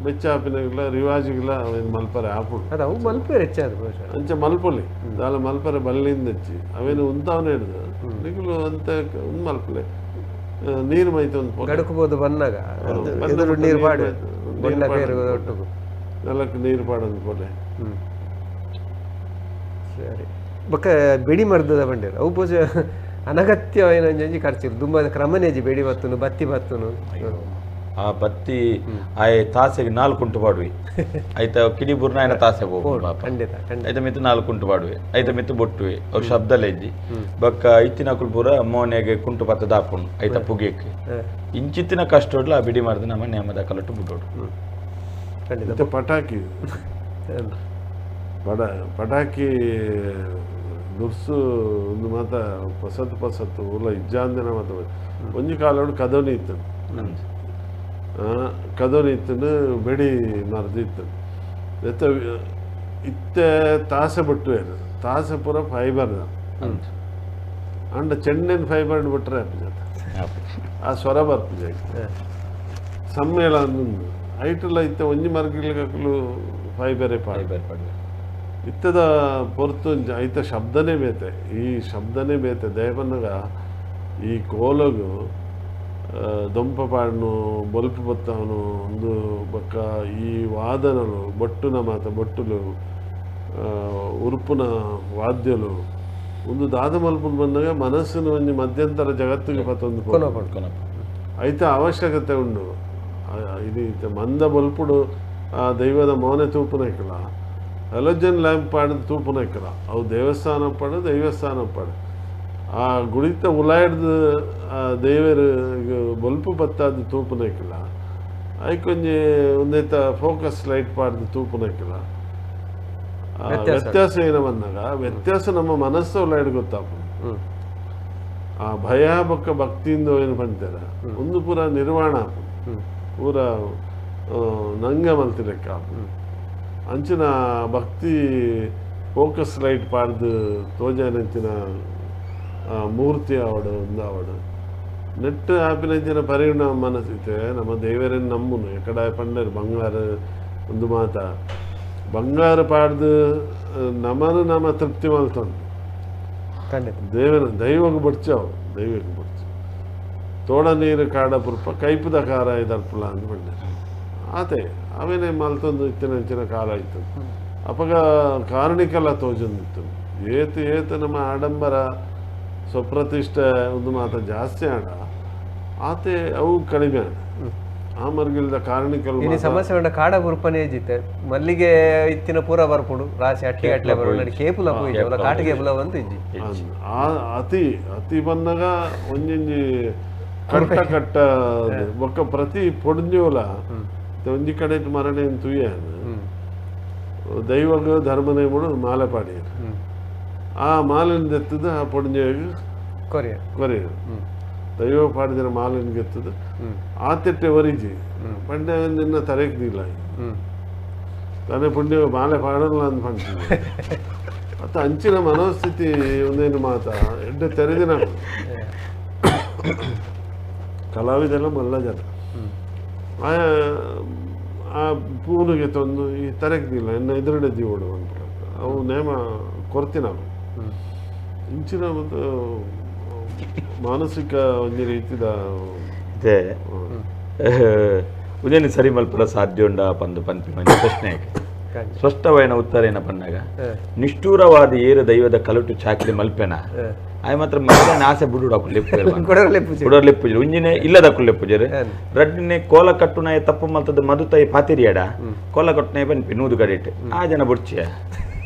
ಬೆಚ್ಚ ಆಪಿನಗಿಲ್ಲ ರಿವಾಜಿಗಿಲ್ಲ ಅವೇನು ಮಲ್ಪರೆ ಆಪುಂಡು ಅದು ಅವು ಮಲ್ಪೆರೆ ಹೆಚ್ಚಾದ ಅಂಚ ಮಲ್ಪೊಲಿ ದಾಲ ಮಲ್ಪರೆ ಬಲ್ಲಿಂದ ಹೆಚ್ಚಿ ಅವೇನು ಉಂತಾವನೇ ಹಿಡ್ದು ನಿಗುಲು ಅಂತ ಒಂದು ಮಲ್ಪಲೆ ನೀರು ಮೈತಂದು ಪೋಲೆ ಗಡುಕುಬೋದು ಬನ್ನಾಗ ನೀರು ಪಾಡು ನೆಲಕ್ಕೆ ನೀರು ಪಾಡಂದು ಪೋಲೆ. ಸರಿ ಬೊಕ್ಕ ಬೆಡಿ ಮರ್ದದ ಬಂಡೇರು ಅವು ಪೂಜೆ ಅನಗತ್ಯವಾಯಿನ ಒಂಜಿ ಖರ್ಚು ದುಂಬ ಕ್ರಮನೇಜಿ ಬೆಡಿ ಬತ್ತುನು ಬತ್ತಿ ಬತ್ತುನು ಆ ಬತ್ತಿ ಆಯ್ ತಾಸೆಗೆ 4 ಕುಂಟು ಪಾಡುವೆ ಆಯ್ತಾ ಕಿಡಿ ಬುರ್ನಾಯನ ತಾಸೆ ಹೋಗು ಖಂಡಿತ ಐತ ಮಿತ್ತು 4 ಕುಂಟು ಪಾಡುವೆ ಐತ ಮಿತ್ತು ಬೊಟ್ಟುವೆ ಅವ್ರು ಶಬ್ದಲೇ ಇಜ್ಜಿ ಬೊಕ್ಕ ಇತ್ತಿನ ಪೂರ ಮೋನೆಗೆ ಕುಂಟು ಪತ್ತ ದಾಪುಂಡು ಐತ ಪುಗೆಕ್ ಇಂಚಿತ್ತಿನ ಕಷ್ಟೋಡ್ಲ ಆ ಬಿಡಿ ಮರ್ದು ನಮ್ಮ ನೇಮದ ಕಲಟ್ಟು ಬಿಡೋಡು. ಖಂಡಿತ ಪಟಾಕಿ ಪಟಾಕಿ ದುರ್ಸು ಒಂದು ಮಾತ ಪಸತ್ತು ಪಸತ್ತು ಉಲ್ಲ ಇಜ್ಜಾಂದಿನ ಮಾತ ಒಂಜಿ ಕಾಲೋಡು ಕದೋನಿ ಇತ್ತು ಕದೋನಿ ಇತ್ತು ಬೆಡಿ ಮರದು ಇತ್ತು ಎತ್ತ ಇತ್ತೆ ತಾಸೆ ಬಿಟ್ಟು ತಾಸೆ ಪೂರ ಫೈಬರ್ ಅಂಡ ಚೆಂಡಿನ ಫೈಬರ್ ಬಿಟ್ರೆ ಆ ಸ್ವರ ಬರ್ಪುಜ ಸಮ್ಮೇಳ ಅಂದು ಐಟಲ್ಲ ಇತ್ತೆ ಒಂಜಿ ಮರ್ಗಿಲ್ಕಲು ಫೈಬರೇ ಫೈಬರ್ ಇತ್ತದ ಪೊರ್ತು ಐತ ಶಬ್ದನೇ ಬೇತೆ ಈ ಶಬ್ದನೇ ಬೇತೆ ದಯಪನ್ನಗ ಈ ಕೋಲಗು ದೊಂಪ ಪಾಡ್ನು ಬೊಲ್ಪು ಬತ್ತವನು ಒಂದು ಬೊಕ್ಕ ಈ ವಾದನಲು ಬೊಟ್ಟುನ ಮಾತ ಬೊಟ್ಟುಲು ಉರುಪುನ ವಾದ್ಯಲು ಒಂದು ದಾದ ಮಲ್ಪುನ ಬಂದಾಗ ಮನಸ್ಸಿನ ಒಂಜಿ ಮಧ್ಯಂತರ ಜಗತ್ತಿಗೆ ಪತ್ತೊಂದು ಐತ ಅವಶ್ಯಕತೆ ಉಂಡು ಇದು ಈತ ಮಂದ ಬೊಲ್ಪುಡು ಆ ದೈವದ ಮೌನ ತೂಪುನಕ್ಕಿಲ್ಲ ಹಲೋಜನ್ ಲ್ಯಾಂಪ್ ಪಾಡದು ತೂಪುನಕ್ಕಿಲ್ಲ ಅವು ದೇವಸ್ಥಾನ ಪಾಡು ದೈವಸ್ಥಾನ ಪಾಡು ಆ ಗುಡಿತ ಉಲಾಯ್ದು ಆ ದೇವರು ಬೊಲ್ಪು ಬತ್ತಾದ ತೂಪುನಕ್ಕಿಲ್ಲ ಐಕೊಂಜಿ ಒಂದೈತ ಫೋಕಸ್ ಲೈಟ್ ಪಾಡ್ದು ತೂಪುನಕ್ಕಿಲ್ಲ ವ್ಯತ್ಯಾಸ ಏನ ಬಂದಾಗ ವ್ಯತ್ಯಾಸ ನಮ್ಮ ಮನಸ್ಸು ಉಲಾಯ್ಡು ಗೊತ್ತಾಪು ಆ ಭಯ ಬೊಕ್ಕ ಭಕ್ತಿಯಿಂದ ಏನು ಪಂತಾರ ಒಂದು ಪೂರ ನಿರ್ವಾಣ ಪೂರ ನಂಗೆ ಮಲ್ತಿಲೆಕ್ಕ ಅಂಚಿನ ಭಕ್ತಿ ಫೋಕಸ್ ಲೈಟ್ ಪಾಡ್ದು ತೋಜಾನಂಚಿನ ಮೂರ್ತಿ ಆವಡು ಒಂದು ಆವಡು ನೆಟ್ಟು ಆಪಿನಂಚಿನ ಪರಿಣಾಮ ಮನಸ್ಸಿತ್ತೆ ನಮ್ಮ ದೇವರನ್ನು ನಂಬುನು ಎಕಡ ಪಂಡರು ಬಂಗಾರ ಒಂದು ಮಾತ ಬಂಗಾರ ಪಾಡ್ದು ನಮ್ಮನ್ನು ನಮ್ಮ ತೃಪ್ತಿ ಮಲ್ತಂದು ದೇವನ ದೈವಕ್ಕೆ ಬಡ್ಚಾವು ದೈವಕ್ಕೆ ಬಡ್ಚು ತೋಡ ನೀರು ಕಾಡ ಪುರ್ಪ ಕೈಪುದ ಖಾರ ಇದರ್ಪುಲ ಅಂತ ಬಂಡಾರ ಆತೆ ಅವೇನೇ ಮಲ್ತೊಂದು ಇತ್ತಿನಂಚಿನ ಕಾಲ ಇತ್ತು ಅಪಗ ಕಾರಣಿಕಲ್ಲ ತೋಜೊಂದಿತ್ತು ಏತು ಏತು ನಮ್ಮ ಆಡಂಬರ ಸ್ವಪ್ರತಿಷ್ಠೆ ಒಂದು ಮಾತ ಜಾಸ್ತಿ ಆಡ ಆತೆ ಅವು ಕಡಿಮೆ ಆಡ ಆ ಮರ್ಗಿಲ್ದ ಕಾರಣಿಕಲ್ ಇನಿ ಸಮಸ್ಯೆ ಉಂಡ ಕಾಡ ಬುರ್ಪನೇ ಜಿತ್ತೆ ಮಲ್ಲಿಗೆ ಇತ್ತಿನ ಪೂರ ಬರ್ಪುಡು ರಾಶಿ ಅಟ್ಟಿ ಅಟ್ಲೆ ಬರು ಕೇಪುಲ ಪೂಜೆ ಕಾಟಿಗೆ ಬುಲ ಬಂತು ಇಜ್ಜಿ ಅತಿ ಅತಿ ಬಂದಾಗ ಒಂಜೊಂಜಿ ಕಟ್ಟ ಕಟ್ಟ ಬೊಕ್ಕ ಪ್ರತಿ ಪೊಡ್ಂಜೋಲ ಒಂಜಿ ಕಡೆ ಮರಣೆ ತುಯ್ಯ ದೈವಗ ಧರ್ಮನೇ ಮುಡು ಮಾಲೆ ಪಾಡಿಯರು ಆ ಮಾಲಿನ ಎತ್ತದ ಆ ಪೊಡ್ಂಜೋಗ ಕೊರಿಯ ಕೊರಿಯ ದೈವ ಪಾಡಿದಿನ ಮಾಲಿನ ಗೆತ್ತದ ಆ ತಿಟ್ಟೆ ಒರಿಜಿ ಪಂಡ್ಯ ನಿನ್ನ ತರೆಕ್ದಿಲ್ಲ ತಾನೇ ಪುಣ್ಯ ಮಾಲೆ ಪಾಡಲ್ಲ ಅಂತ ಪಂಡ್ತೀನಿ ಅತ್ತ ಅಂಚಿನ ಮನೋಸ್ಥಿತಿ ಒಂದೇನು ಮಾತ ಎಡ್ಡೆ ತೆರೆದಿನ ಕಲಾವಿದೆಲ್ಲ ಮಲ್ಲ ಜನ ಆ ಪೂನಿಗೆ ತಂದು ಈ ತರೆಕ್ದಿಲ್ಲ ಇನ್ನು ಎದುರುಡೆ ದೀವಡು ಅಂತ ಅವು ನೇಮ ಕೊರ್ತಿನ ಇಂಚಿನ ಒಂದು ಮಾನಸಿಕ ಒಂದು ರೀತಿದ ಉದೇನು ಸರಿ ಮಲ್ಪುರ ಸಾಧ್ಯ ಉಂಡ ಪಂದು ಪನ್ಪಿ ಮಂಜಿ ಪ್ರಶ್ನೆ ಸ್ಪಷ್ಟವಾಯಿನ ಉತ್ತರ ಏನ ಪನ್ನಾಗ ನಿಷ್ಠೂರವಾದ ಏರು ದೈವದ ಕಲಟು ಚಾಕ್ರಿ ಮಲ್ಪೆನ ಆಯ್ ಮಾತ್ರ ಮಲ್ಪೆನ ಆಸೆ ಬುಡುಡ ಕುಡರ್ಲೆಪ್ಪು ಉಂಜಿನೆ ಇಲ್ಲದ ಕುಲ್ಲೆಪ್ಪುಜರು ರಡ್ಡಿನೆ ಕೋಲ ಕಟ್ಟುನಾಯ ತಪ್ಪು ಮಲ್ತದ ಮಧುತಾಯಿ ಪಾತಿರಿಯಡ ಕೋಲ ಕಟ್ಟುನಾಯ ಪನ್ಪಿ ನೂದು ಗಡಿಟ್ ಆ ಜನ ಬುಡ್ಚಿಯ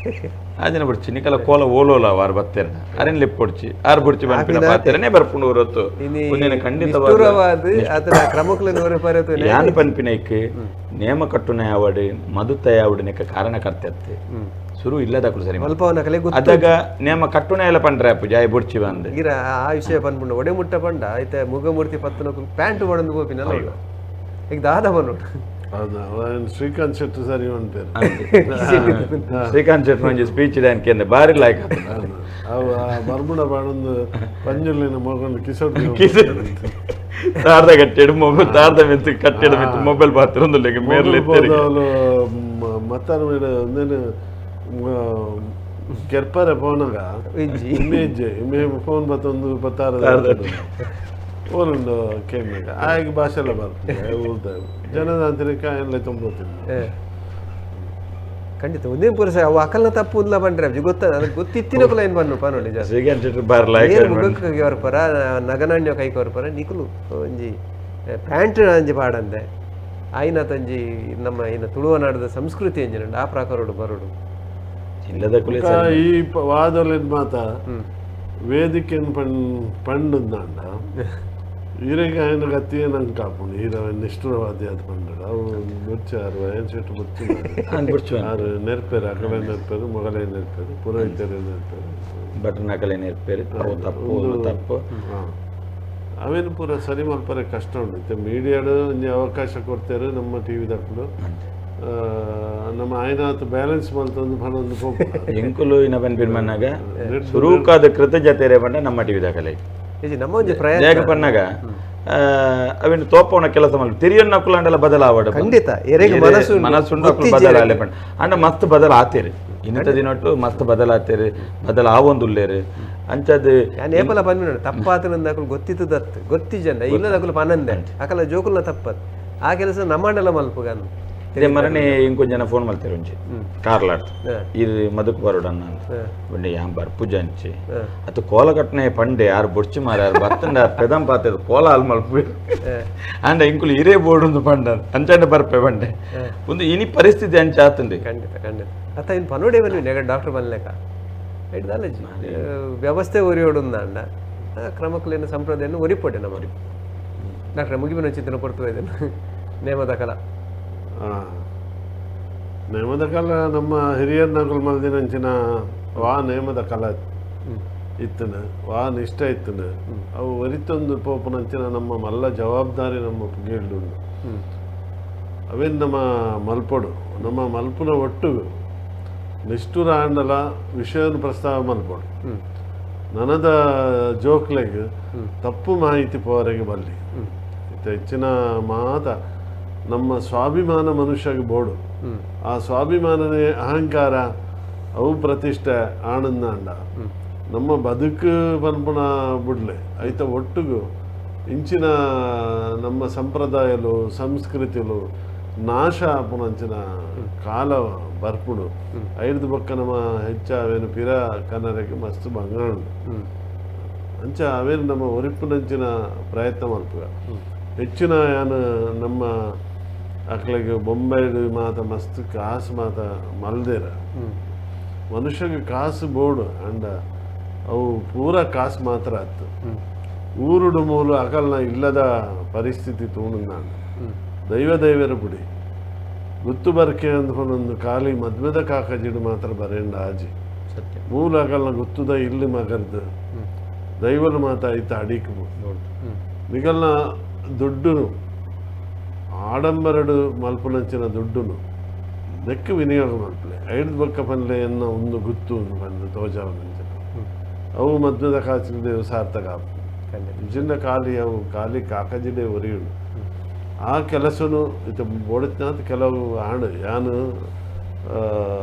ಆಜನ ಬುಡ್ಚಿ ನಿಕಲ ಕೋಲ ಓಲೋಲ ವಾರ ಬತ್ತೇರ ಅರೆನ್ ಲೆಪ್ಪೊಡ್ಚಿ ಆರ್ ಬುಡ್ಚಿ ಪನ್ಪಿನ ಪಾತೆರನೇ ಬರ್ಪುಂಡು ಹೊರತು ಒಂದಿನ ಖಂಡಿತವಾದ ಅದರ ಕ್ರಮಕ್ಕುಲೆನ್ ಒರಿಪಾರೆ ಯಾನ್ ಪನ್ಪಿನೈಕ್ ನೇಮ ಕಟ್ಟುನ ಯಾವಡ್ ಮದುತ ಯಾವಡ್ ನೆಕ್ಕ ಕಾರಣಕರ್ತೆ ಸುರು ಇಲ್ಲದಕುಲು ಸರಿ ಅದಾಗ ನೇಮ ಕಟ್ಟುನ ಎಲ್ಲ ಪಂಡ್ರೆ ಅಪ್ಪು ಜಾಯ್ ಬುಡ್ಚಿ ಬಂದು ಗಿರ ಆ ವಿಷಯ ಪನ್ಪುಂಡು ಒಡೆ ಮುಟ್ಟ ಪಂಡ ಐತೆ ಮುಗಮೂರ್ತಿ ಪತ್ತನಕುಲು ಪ್ಯಾಂಟ್ ಮಾಡೊಂದು ಪೋಪಿನಲ್ಲ ಈಗ ದಾದ ಬನ್ನೋಡು ಶ್ರೀಕಾಂತ್ ಶೆಟ್ಟಿ ಸರಿ ಪೇರು ಶ್ರೀಕಾಂತ್ ಶೆಟ್ಟಿ ಒಂಜಿ ಸ್ಪೀಚ್ ಇದಾನ್ಕೆ ಬಾರಿ ಲಾಯ್ಕ್ ಅವು ಬರ್ಮುಡ ಬಾಡೊಂದು ಪಂಜುರ್ಲಿನ ಮಗೊಂಡು ಕಿಸೋಡ್ ತಾರ್ದ ಕಟ್ಟಿಡು ಮೊಬೈಲ್ ತಾರ್ದ ಮಿತ್ತು ಕಟ್ಟಿಡು ಮಿತ್ತು ಮೊಬೈಲ್ ಪಾತ್ರ ಒಂದು ಮೇರ್ಲೆ ಮತ್ತಾರ ಮೇಡ ಒಂದೇನು ಕೆರ್ಪರೆ ಪೋನಗ ಇಮೇಜ್ ಇಮೇ ಫೋನ್ ಬತ್ತೊಂದು ಬತ್ತಾರ ಓಲುಂಡು ಕೇಂದ್ರ ಆಯ್ಕೆ ಭಾಷೆ ಎಲ್ಲ ಬರ್ತದೆ ಊರ್ದ ಜನತಾಂತ್ರಿಕ ಎಲ್ಲ ತುಂಬೋತೀನಿ ಖಂಡಿತ ಒಂದೇ ಪುರುಷ ಅವು ಅಕಲ್ನ ತಪ್ಪು ಉಲ್ಲ ಬಂದ್ರೆ ಅಜ್ಜಿ ಗೊತ್ತ ನನಗೆ ಗೊತ್ತಿತ್ತಿನ ಕುಲ ಏನು ಬನ್ನು ಪನೊಳ್ಳಿ ಜಾಸ್ತಿ ಮುಖಕ್ಕೆ ಪರ ನಗನಾಣ್ಯ ಕೈ ಕೊರ್ಪರ ನಿಕುಲು ಒಂಜಿ ಪ್ಯಾಂಟ್ ಅಂಜಿ ಪಾಡಂದೆ ಆಯ್ನ ತಂಜಿ ನಮ್ಮ ಇನ್ನ ತುಳುವನಾಡದ ಸಂಸ್ಕೃತಿ ಎಂಜಿನ ಆ ಪ್ರಕಾರೋಡು ಬರೋಡು ಇಲ್ಲದ ಈ ವಾದೊಲೆನ್ ಮಾತ ವೇದಿಕೆನ್ ಪಂಡುಂದಾಂಡ ಈರೆಗೆ ఆయన ಗತಿಯೇ ನಂಗೆ ಕಾಪುಂಡು ಈರ ನಿಷ್ಠುರವಾದಿ ಅದು ಪಂಡಡು ಅವು ಬುಡ್ಚಾರು ಏನು ಸಿಟ್ಟು ಬುಡ್ಚು ಆರು ನೆರ್ಪೇರು ಅಕಲೆ ನೆರ್ಪೇರು ಮೊಗಲೇ ನೆರ್ಪೇರು ಪುರೋಹಿತರೇ ನೆರ್ಪೇರು ಬಟನ್ ಅಕಲೆ ನೆರ್ಪೇರು ಅವು ತಪ್ಪು ತಪ್ಪು ಅವೇನು ಪೂರ ಸರಿ ಮಲ್ಪರೆ ಕಷ್ಟ ಉಂಟು ಇತ್ತೆ ಮೀಡಿಯಾಡು ಒಂಜಿ ಅವಕಾಶ ಕೊಡ್ತಾರೆ ನಮ್ಮ ಟಿ ವಿ ದಕ್ಕುಡು ನಮ್ಮ ಆಯ್ನಾತ್ ಬ್ಯಾಲೆನ್ಸ್ ಮಲ್ತೊಂದು ಪನೊಂದು ಪೋಪುಂಡು ಎಂಕುಲು ಇನ್ನ ಪನ್ಪಿನ ಮನ್ನಾಗ ಸುರೂಕಾದ ಕೃತಜ್ಞತೆ ಪಂಡ ನಮ್ಮ ಟಿವಿ ದಾಖಲೆ ನಮ್ಮ ಒಂಜಿ ಪ್ರಯತ್ನ ಜಾಗ ಪನ್ನಾಗ ಅವಿನ ತೋಪವನ ಕೆಲಸ ಮಲ್ಪ ತಿರಿಯನ್ನ ಕುಲಾಂಡಲ ಬದಲಾವಡ ಖಂಡಿತ ಎರೆಗೆ ಮನಸ್ಸು ಮನಸ್ಸುಂಡು ಅಕುಲು ಬದಲಾಲೆ ಪಂಡ ಅಂಡ ಮಸ್ತ್ ಬದಲಾತೇರು ಇನ್ನತ ದಿನೊಟ್ಟು ಮಸ್ತ್ ಬದಲಾತೇರು ಬದಲ ಆವೊಂದುಲ್ಲೇರು ಅಂಚದ್ ಯಾನ್ ಏಪಲ ಪನ್ಪಿನ ತಪ್ಪಾತನಂದ ಅಕುಲು ಗೊತ್ತಿತ್ತದತ್ತು ಗೊತ್ತಿಜಂಡ ಇಲ್ಲದ ಅಕುಲು ಪನಂದೆ ಅಕಲ ಜೋಕುಲ್ನ ತಪ್ಪತ್ ಆ ಕೆಲಸ ನಮ್ಮಂಡಲ ಮಲ್ಪುಗನ್ ಇದೇ ಮರನೇ ಇಂಕೊಂಜ ಜನ ಫೋನ್ ಮಲ್ತೇರು ಒಂಜಿ ಕಾರ್ಲಾಡ್ತು ಇದು ಮದಕ್ ಬರೋಡನ್ನ ಅಂತ ಬಂಡೆ ಯಾನ್ ಬರ್ಪುಜ ಅಂಚಿ ಅತ್ತು ಕೋಲ ಕಟ್ಟನೆ ಪಂಡೆ ಯಾರು ಬೊಡ್ಚಿ ಮಾರ ಯಾರು ಬತ್ತಂಡ ಪೆದಂ ಪಾತದ ಕೋಲ ಹಾಲ್ ಮಲ್ಪು ಅಂಡ ಇಂಕುಲು ಇರೇ ಬೋರ್ಡ್ ಪಂಡ ಅಂಚಂಡ ಬರ್ಪೆ ಬಂಡೆ ಒಂದು ಇನಿ ಪರಿಸ್ಥಿತಿ ಅಂಚ ಆತಂದೆ ಖಂಡಿತ ಖಂಡಿತ ಅತ್ತ ಇನ್ನು ಪನೋಡೆ ಬನ್ನಿ ನೆಗ ಡಾಕ್ಟರ್ ಬನ್ಲೆಕ ಇಡ್ದಾಲಜಿ ವ್ಯವಸ್ಥೆ ಒರಿಯೋಡುಂದಾಂಡ ಕ್ರಮಕ್ಕುಲೇನ ಸಂಪ್ರದಾಯ ಒರಿಪೊಡೆ ನಮ್ಮ ಡಾಕ್ಟರ್ ಮುಗಿಬಿನ ಚಿಂತನೆ ಕೊಡ್ತು ಇದನ್ನು ನೇಮದ ಕಲಾ ನೇಮದ ಕಲ ನಮ್ಮ ಹಿರಿಯರ್ನಕುಲು ಮಲ್ದಿನಂಚಿನ ವಾ ನೇಮದ ಕಲ ಇತ್ತನ ವಾ ನಿಷ್ಠ ಇತ್ತನ ಅವು ಒರಿತೊಂದು ಪೋಪುನಂಚಿನ ನಮ್ಮ ಮಲ್ಲ ಜವಾಬ್ದಾರಿ ನಮ್ಮ ಗೀಲ್ಡುಂಡು ಅವೇನು ನಮ್ಮ ಮಲ್ಪೊಡು ನಮ್ಮ ಮಲ್ಪುನ ಒಟ್ಟು ನಿಷ್ಠುರ ಆಂಡಲ ವಿಷಯವನ್ನು ಪ್ರಸ್ತಾವ ಮಲ್ಪೊಡು ನನದ ಜೋಕ್ಲೆಗ್ ತಪ್ಪು ಮಾಹಿತಿ ಪೋವರೆಗೆ ಬಲ್ಲಿ ಹೆಚ್ಚಿನ ಮಾತ ನಮ್ಮ ಸ್ವಾಭಿಮಾನ ಮನುಷ್ಯಗೆ ಬೋಡು ಆ ಸ್ವಾಭಿಮಾನನೇ ಅಹಂಕಾರ ಅವು ಪ್ರತಿಷ್ಠೆ ಆನಂದಾಂಡ ನಮ್ಮ ಬದುಕು ಪನ್ಪುಣ ಬುಡ್ಲೆ ಐತ ಒಟ್ಟುಗು ಇಂಚಿನ ನಮ್ಮ ಸಂಪ್ರದಾಯಲು ಸಂಸ್ಕೃತಿಲು ನಾಶ ಆಪುನಂಚಿನ ಕಾಲ ಬರ್ಪುಡು ಐದು ಬೊಕ್ಕ ನಮ್ಮ ಹೆಚ್ಚ ಅವೇನು ಪಿರ ಕನ್ನಡಕ್ಕೆ ಮಸ್ತ್ ಬಂಗಾಣುಂಡು ಅಂಚ ಅವೇನು ನಮ್ಮ ಒರಿಪುನಂಚಿನ ಪ್ರಯತ್ನ ಮಲ್ಪುಗ ಹೆಚ್ಚಿನ ಯಾನು ನಮ್ಮ ಅಕ್ಲೆಗ್ ಬೊಂಬೈಡ್ ಮಾತ ಮಸ್ತ್ ಕಾಸು ಮಾತ ಮಲ್ದೇರ ಮನುಷ್ಯಗೆ ಕಾಸು ಬೋಡು ಅಂಡ ಅವು ಪೂರ ಕಾಸು ಮಾತ್ರ ಆತು ಊರುಡು ಮೂಲು ಅಕಲ್ನ ಇಲ್ಲದ ಪರಿಸ್ಥಿತಿ ತೂಣುಂದಾಂಡ ದೈವ ದೈವರ ಪುಡಿ ಗುತ್ತು ಬರ್ಕೆ ಅಂದ್ಕೊಂಡೊಂದು ಖಾಲಿ ಮದ್ವೆದ ಕಾಕಜಿಡು ಮಾತ್ರ ಬರೇಂಡ ಆಜಿ ಮೂಲ ಅಕಲ್ನ ಗುತ್ತುದ ಇಲ್ಲಿ ಮಗರ್ದು ದೈವನ ಮಾತ ಐತ ಅಡಿಕು ನಿಗಲ್ನ ದುಡ್ಡುನು ಆಡಂಬರಡು ಮಲ್ಪುನಂಚಿನ ದುಡ್ಡುನು ನೆಕ್ಕು ವಿನಿಯೋಗ ಮಲ್ಪಲೆ ಐದು ಬೊಕ್ಕ ಪನ್ಲೆ ಎನ್ನ ಒಂದು ಗುತ್ತು ಬಂದು ತೋಜಾವನಂಚಿನ ಅವು ಮದ್ವೆದ ಕಾಚಿನ ಸಾರ್ಥಕ ನಿಜನ ಖಾಲಿ ಅವು ಖಾಲಿ ಕಾಕಜಿಡೆ ಒರಿಯುಂಡು ಆ ಕೆಲಸನು ಇತ್ತ ಬೋಡತ್ನಾಥ್ ಕೆಲವು ಆಣು ಯಾನು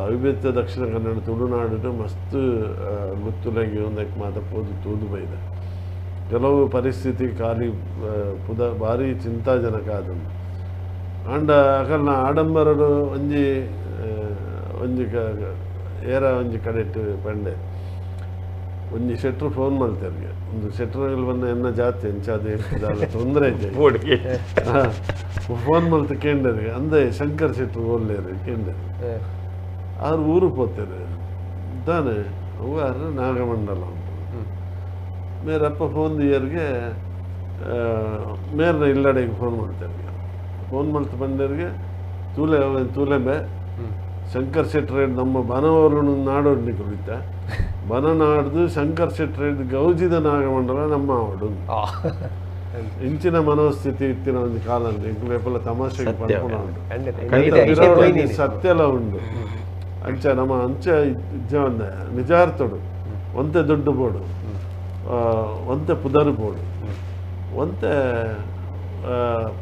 ಅವಿಭಕ್ತ ದಕ್ಷಿಣ ಕನ್ನಡ ತುಳುನಾಡು ಮಸ್ತ್ ಗುತ್ತುಲಗಿ ಒಂದಕ್ಕೆ ಮಾತ ಪೋದು ತೂದು ಬೈದ ಕೆಲವು ಪರಿಸ್ಥಿತಿ ಖಾಲಿ ಪುದ ಭಾರಿ ಚಿಂತಾಜನಕ ಆದಂದು ಆಂಡ ಅಕಲ್ನ ಆಡಂಬರಡು ಒಂಜಿ ಒಂಜಿ ಏರ ಒಂಜಿ ಕಡೆಟ್ ಪಂಡೆ ಒಂಜಿ ಶೆಟ್ರು ಫೋನ್ ಮಲ್ತೆರ್ಗೆ ಒಂದು ಶೆಟ್ರುಗಳು ಬಂದ ಎನ್ನ ಜಾತಿ ಅಂಚಾದ ತೊಂದರೆ ಐತೆ ಫೋನ್ ಮಲ್ತ ಕೇಂಡರಿಗೆ ಅಂದೆ ಶಂಕರ್ ಶೆಟ್ರು ಓಲ್ಲೇರು ಕೇಂಡರು ಆರು ಊರು ಪೋತೇರು ದಾನೆ ಅವು ನಾಗಮಂಡಲ ಉಂಟು. ಮೇರಪ್ಪ ಫೋನ್ ದಿಯರ್ಗೆ ಮೇರ್ನ ಇಲ್ಲಡೆಗೆ ಫೋನ್ ಮಾಡ್ತಾರೆ. ಫೋನ್ ಮಾಡ್ತು ಬಂದರಿಗೆ ತೂಲೆ ತೂಲೆಂಬೆ ಶಂಕರ್ ಶೆಟ್ಟರ್ ನಮ್ಮ ಬನವರು ನಾಡೋಡ್ನಿ ಕುಳಿತ ಬನ ನಾಡ್ದು ಶಂಕರ್ ಶೆಟ್ಟರ್ ಗೌಜಿದ ನಾಗಮಂಡಲ ನಮ್ಮ ಅವಡು. ಇಂಚಿನ ಮನೋಸ್ಥಿತಿ ಇತ್ತಿನ ಒಂದು ಕಾಲ ಎಂಕುಲು ತಮಾಷೆಗೆ ಪನ್ಪುನ ಉಂಡು, ಸತ್ಯಲ ಉಂಡು. ಅಂಚ ನಮ್ಮ ಅಂಚ ಇಜ್ಜ ನಿಜಾರ್ಥಡು ಒಂತೆ ದುಡ್ಡು ಬೋಡು, ಒಂತೆ ಪುದರು ಬೋಡು, ಒಂತೆ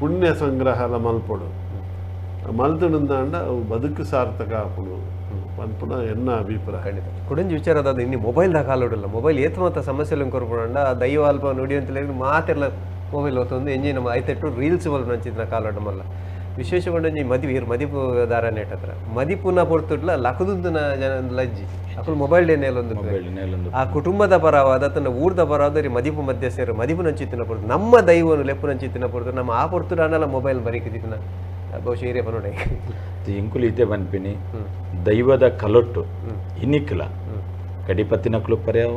ಪುಣ್ಯ ಸಂಗ್ರಹ ಎಲ್ಲ ಮಲ್ಪೊಡು. ಮಲ್ತುಂದಾಂಡ ಅವು ಬದುಕು ಸಾರ್ಥಕ ಆಪುಂಡು ಪನ್ಪುನ ಎನ್ನ ಅಭಿಪ್ರಾಯ. ಖಂಡಿತ ಕುಡಂಜಿ ವಿಚಾರ ಅದ ಇನ್ನು ಮೊಬೈಲ್ದ ಕಾಲೋಡಿಲ್ಲ, ಮೊಬೈಲ್ ಏತ್ ಮಾತ ಸಮಸ್ಯೆಲು ಕೊರ್ಪುಂಡ ದೈವ ಅಲ್ಪ ನುಡಿಯಂತಲೇ ಮಾತೆಲ್ಲ ಮೊಬೈಲ್ ಹೊತ್ತೊಂದು ಎಂಜಿ ನಮ್ಮ ಐತೆಟ್ಟು ರೀಲ್ಸ್ ಮಲ್ಪು ಕಾಲೋಡ ಮಲ್ಲ. ವಿಶೇಷಗೊಂಡು ಒಂಜಿ ಮದಿಪು ಇರು ಮದಿಪು ದಾರನೆ ಹತ್ರ ಮದಿಪುನ ಪೊರ್ತುಡ್ಲ ಲಕುದುಂದುನ ಜನ ಲಜ್ಜಿ ಅಕುಲು ಮೊಬೈಲ್ ನೇಲೊಂದು ಆ ಕುಟುಂಬದ ಪರವಾದ ತನ್ನ ಊರ್ದ ಪರವಾದ ಮದಿಪು ಮಧ್ಯಸ್ಥರು ಮದಿಪು ನಂಚಿತ್ತಿನ ಪೊರ್ತು ನಮ್ಮ ದೈವನು ಲೆಪ್ಪು ನಂಚಿತ್ತಿನ ಪೊರ್ತು ನಮ್ಮ ಆ ಪೊರ್ತುಡು ಅನ್ನಲ್ಲ ಮೊಬೈಲ್ ಬರೀಕಿತ್ತಿನ ಬಹುಶಃ ಏರಿಯಾ ಪನೋಡೆ. ಇಂಕುಲು ಇತ್ತೆ ಪನ್ಪಿನಿ ದೈವದ ಕಲೊಟ್ಟು ಇನ್ನಿಕ್ಲ ಕಡಿಪತ್ತಿನ ಕುಲುಪರ್ಯಾವು,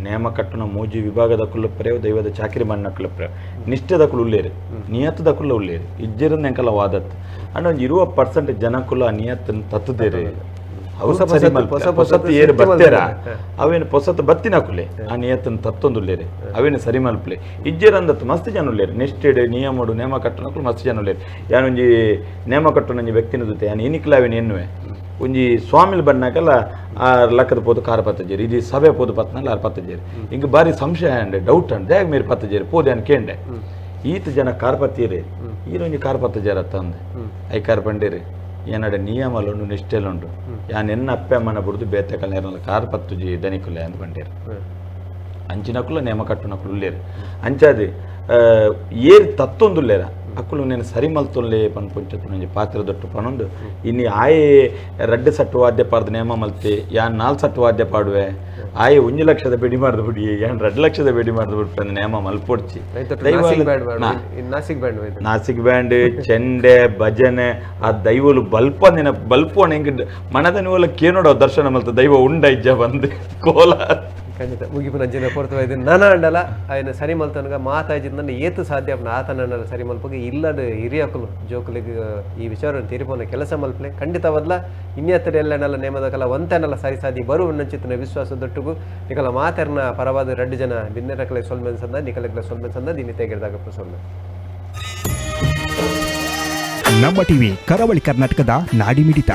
ನೇಮ ಕಟ್ಟುನ ಮೂಜಿ ವಿಭಾಗದ ಕುಲುಪರ್ಯಾವು, ದೈವದ ಚಾಕಿರಿ ಮಣ್ಣ ಕುಲುಪರ್ಯಾವು, ನಿಷ್ಠೆದ ಕುಲು ಉಲ್ಲೇರು, ನಿಯತ್ತದ ಕುಲ್ಲ ಉಲ್ಲೇರು, ಇಜ್ಜೆರನ್ನ ಎಂಕಲ ವಾದತ್ ಅಂಡ್ ಒಂಜಿ 20% ಜನಕುಲ ಆ ನಿಯತ್ತನ್ನು ತತ್ತುದೇರು. ಅವು ಸರಿ ಮಲ್ಪುಲೆ. ಪೊಸತ್ತು ಏರು ಬತ್ತೇರ ಅವೇನು ಪೊಸತ್ತು ಬತ್ತಿನ ಕುಲೆ ಆ ನಿಯತ್ತನ್ನು ತತ್ತೊಂದು ಉಲ್ಲೇರು, ಅವೇನು ಸರಿ ಮಲ್ಪಲೆ. ಇಜ್ಜೆರಂದತ್ತು ಮಸ್ತ್ ಜನ ಉಲ್ಲೇರು, ನಿಷ್ಠೆಡು ನಿಯಮಡು ನೇಮ ಕಟ್ಟುನಕುಲು ಮಸ್ತ್ ಜನ ಉಲ್ಲೇರು. ಯಾನೊಂಜಿ ನೇಮ ಕಟ್ಟುನೊಂಜಿ ವ್ಯಕ್ತಿನ ಜೊತೆ ಯಾನ್ ಇನಿಕ್ಲ ಅವೇನು ಎನ್ನುವೆ ಒಂಜಿ ಸ್ವಾಮಿಲ್ ಬಣ್ಣಕಲ್ಲ ಆ ಲಕ್ಕದ ಪೋದು ಕಾರ ಪತ್ತಜೇರಿ ಇದು ಸಭೆ ಪೋದು ಪತ್ನಲ್ಲ ಆರು ಪತ್ತಜೇರಿ ಹಿಂಗೆ ಬಾರಿ ಸಂಶಯ ಅಂಡೆ ಡೌಟ್ ಅಂಡ್ ದ್ಯಾಗ ಮೇರೆ ಪತ್ತಜೇರಿ ಪೋದೆ ಅನ್ ಕೇಂಡೆ ಈತ ಜನ ಕಾರ್ ಪತ್ತೀರಿ ಈರೊಂಜಿ ಕಾರ್ ಪತ್ತಜೇರ ತಂದೆ I car ಪಂಡೇರಿ ಏನಡೆ ನಿಯಮಲುಂಡು ನಿಷ್ಠೆಲುಂಡು ಯಾನ್ ಎನ್ನ ಅಪ್ಪೆ ಅಮ್ಮನ ಬುಡ್ದು ಬೇತೆ ಕಲ್ನೇರಲ್ಲ ಕಾರ್ ಪತ್ತುಜಿ ದನಿಕುಲೆ ಅಂತ ಬಂಡೇರು. ಅಂಚಿನಕುಲ ನೇಮ ಕಟ್ಟುನಕುಲು ಉಲ್ಲೇರು. ಅಂಚಾದಿ ಏರ್ ತತ್ತೊಂದುಲ್ಲೇರ ಅಕ್ಕುಲು ನೇನು ಸರಿ ಮಲ್ತೊಲ್ಲೆ ಪನ್ಪುಂಚತ್ತು ಒಂಜಿ ಪಾತ್ರ ದೊಟ್ಟು ಪನೊಂದು ಇನ್ನು ಆಯೆ ರಡ್ಡು ಸಟ್ಟು ವಾದ್ಯ ಪಾಡ್ದು ನೇಮ ಮಲ್ತೆ ಯಾನ್ 4 ಸಟ್ಟು ವಾದ್ಯ ಪಾಡುವೆ ಆಯೆ 1 ಲಕ್ಷದ ಬೆಡಿ ಮಾಡ್ದು ಬಿಡಿ ಯಾನ್ 2 ಲಕ್ಷದ ಬೆಡಿ ಮಾಡ್ದು ಬಿಡ್ಪಂದು ನೇಮ ಮಲ್ಪೊಡ್ಚಿ. ನಾಸಿಕ್ ಬ್ಯಾಂಡ್ ಚೆಂಡೆ ಭಜನೆ ಆ ದೈವಲು ಬಲ್ಪ ನೆನ ಬಲ್ಪೋಣ ಹೆಂಗೆ ಮನದ ಕೇನೋಡ ದರ್ಶನ ಮಲ್ತ ದೈವ ಉಂಡ ಇಜ್ಜ ಬಂದು ಕೋಲ. ಖಂಡಿತ ಮುಗಿಪುನ ಅಂಚಿನ ಪೊರ್ತು ಇದು ನನ ಅಂಡಲ ಆಯ್ನ ಸರಿ ಮಲ್ತನಗ ಮಾತಾಜಿಂದ ಏತು ಸಾಧ್ಯ ಆತನ ಸರಿ ಮಲ್ಪಗೆ ಇಲ್ಲದ ಹಿರಿಯಕುಲು ಜೋಕುಲಿಗೆ ಈ ವಿಚಾರ ತೀರ್ಪೋನ ಕೆಲಸ ಮಲ್ಪಲೆ ಖಂಡಿತವದ್ಲ ಇನ್ನೆತ್ತರ ಎಲ್ಲನಲ್ಲ ನೇಮದಕಲ ಒಂತನಲ್ಲ ಸರಿ ಸಾಧಿ ಬರುವ ನಂಚಿತನ ವಿಶ್ವಾಸ ದೊಟ್ಟುಗು ನಿಕಲ ಮಾತರ್ನ ಪರವಾದ 2 ಜನ ಬಿನ್ನೆರಕಲೆ ಸೊಲ್ಮೆನ್ ಸಂದ ನಿಕಲಕಲೆ ಸೊಲ್ಮೆನ್ ಸಂದ ದಿನ ತೆಗೆದಾಗ ಸೊಲ್ಮೆ. ನಮ್ಮ ಟಿವಿ ಕರಾವಳಿ ಕರ್ನಾಟಕದ ನಾಡಿಮಿಡಿತ.